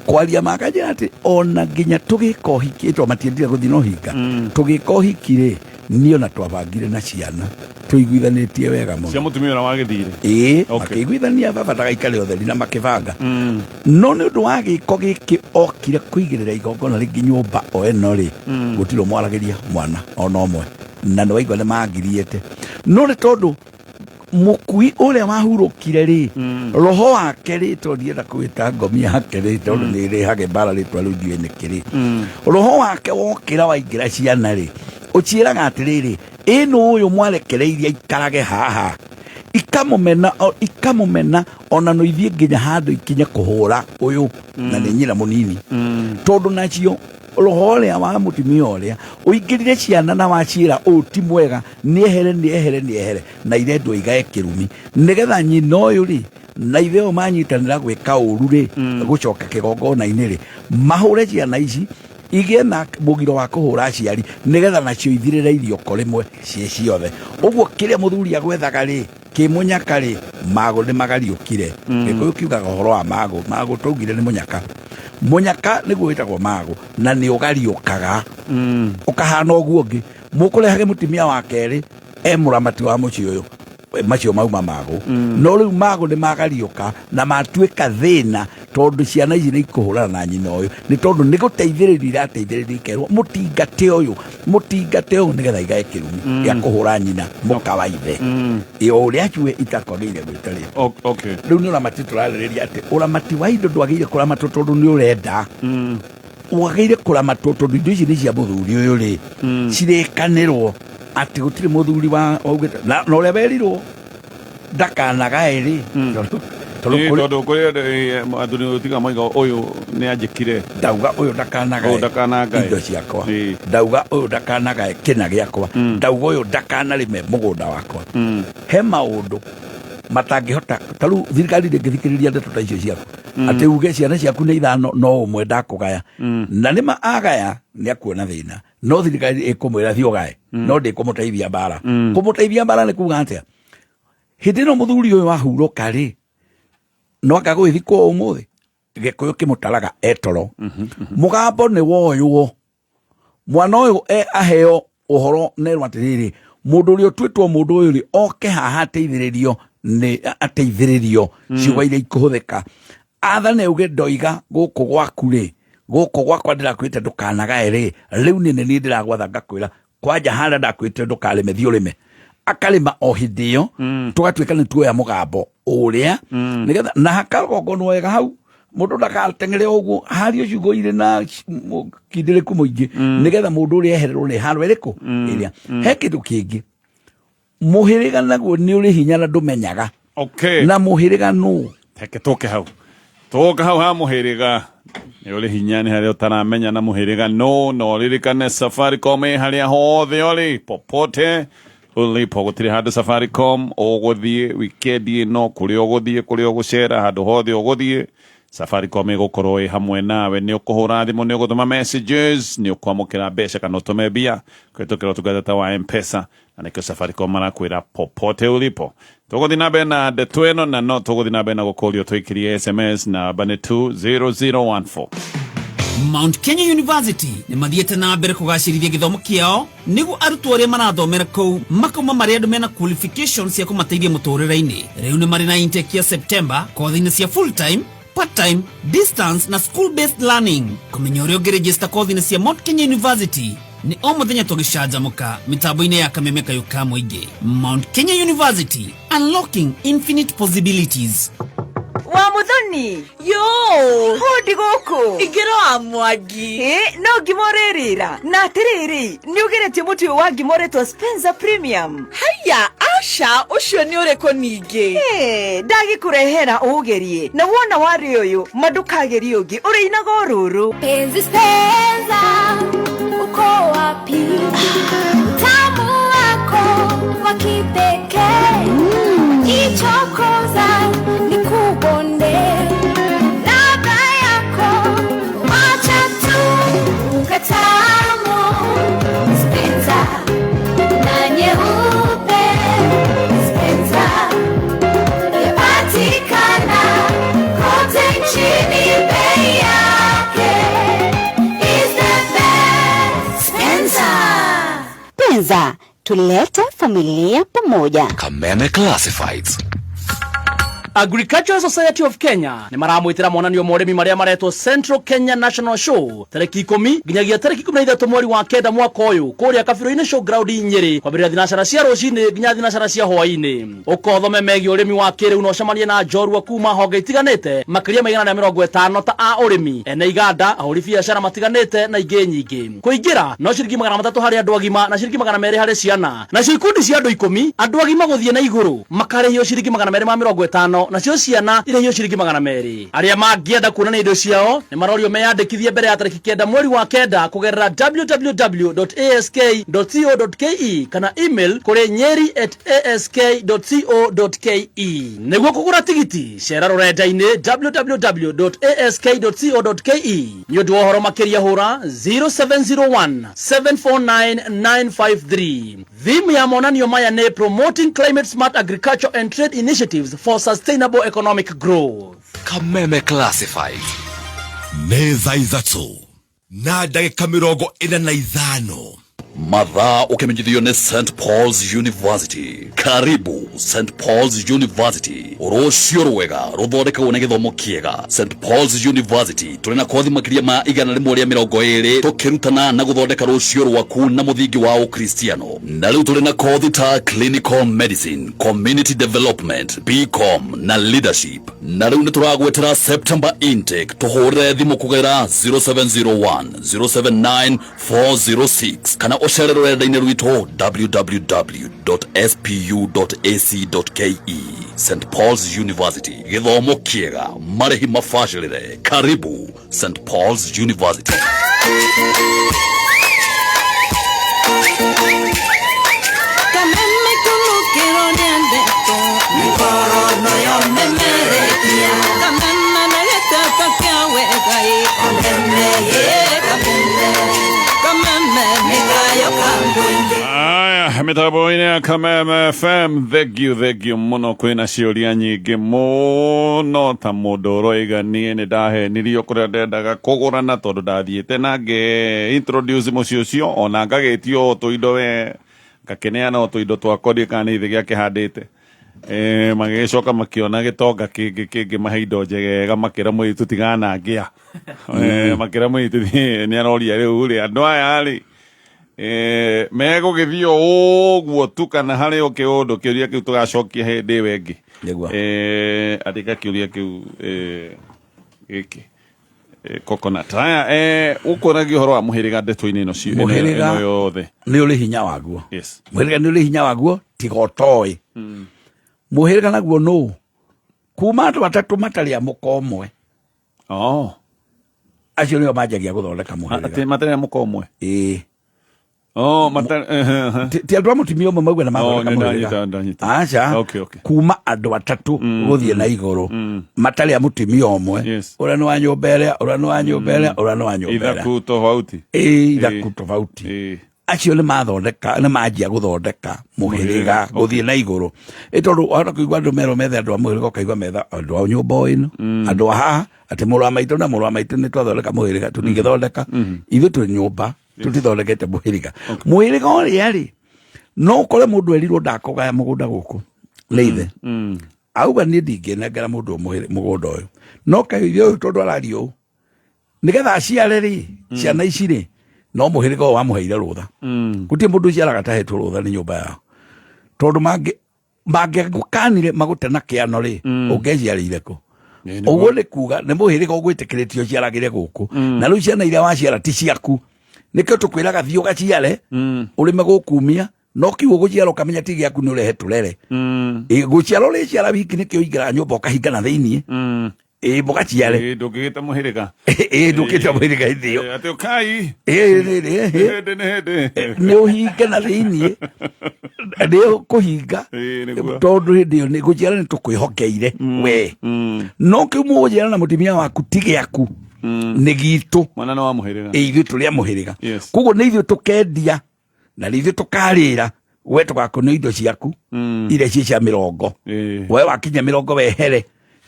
Kwaria makanjĩra atĩ ona nginya tũgĩka ũhiki, tondũ matiendire gũthiĩ na ũhinga, tũgĩka ũhiki rĩ, niĩ ona twabangire na ciana tũiguithanĩtie wega mũno. Cia mũtumia ũrĩa wagĩthire. Ĩĩ. Makĩiguithania baba ndagaikare ũtheri na makĩbanga, no nĩ ũndũ wa gĩko gĩkĩ okire kũigĩrĩra igongona rĩngĩ nyũmba o ĩno rĩ, gũtirĩ ũmwaragĩria mwana ona ũmwe, na nĩ waigua nĩ mangiriĩte, no nĩ tondũ mũkui ũrĩa wahurũkire rĩ, roho wake rĩ, tondũ ndienda kũwĩta ngomi yake rĩ, tondũ nĩ ĩrehage mbara rĩtwa rĩu ndiũĩ nĩkĩ rĩ, roho wake wokĩra waingĩra ciana rĩ, ũciĩraga atĩrĩrĩ, ĩno ũyũ mwarekereirie aikarage haha, ikamũmena ikamũmena ona no ithiĩ nginya handũ ikinye kũhũra ũyũ na nĩ nyina mũnini, tondũ nacio roho ũrĩa wa mũtumia ũrĩa ũingĩrire ciana na waciĩra ũũ ti mwega, nĩehere, nĩehere, nĩehere, na irendwo igae kĩrumi nĩgetha nyina ũyũ rĩ na ithe ũyũ manyitanĩra gwĩka ũru rĩ, gũcoka kĩgongona-inĩ rĩ, mahũre ciana ici igĩe na mũgiro wa kũhũra aciari nĩgetha nacio ithirĩre irioko rĩmwe ciĩ ciothe. Ũguo kĩrĩa mũthuri agwethaga rĩ, kĩmũnyaka rĩ, magũ nĩ magariũkire. Gĩkũyũ kiugaga ũhoro wa magũ. Magũ twaugire nĩ mũnyaka. Mũnyaka nĩguo wĩtagwo magũ, na nĩ ũgariũkaga ũkahana ũguo ũngĩ. Mũkũrehage mũtumia wa kerĩ e mũramati wa mũciĩ ũyũ, macio mauma magũ. No rĩu magũ nĩ magariũka na matuĩka thĩna, tondũ ciana ici nĩ ikũhũrana na nyina ũyũ, nĩ tondũ nĩ gũteithĩrĩrio irateithĩrĩrio, ikerwo mũtingate ũyũ, mũtingate ũyũ, nĩgetha igae kĩrumi gĩa kũhũra nyina mũka wa ithe. Ĩ o ũrĩa acuĩ itakwagĩrĩire gwĩta rĩ. Rĩu nĩ ũramati tũrarĩrĩria, atĩ ũramati wa indo ndwagĩrĩire kũramatwo tondũ nĩ ũrenda, wagĩrĩire kũramatwo tondũ indo ici nĩ cia mũthuri ũyũ rĩ, cirĩkanĩrwo atĩ gũtirĩ mũthuri wa waugĩte na ũrĩa werirwo ndakanagae rĩ, tondũ Tondũ Ĩĩ, kũrĩ- tondũ kũrĩ andũ, athuri tiga moiga ũyũ nĩ anjĩkire ndauga ũyũ ndakanagae Ũyũ ndakanangae. indo ciakwa ndauga ũyũ ndakanagae kĩna gĩakwa ndauga ũyũ ndakanarĩme mũgũnda wakwa he maũndũ matangĩhota ta rĩu thirikari ndĩngĩthikĩrĩria ndeto ta icio ciaku atĩ uge ciana ciaku nĩ ithano no ũmwe ndakũgaya na nĩma agaya nĩ akuona thĩna no thirikari ĩkũmwĩra thiĩ ũgae no ndĩkũmũteithia mbara kũmũteithia mbara nĩ kuga atĩa hĩndĩ ĩno mũthuri ũyũ wahurũka rĩ no anga gũgĩthikwo ũmũthĩ gĩkũyũ kĩmũtaraga etoro mũgambo nĩ woywo mwana ũyũ e aheo ũhoro nerwo atĩrĩrĩ mũndũ ũrĩa ũtuĩtwo mũndũ ũyũ rĩ oke haha ateithĩrĩrio nĩ ateithĩrĩrio ciugo iria ikũhũthĩka athane uge ndoiga gũkũ gwaku rĩ gũkũ gwakwa ndĩrakwĩte ndũkanagae rĩ rĩu nĩ nĩ niĩ ndĩragwatha ngakwĩra kwanja harĩa ndakwĩte ndũkarĩme thiĩ ũrĩme akarĩma o hĩndĩ ĩyo tũgatuĩka nĩ tuoya mũgambo ũrĩa nĩgetha na hakagongonwo wega hau mũndũ ndagateng'ere ũguo hario ciugo irĩ na kindĩrĩku mũingĩ nĩgetha mũndũ ũrĩa ehererwo nĩ haro ĩrĩkũ ĩrĩa he kĩndũ kĩngĩ mũhĩrĩga naguo nĩ ũrĩ hinya na ndũmenyaga okay. na mũhĩrĩga nũ reke tũke hau tũke hau ha mũhĩrĩga nĩ ũrĩ hinya nĩ harĩa ũtaramenya na mũhĩrĩga no no ririkane Safaricom ĩ harĩa hothe ũrĩ popote ulipo gũtirĩ handũ Safaricom ũgũthiĩ wikendi ĩno kũrĩa ũgũthiĩ kũrĩa ũgũcera handũ hothe ũgũthiĩ Safaricom ĩgũkorwo ĩ hamwe nawe nĩ ũkũhũra thimũ nĩ ũgũtũma messages nĩ ũkwamũkĩra mbeca kana ũtũme mbia kũhĩtũkĩra ũtungata ta wa M-Pesa na nĩkĩo Safaricom marakwĩra popote ulipo tũgũthiĩ na mbere na ndeto ĩno na no tũgũthiĩ na mbere na gũkũrio tũikĩrie SMS namba nĩ 20014 Mount Kenya University nĩ mathiĩte na mbere kũgacĩrithia gĩthomo kĩao nĩguo arutwo arĩa marathomera kũu makauma marĩ andũ mena qualifications cia kũmateithia mũtũrĩre-inĩ rĩu nĩ marĩ na intake ya September kothi-inĩ cia full time part time distance na school based learning kũmenya ũrĩa ũngĩregister kothi-inĩ cia Mount Kenya University nĩ o mũthenya tũgĩcanjamũka mĩtambo-inĩ ya kameme kayũ ka mũingĩ Mount Kenya University unlocking infinite possibilities wa muthoni yo hundi guku ingĩro wa mwangi ĩ no ngima ũrĩrĩra na atĩrĩrĩ nĩ ũgeretie mũtu ũyũ wa ngima ũretwo Spencer Premium haya aca ũcio nĩ ũrĩkũ ningĩ Ĩ, ndagĩkũrehera ũũgerie na wona warĩ ũyũ ma ndũkagerie ũngĩ ũrĩinaga o rũrũ Penzi Spenza, uko wapi? Utamu wako wa kipekee ichokoza ni kubonde ladha yako wacha tu ukatamu Spenza na nyeupe Spenza yapatikana kote nchini bei yake is the best Spenza. Penza, tulete familia pamoja. Kameme Classifieds. Agricultural Society of Kenya nĩ maramwĩtĩra monanio ma ũrĩmi marĩa maretwo Central Kenya National Show tarĩki 10 nginyagia tarĩki 13 mweri wa 9 mwaka ũyũ kũrĩa Kabirũ-inĩ Showground Nyĩrĩ kwambĩrĩria thinacara cia rũcinĩ nginya thinacara cia hwaĩ-inĩ ũkothome megiĩ ũrĩmi wa kĩrĩu na ũcemanie na njorua kuma honge itiganĩte makĩria ma 150 ta a ũrĩmi ene iganda ahũri biacara matiganĩte na ingĩ nyingĩ kũingĩra no ciringi 300 harĩ andũ agima na ciringi 200 harĩ ciana nacio ikundi cia andũ 10 andũ agima gũthiĩ na igũrũ makarĩhio ciringi 250 nacio ciana irĩhio ciringi 200 arĩa mangĩenda kuonania indo ciao nĩ marorio meyandĩkithie mbere ya tarĩki 9 mweri wa 9 kũgerera www.ask.co.ke kana email kũrĩ nyeri@ask.co.ke nĩguo kũgũra tigiti cera rũrenda-inĩ www.ask.co.ke nĩ ũndũ wa ũhoro makĩria hũra 0701 749 953 Theme ya monanio maya nĩ promoting climate smart agriculture and trade initiatives for sustainable economic growth. Kameme Classifieds. Nĩ thaa 3 na ndagĩka 45 Mathaa ũkĩmenyithio nĩ St Paul's University. Karibu St Paul's University. Rũciũ rwega rũthondekagwo nĩ gĩthomo kĩega. St Paul's University tũrĩ na kothi makĩria ma 120 tũkĩrutana na gũthondeka rũciũ rwaku na mũthingi wa ũkristiano. Na rĩu tũrĩ na kothi ta clinical medicine, community development, BCom na leadership. Na rĩu nĩ tũragwetera September intake tũhũrĩre thimũ kũgerera 0701 079 406 kana ũcere rũrenda-inĩ rwitũ www.spu.ac.ke. St Paul's University, gĩthomo kĩega, marĩhi mabacĩrĩre. Karibu St Paul's University. Kameme kulukiro nyandeto Mikorono yomemerekia Kameme nagetaka kyawegai Kameme ye kameme Kameme mikayo kamwingi. Aya, mitambo-inĩ ya Kameme FM, thank you mũno. Kwĩna ciũria nyingĩ mũno ta mũndũ ũroiga niĩ nĩ ndahenirio kũrĩa ndendaga kũgũrana tondũ ndathiĩte na ngĩ introduce mũciĩ ũcio ona ngagĩtio tũindo we ngakĩneana o tũindo twakwa ndiĩ kana nĩ ithe gĩakĩhandĩte. Magĩgĩcoka makĩona gĩtonga kĩngĩ kĩngĩ mahe indo njegega makĩra mũirĩtu tigana ngĩa. Makĩra mũirĩtu nĩ aroria rĩu rĩ andũ aya rĩ megũgĩthiĩ o ũguo tu kana harĩ o kĩũndũ kĩũria kĩu tũgacokia hĩndĩ ĩyo ĩngĩ. Andĩka kĩũria kĩu gĩkĩ coconut. Haya, ũkũragia ũhoro wa mũhĩrĩga ndeto-inĩ ĩno Mũhĩrĩga ĩno yothe. Nĩ ũrĩ hinya waguo. Yes. Mũhĩrĩga nĩ ũrĩ hinya waguo tiga ũtoĩ. Mũhĩrĩga naguo nũ kuma andũ atatũ matarĩ a mũka ũmwe. Oh. Acio nĩo manjagia gũthondeka mũhĩrĩga. Atĩ matarĩ a mũka ũmwe? Ĩĩ. Oh, matarĩ Ti andũ a mũtumia ũmwe mauga na Oh, mathondeka nĩ mũhĩrĩga. ndanyita, ndanyita. Aca. Okay, okay. Kuma andũ atatũ gũthiĩ na igũrũ matarĩ a mũtumia ũmwe. Yes. Ũrĩa nĩ wa nyũmba ĩrĩa, ũrĩa nĩ wa nyũmba ĩrĩa, ũrĩa nĩ wa nyũmba ĩrĩa. Ithaku tofauti. Ĩĩ, ithaku tofauti. Acio nĩ mathondeka, nĩ manjia gũthondeka mũhĩrĩga gũthiĩ na igũrũ. Ĩ tondũ wahota kũigua andũ merwo methe andũ a mũhĩrĩga ũkaigua metha andũ a nyũmba o ĩno, andũ a haha, atĩ mũrũ wa maitũ na mũrũ wa maitũ nĩ twathondeka mũhĩrĩga, tũtingĩthondeka. Ithuĩ twĩ nyũmba, tũtithondekete mũhĩrĩga. Mũhĩrĩga ũrĩa rĩ, no ũkore mũndũ erirwo ndakũgaya mũgũnda gũkũ nĩ ithe. Auga niĩ ndingĩnengera mũndũ mũgũnda ũyũ. No kaĩ ithe ũyũ tondũ araria ũũ, nĩgetha aciare rĩ, ciana ici rĩ, no mũhĩrĩga ũyũ wamũheire rũtha. Gũtirĩ mũndũ ũciaraga atahetwo rũtha nĩ nyũmba yao. Tondũ mangĩgũkanire magũte na kĩano rĩ, ũngĩciarĩire kũ? Ũguo nĩ kuga nĩ mũhĩrĩga ũgwĩtĩkĩrĩtio ũciaragĩre gũkũ. Na rĩu ciana iria waciara ti ciaku. Nĩkĩo tũkwĩraga thiĩ ũgaciare, ũrĩme gũkumia, no kiugo gũciara ũkamenya ti gĩaku nĩ ũrehe tũrere. Gũciara ũrĩciara wiki nĩkĩo ũingĩraga nyũmba ũkahinga na thĩiniĩ. Ĩĩ, mũgaciare. Ndũngĩgĩta mũhĩrĩga. Ĩĩ, ndũngĩta mũhĩrĩga hĩndĩ ĩyo. Atĩ ũkai. Ĩĩ, nĩ, nĩ, Nĩ hĩndĩ, nĩ hĩndĩ. Nĩ ũhinge na thĩiniĩ. Nĩ ũkũhinga. Nĩguo. Tondũ hĩndĩ ĩyo nĩ gũciara nĩ tũkwĩhokeire we. No kĩu mũgũciara na mũtumia waku ti gĩaku. Nĩ gitũ. Mwana nĩ wa mũhĩrĩga. Ĩĩ, ithuĩ tũrĩ a mũhĩrĩga. Yes. Koguo nĩ ithuĩ tũkendia na nĩ ithuĩ tũkarĩra we tũgakũnio indo ciaku iria ciĩ cia mĩrongo. We wakinya mĩrongo wehere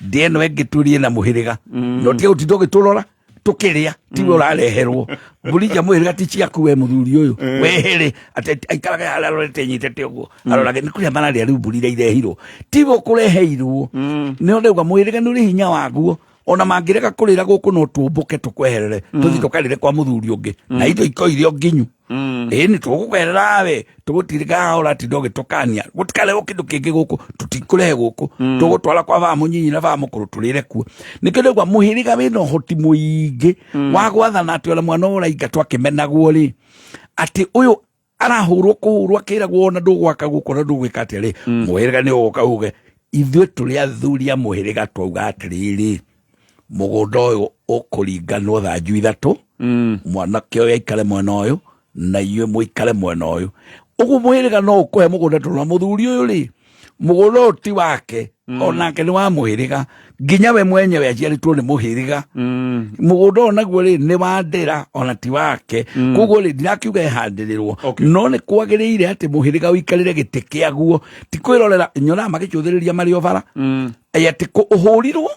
ndĩ ĩno ĩngĩ tũrie na mũhĩrĩga. No tiga gũtinda ũgĩtũrora tũkĩrĩa tiwe ũrareherwo mbũri cia mũhĩrĩga ti ciaku we mũthuri ũyũ wehere atĩ aikaraga harĩa arorete nyitĩte ũguo arorage nĩ kũrĩa mararĩa rĩu mbũri iria irehirwo tiwe ũkũreheirwo. Nĩo ndauga mũhĩrĩga nĩ ũrĩ hinya waguo. Ona mangĩrega kũrĩra gũkũ no tũmbũke tũkweherere tũthiĩ tũkarĩre kwa mũthuri ũngĩ na indo ikoire o nginyu. Ĩĩ nĩ tũgũkweherera we tũgũtirĩka haha ũratinda ũgĩtũkania gũtikarehwo kĩndũ kĩngĩ gũkũ tũtikũrehe gũkũ tũgũtwara kwa baba mũnyinyi na baba mũkũrũ tũrĩre kuo. Nĩkĩo ndauga mũhĩrĩga wĩna ũhoti mũingĩ wa gwathana atĩ ona mwana ũraingatwo akĩmenagwo rĩ atĩ ũyũ arahũrwo kũhũrwo akĩragwo ona ndũgwaka gũkũ na ndũgwĩka atĩa rĩ mũhĩrĩga nĩ ũgũka uge ithuĩ tũrĩ athuri a mũhĩrĩga twauga atĩrĩrĩ mũgũnda ũyũ ũkũringanwo thanju ithatũ mwanake ũyũ aikare mwena ũyũ na inyuĩ mũikare mwena ũyũ ũguo mũhĩrĩga no ũkũhe mũgũnda tondũ na mũthuri ũyũ rĩ mũgũnda ũyũ ti wake onake nĩ wa mũhĩrĩga nginya we mwenyewe aciarĩtwo nĩ mũhĩrĩga mũgũnda ũyũ naguo rĩ nĩ wa ndĩra ona ti wake koguo rĩ ndirakiuga ĩhandĩrĩrwo no nĩ kwagĩrĩire atĩ mũhĩrĩga ũikarĩre gĩtĩ kĩaguo ti kwĩrorera nyonaga magĩcũthĩrĩria marĩ o bara ĩ atĩ ũhũrirwo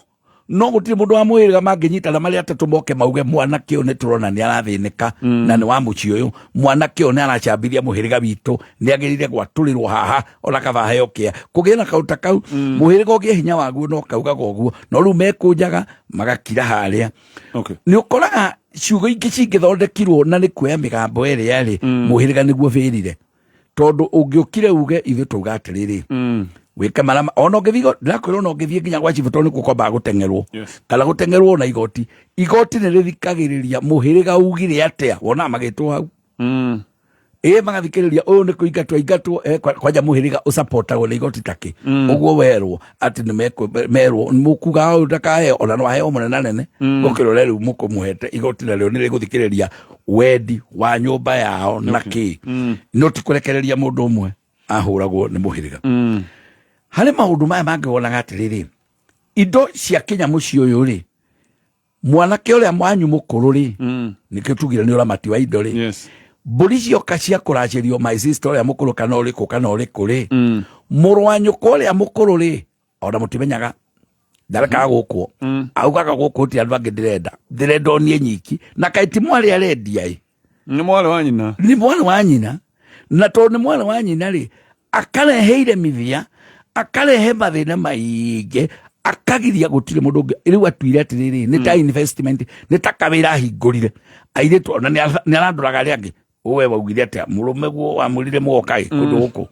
no gũtirĩ mũndũ wa mũhĩrĩga mangĩnyitana marĩ atatũ moke mauge mwanake ũyũ nĩ tũrona nĩ arathĩnĩka na nĩ wa mũciĩ ũyũ mwanake ũyũ nĩ aracambithia mũhĩrĩga witũ nĩ agĩrĩire gwatũrĩrwo haha ona kaba aheo kĩa kũgĩe na kaũndũ ta kau mũhĩrĩga ũgĩe hinya waguo no kaugaga ũguo no rĩu mekũnjaga magakira harĩa nĩ ũkoraga ciugo ingĩ cingĩthondekirwo na nĩ kuoya mĩgambo ĩrĩa rĩ mũhĩrĩga nĩguo bĩrire tondũ ũngĩũkire uge ithuĩ tauga atĩrĩrĩ wĩke marama ona ũngĩthiĩ ndĩrakwĩra ona ũngĩthiĩ nginya gwa cibũ tondũ nĩkuo kwambaga gũteng'erwo kana gũteng'erwo na igoti igoti nĩ rĩthikagĩrĩria mũhĩrĩga ugire atĩa wonaga magĩtwo hau Ĩ magathikĩrĩria ũyũ nĩ kũingatwo aingatwo, kwanja mũhĩrĩga ũsapotagwo nĩ igoti takĩ ũguo werwo atĩ nĩ merwo mũkuga ũyũ ndakaheo, ona no aheo mũnene nene gũkĩra ũrĩa rĩu mũkũmũhete. Igoti narĩo nĩ rĩgũthikĩrĩria wendi wa nyũmba yao na kĩ, no ti kũrekereria mũndũ ũmwe ahũragwo nĩ mũhĩrĩga. Harĩ maũndũ maya mangĩ wonaga atĩrĩrĩ, indo cia kinya mũciĩ ũyũ rĩ, mwanake ũrĩa wanyu mũkũrũ rĩ, nĩkĩo tugire nĩ ũramati wa indo rĩ, mbũri cioka cia kũracĩrio my sister ũrĩa mũkũrũ kana ũrĩkũ kana ũrĩkũ rĩ, mũrũ wa nyũkwa ũrĩa mũkũrũ rĩ, ona mũtimenyaga ndarekaga gũkwo, augaga gũkũ ti andũ angĩ, ndĩrenda ndĩrenda o niĩ nyiki, na kaĩ ti mwarĩ arendia ĩ. Nĩ mwarĩ wa nyina. Nĩ mwarĩ wa nyina, na tondũ nĩ mwarĩ wa nyina rĩ, akarehe iremithia, akarehe mathĩna maingĩ, akagiria gũtirĩ mũndũ ũngĩ. Rĩu atuire atĩrĩrĩ, nĩ ta investment, nĩ ta kawĩra ahingũrire airĩtu, ona nĩ arandũraga arĩa angĩ. We waugire atĩa mũrũme guo wamwĩrire mũgoka ĩ kũndũ gũkũ,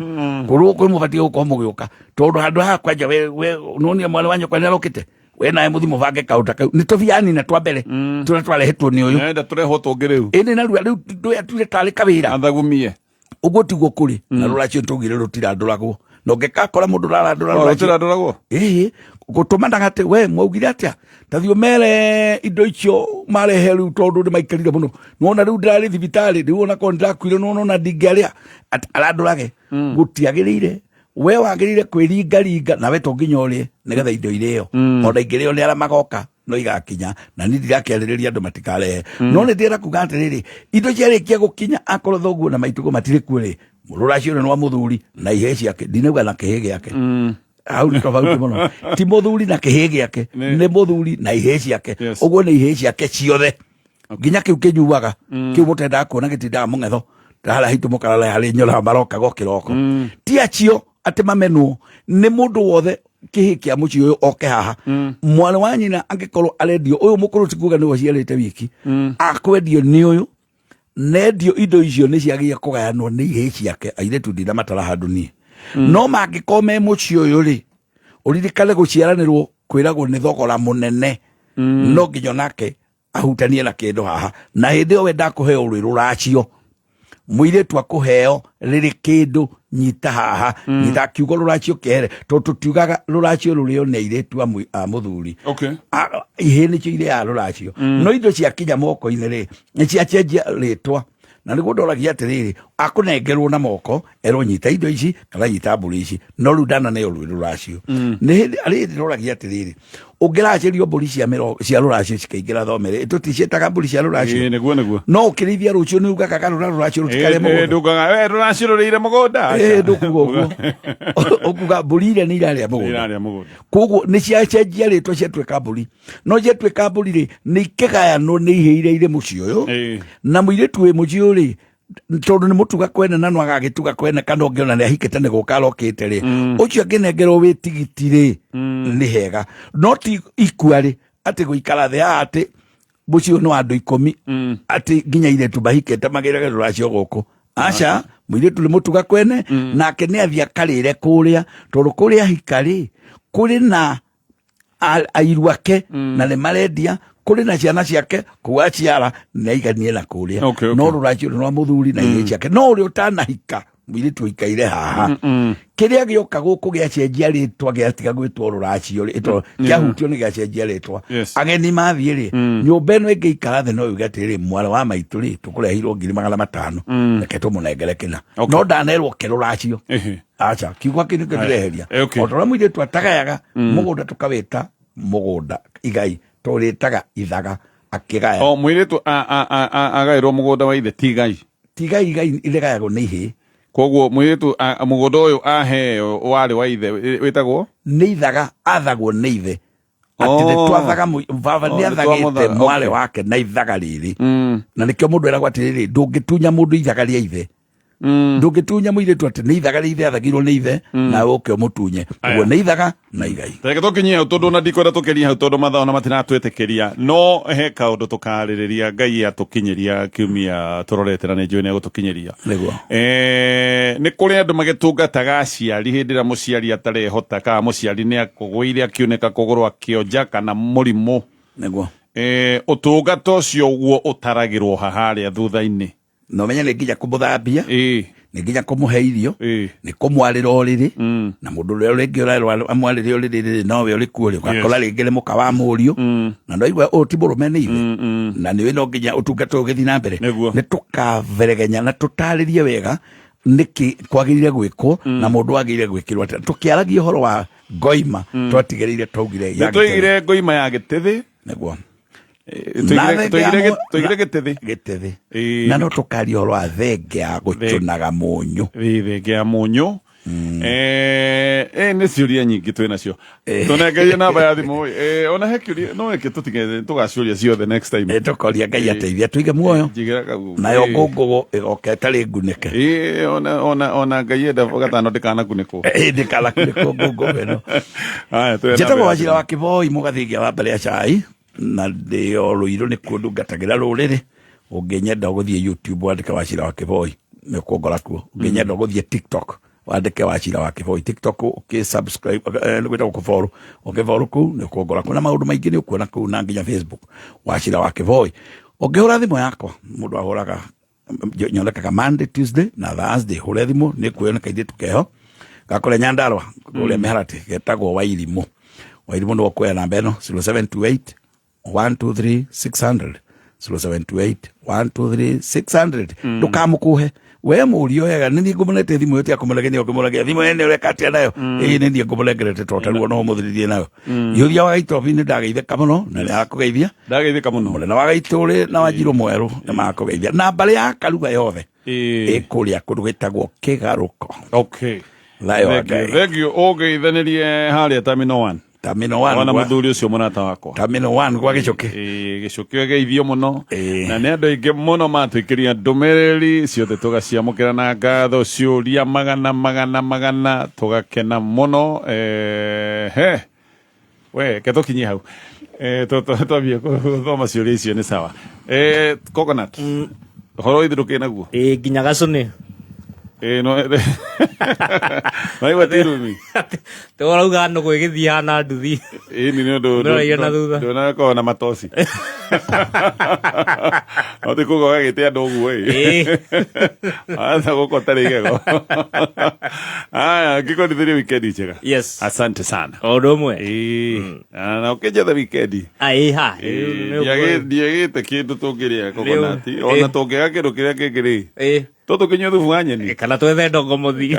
kũndũ gũkũ mũbatiĩ gũkorwo mũgĩũka, tondũ handũ haha kwanja we nonire mwarĩ wa nyũkwa nĩ arokĩte, we nawe mũthi mũbange kaũndũ ta kau, nĩ tũbianina twa mbere tũrĩa twarehetwo nĩ ũyũ. Nenda tũrehwo tũngĩ rĩu. Ĩndĩ narua rĩu ndũya tuire tarĩ kawĩra. Athagumie. Ũguo tiguo kũrĩ na rũracio tũgire rũtirandũragwo, na ũngĩkakora mũndũ ũrarandũra O, rũracio. Rũtirandũragwo? Ĩĩ, gũtũmanaga atĩ we mwaugire atĩa, tathiĩ ũmere indo icio marehe rĩu, tondũ nĩ maikarire mũno, nĩwona rĩu ndĩrarĩ thibitarĩ, rĩu ona korwo nĩndĩrakuire, nĩwona ona ndingĩarĩa. Atĩ arandũrage gũtiagĩrĩire. We wagĩrĩire kwĩringaringa nawe to nginya ũrĩe nĩgetha indo irĩo, ona ingĩrĩo nĩ arĩa magoka no igakinya, na niĩ ndirakĩarĩrĩria andũ matikarehe, no nĩ ndĩrenda kuga atĩrĩrĩ, indo ciarĩkia gũkinya, akorwo thoguo na maitugo matirĩ kuo rĩ, rũracio nĩ rwa mũthuri na ihĩĩ ciake. Ndinauga na kĩhĩ gĩake, hau nĩ tofauti mũno. Ti mũthuri na kĩhĩ gĩake, nĩ mũthuri na ihĩĩ ciake. Ũguo nĩ ihĩĩ ciake ciothe, nginya kĩu kĩnyuaga, kĩu mũtendaga kuona gĩtindaga mũng'etho harĩa haitũ mũkarara harĩ nyoraga marokaga o kĩroko, ti acio atĩ mamenwo nĩ mũndũ wothe. Kĩhĩ kĩa mũciĩ ũyũ oke haha, mwarĩ wa nyina angĩkorwo arendio ũyũ mũkũrũ, ti kuga nĩwe ũciarĩte wiki, akwendio nĩ ũyũ nendio, indo icio nĩ ciagĩrĩire kũgayanwo nĩ ihĩĩ ciake. Airĩtu ndinamatara handũ niĩ, no mangĩkorwo me mũciĩ ũyũ rĩ, ũririkane gũciaranĩrwo kwĩragwo nĩ thogora mũnene, no nginya onake ahutanie na kĩndũ haha, na hĩndĩ ĩyo we ndakũheo rwĩ rũracio, mũirĩtu akũheo rĩrĩ kĩndũ nyita haha, nyita kiugo rũracio kĩehere, tondũ tũtiugaga rũracio rũrĩo nĩ airĩtu a mũthuri. Ihĩĩ nĩcio irĩaga rũracio, no indo ciakinya moko-inĩ rĩ, nĩ ciacenjia rĩtwa, na nĩguo ndoragia atĩrĩrĩ, akũnengerwo na moko erwo nyita indo ici kana nyita mbũri ici, no rĩu ndananeo rwĩ rũracio. Nĩ hĩndĩ arĩ hĩndĩ ndoragia atĩrĩrĩ, ũngĩracĩrio mbũri cia cia rũracio cikaingĩra thome rĩ, tũticiĩtaga mbũri cia rũracio? Ĩĩ, nĩguo nĩguo. No ũkĩrĩithia rũciũ nĩ ugaga karũra rũracio rũtikarĩe mũgũnda. Ndugaga we rũracio rũrĩire mũgũnda. Ĩĩ, ndũkuga ũguo, ũkuga mbũri iria nĩ irarĩa mũgũnda. Irarĩa mũgũnda. Koguo nĩ ciacenjia rĩtwa, ciatuĩka mbũri. No ciatuĩka mbũri rĩ, nĩ ikĩgayanwo nĩ ihĩ iria irĩ mũciĩ ũyũ, na mũirĩtu wĩ mũciĩ ũyũ rĩ, tondũ nĩ mũtuga kwene na no agagĩtuga kwene, kana ũngĩona nĩ ahikĩte nĩ gũka arokĩte rĩ, ũcio angĩnengerwo wĩ tigiti rĩ, nĩ hega, no ti ikua rĩ, atĩ gũikara thĩ haha atĩ mũciĩ ũyũ nĩ wa andũ 10, atĩ nginya airĩtu mahikĩte magĩrage rũracio gũkũ. Aca, mũirĩtu nĩ mũtuga kwene, nake nĩ athiĩ akarĩre kũrĩa, tondũ kũrĩa ahika rĩ, kũrĩ na airu ake na nĩ marendia, kũrĩ na ciana ciake kũu aciara, nĩ aiganie na kũrĩa. No rũracio nĩ rwa mũthuri na irio ciake, no ũrĩa ũtanahika, mũirĩtu ũikaire haha, kĩrĩa gĩoka gũkũ gĩacenjia rĩtwa, gĩatiga gwĩtwo rũracio rĩ, kĩahutio nĩ gĩacenjia rĩtwa. Ageni mathiĩ rĩ, nyũmba ĩno ĩngĩikara thĩ no yuge atĩrĩrĩ, mwarĩ wa maitũ rĩ, tũkũreheirwo 500,000, reke tũmũnengere kĩna, no ndanerwo ke rũracio. Aca, kiugo kĩu nĩkĩo ndĩreheria. O ta ũrĩa mũirĩtu atagayaga mũgũnda, tũkawĩta mũgũnda igai, tũrĩtaga ithaga akĩgaya. O mũirĩtu agaĩrwo mũgũnda wa ithe ti igai? Ti igai, igai rĩgayagwo nĩ ihĩĩ. Koguo mũirĩtu mũgũnda ũyũ aheo warĩ wa ithe wĩtagwo? Nĩ ithaga, athagwo nĩ ithe atĩ nĩ twathaga baba Oh, nĩ nĩ athagĩte twamũthaga, mwarĩ wake na ithaga rĩrĩ, na nĩkĩo mũndũ eragwo atĩrĩrĩ, ndũngĩtunya mũndũ ithaga rĩa ithe, ndũngĩtunya mũirĩtu atĩ nĩ ithaga rĩa ithe athagirwo nĩ ithe, nawe ũke ũmũtunye. Ũguo nĩ ithaga na igai. Reke tũkinyie hau, tondũ ona ndikwenda tũkĩrie hau, tondũ mathaa ona matiratwĩtĩkĩria, no he kaũndũ tũkarĩrĩria Ngai atũkinyĩria kiumia tũrorete, na nĩ njũĩ nĩ egũtũkinyĩria. Nĩguo. Nĩ kũrĩ andũ magĩtungataga aciari hĩndĩ ĩrĩa mũciari atarehota, kana mũciari nĩ akũgũire akiunĩka kũgũrũ akĩonja kana mũrimũ. Nĩguo. Ũtungata ũcio guo ũtaragĩrwo ha harĩa thutha-inĩ? Na ũmenye nĩ nginya kũmũthambia, nĩ nginya kũmũhe irio, nĩ kũmwarĩra ũrĩrĩ, na mũndũ ũrĩa rĩngĩ ũrerwo amwarĩre ũrĩrĩ rĩ, nowe ũrĩ kuo rĩ, ũgakora rĩngĩ nĩ mũka wa mũriũ, na no igua ũyũ ti mũrũme nĩ ithe, na nĩũĩ no nginya ũtungata ũyũ ũgĩthiĩ na mbere. Nĩ tũkaberegenya na tũtarĩrie wega nĩkĩ kwagĩrĩire gwĩkwo na mũndũ agĩrĩire gwĩkĩrwo atĩa. Tũkĩaragia ũhoro wa ngoima, twatigĩrĩire twaugire nĩ twaigire ngoima ya gĩtĩthĩ. Nĩguo. Twaigire gĩtĩthĩ. Gĩtĩthĩ. Na no tũkaria ũhoro wa thenge ya gũcũnaga mũnyũ. Thenge ya mũnyũ. Nĩ ciũria nyingĩ twĩ nacio, tũnengerie namba ya thimũ. Ona he kĩũria no ĩke tũtige, tũgaciũria ciothe next time. Tũkoria Ngai ateithia tũige muoyo. Njigĩra kau. Nayo ngũngũgũ ĩgoka ĩtarĩ ngunĩke. Ona Ngai enda gatano ndĩkanakunĩkwo. Ndĩkanakunĩkwo ngũngũgũ ĩno. Haya, twĩ Njĩtagwo namba ya Wachira thimũ. wa Kĩboi, mũgathingia wa mbere ya cai, na ndĩ o Rũirũ nĩkuo ndungatagĩra rũrĩrĩ. Ũngĩnyenda ũgũthiĩ YouTube wandĩke Wachira wa Kĩboi, nĩ ũkũngora kuo. Ũngĩnyenda ũgũthiĩ TikTok wandĩke Wachira wa Kĩboi TikTok, ũkĩ subscribe, nĩ gwĩtagwo kũfollow, ũkĩfollow kũu nĩ ũkũngora kuo, na maũndũ maingĩ nĩ ũkuona kũu, na nginya Facebook Wachira wa Kĩboi. Ũngĩhũra thimũ yakwa, mũndũ ahũraga, nyonekaga Monday, Tuesday na Thursday. Hũre thimũ nĩ kuona kairĩtu keho gakũrĩa Nyandarua kũrĩa Mĩharatĩ, getagwo Wairimũ. Wairimũ nĩwe ũkuoya namba ĩno 0728 123 600, 0728 123 600. Ndũkamũkũhe we mũrio wega, nĩ niĩ ngũmũnete thimũ ĩyo, tia kũmũregenia ũkĩmũregea thimũ ĩyo ũreka atĩa nayo. Ĩĩ, nĩ niĩ ngũmũnengerete to taruo no ũmũthiririe nayo. Ihuria wa Gaitobi nĩ ndageithĩka mũno na nĩ akũgeithia. Ndageithĩka mũno. Mũnene wa Gaitũrĩ na Wanjirũ Mwerũ nĩ makũgeithia, na mbarĩ ya Karuga yothe ĩ kũrĩa kũndũ gwĩtagwo Kĩgarũko. Okay. Thayũ wa Thank you. Ngai. Thank you. Ũngeithanĩrie harĩa Terminal 1. Terminal 1. Wana mũthuri ũcio mũrata wakwa. Terminal 1 gwa Gĩcũkĩ. Gĩcũkĩ ũgeithio mũno. Na nĩ andũ aingĩ mũno matwĩkĩria ndũmĩrĩri ciothe, tũgaciamũkĩra na ngatho, ciũria magana magana magana, tũgakena mũno. He we ke tũkinyie hau. Twambie gũthoma ciũria icio nĩ sawa. Coconut, ũhoro ithe ndũkĩ naguo? Ĩ, nginya gacũnĩ. No naigua ti rumi. Tũrauga nũgũ ĩgĩthiĩ hana nduthi. Ĩni nĩ ũndũ Ndũraigua na thutha. Ndũnakorwo na matoci no ti kuga ũgagĩte andũ ũguo ĩ aca gũkũ ũtarĩ igego. Aya, ngĩkondithĩrie wikendi njega. Yes. Asante sana. O ũndũ ũmwe. Ĩĩ, na ũkĩnjetha wikendi. Ĩ ha. Ndiagĩte kĩndũ tũngĩrĩa coconut, ona tũngĩaga kĩndũ kĩrĩa kĩngĩ rĩ, tũtũkĩnyua thubu wa nyeni. Kana twethe ndongo mũthi.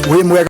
Wĩ mwega.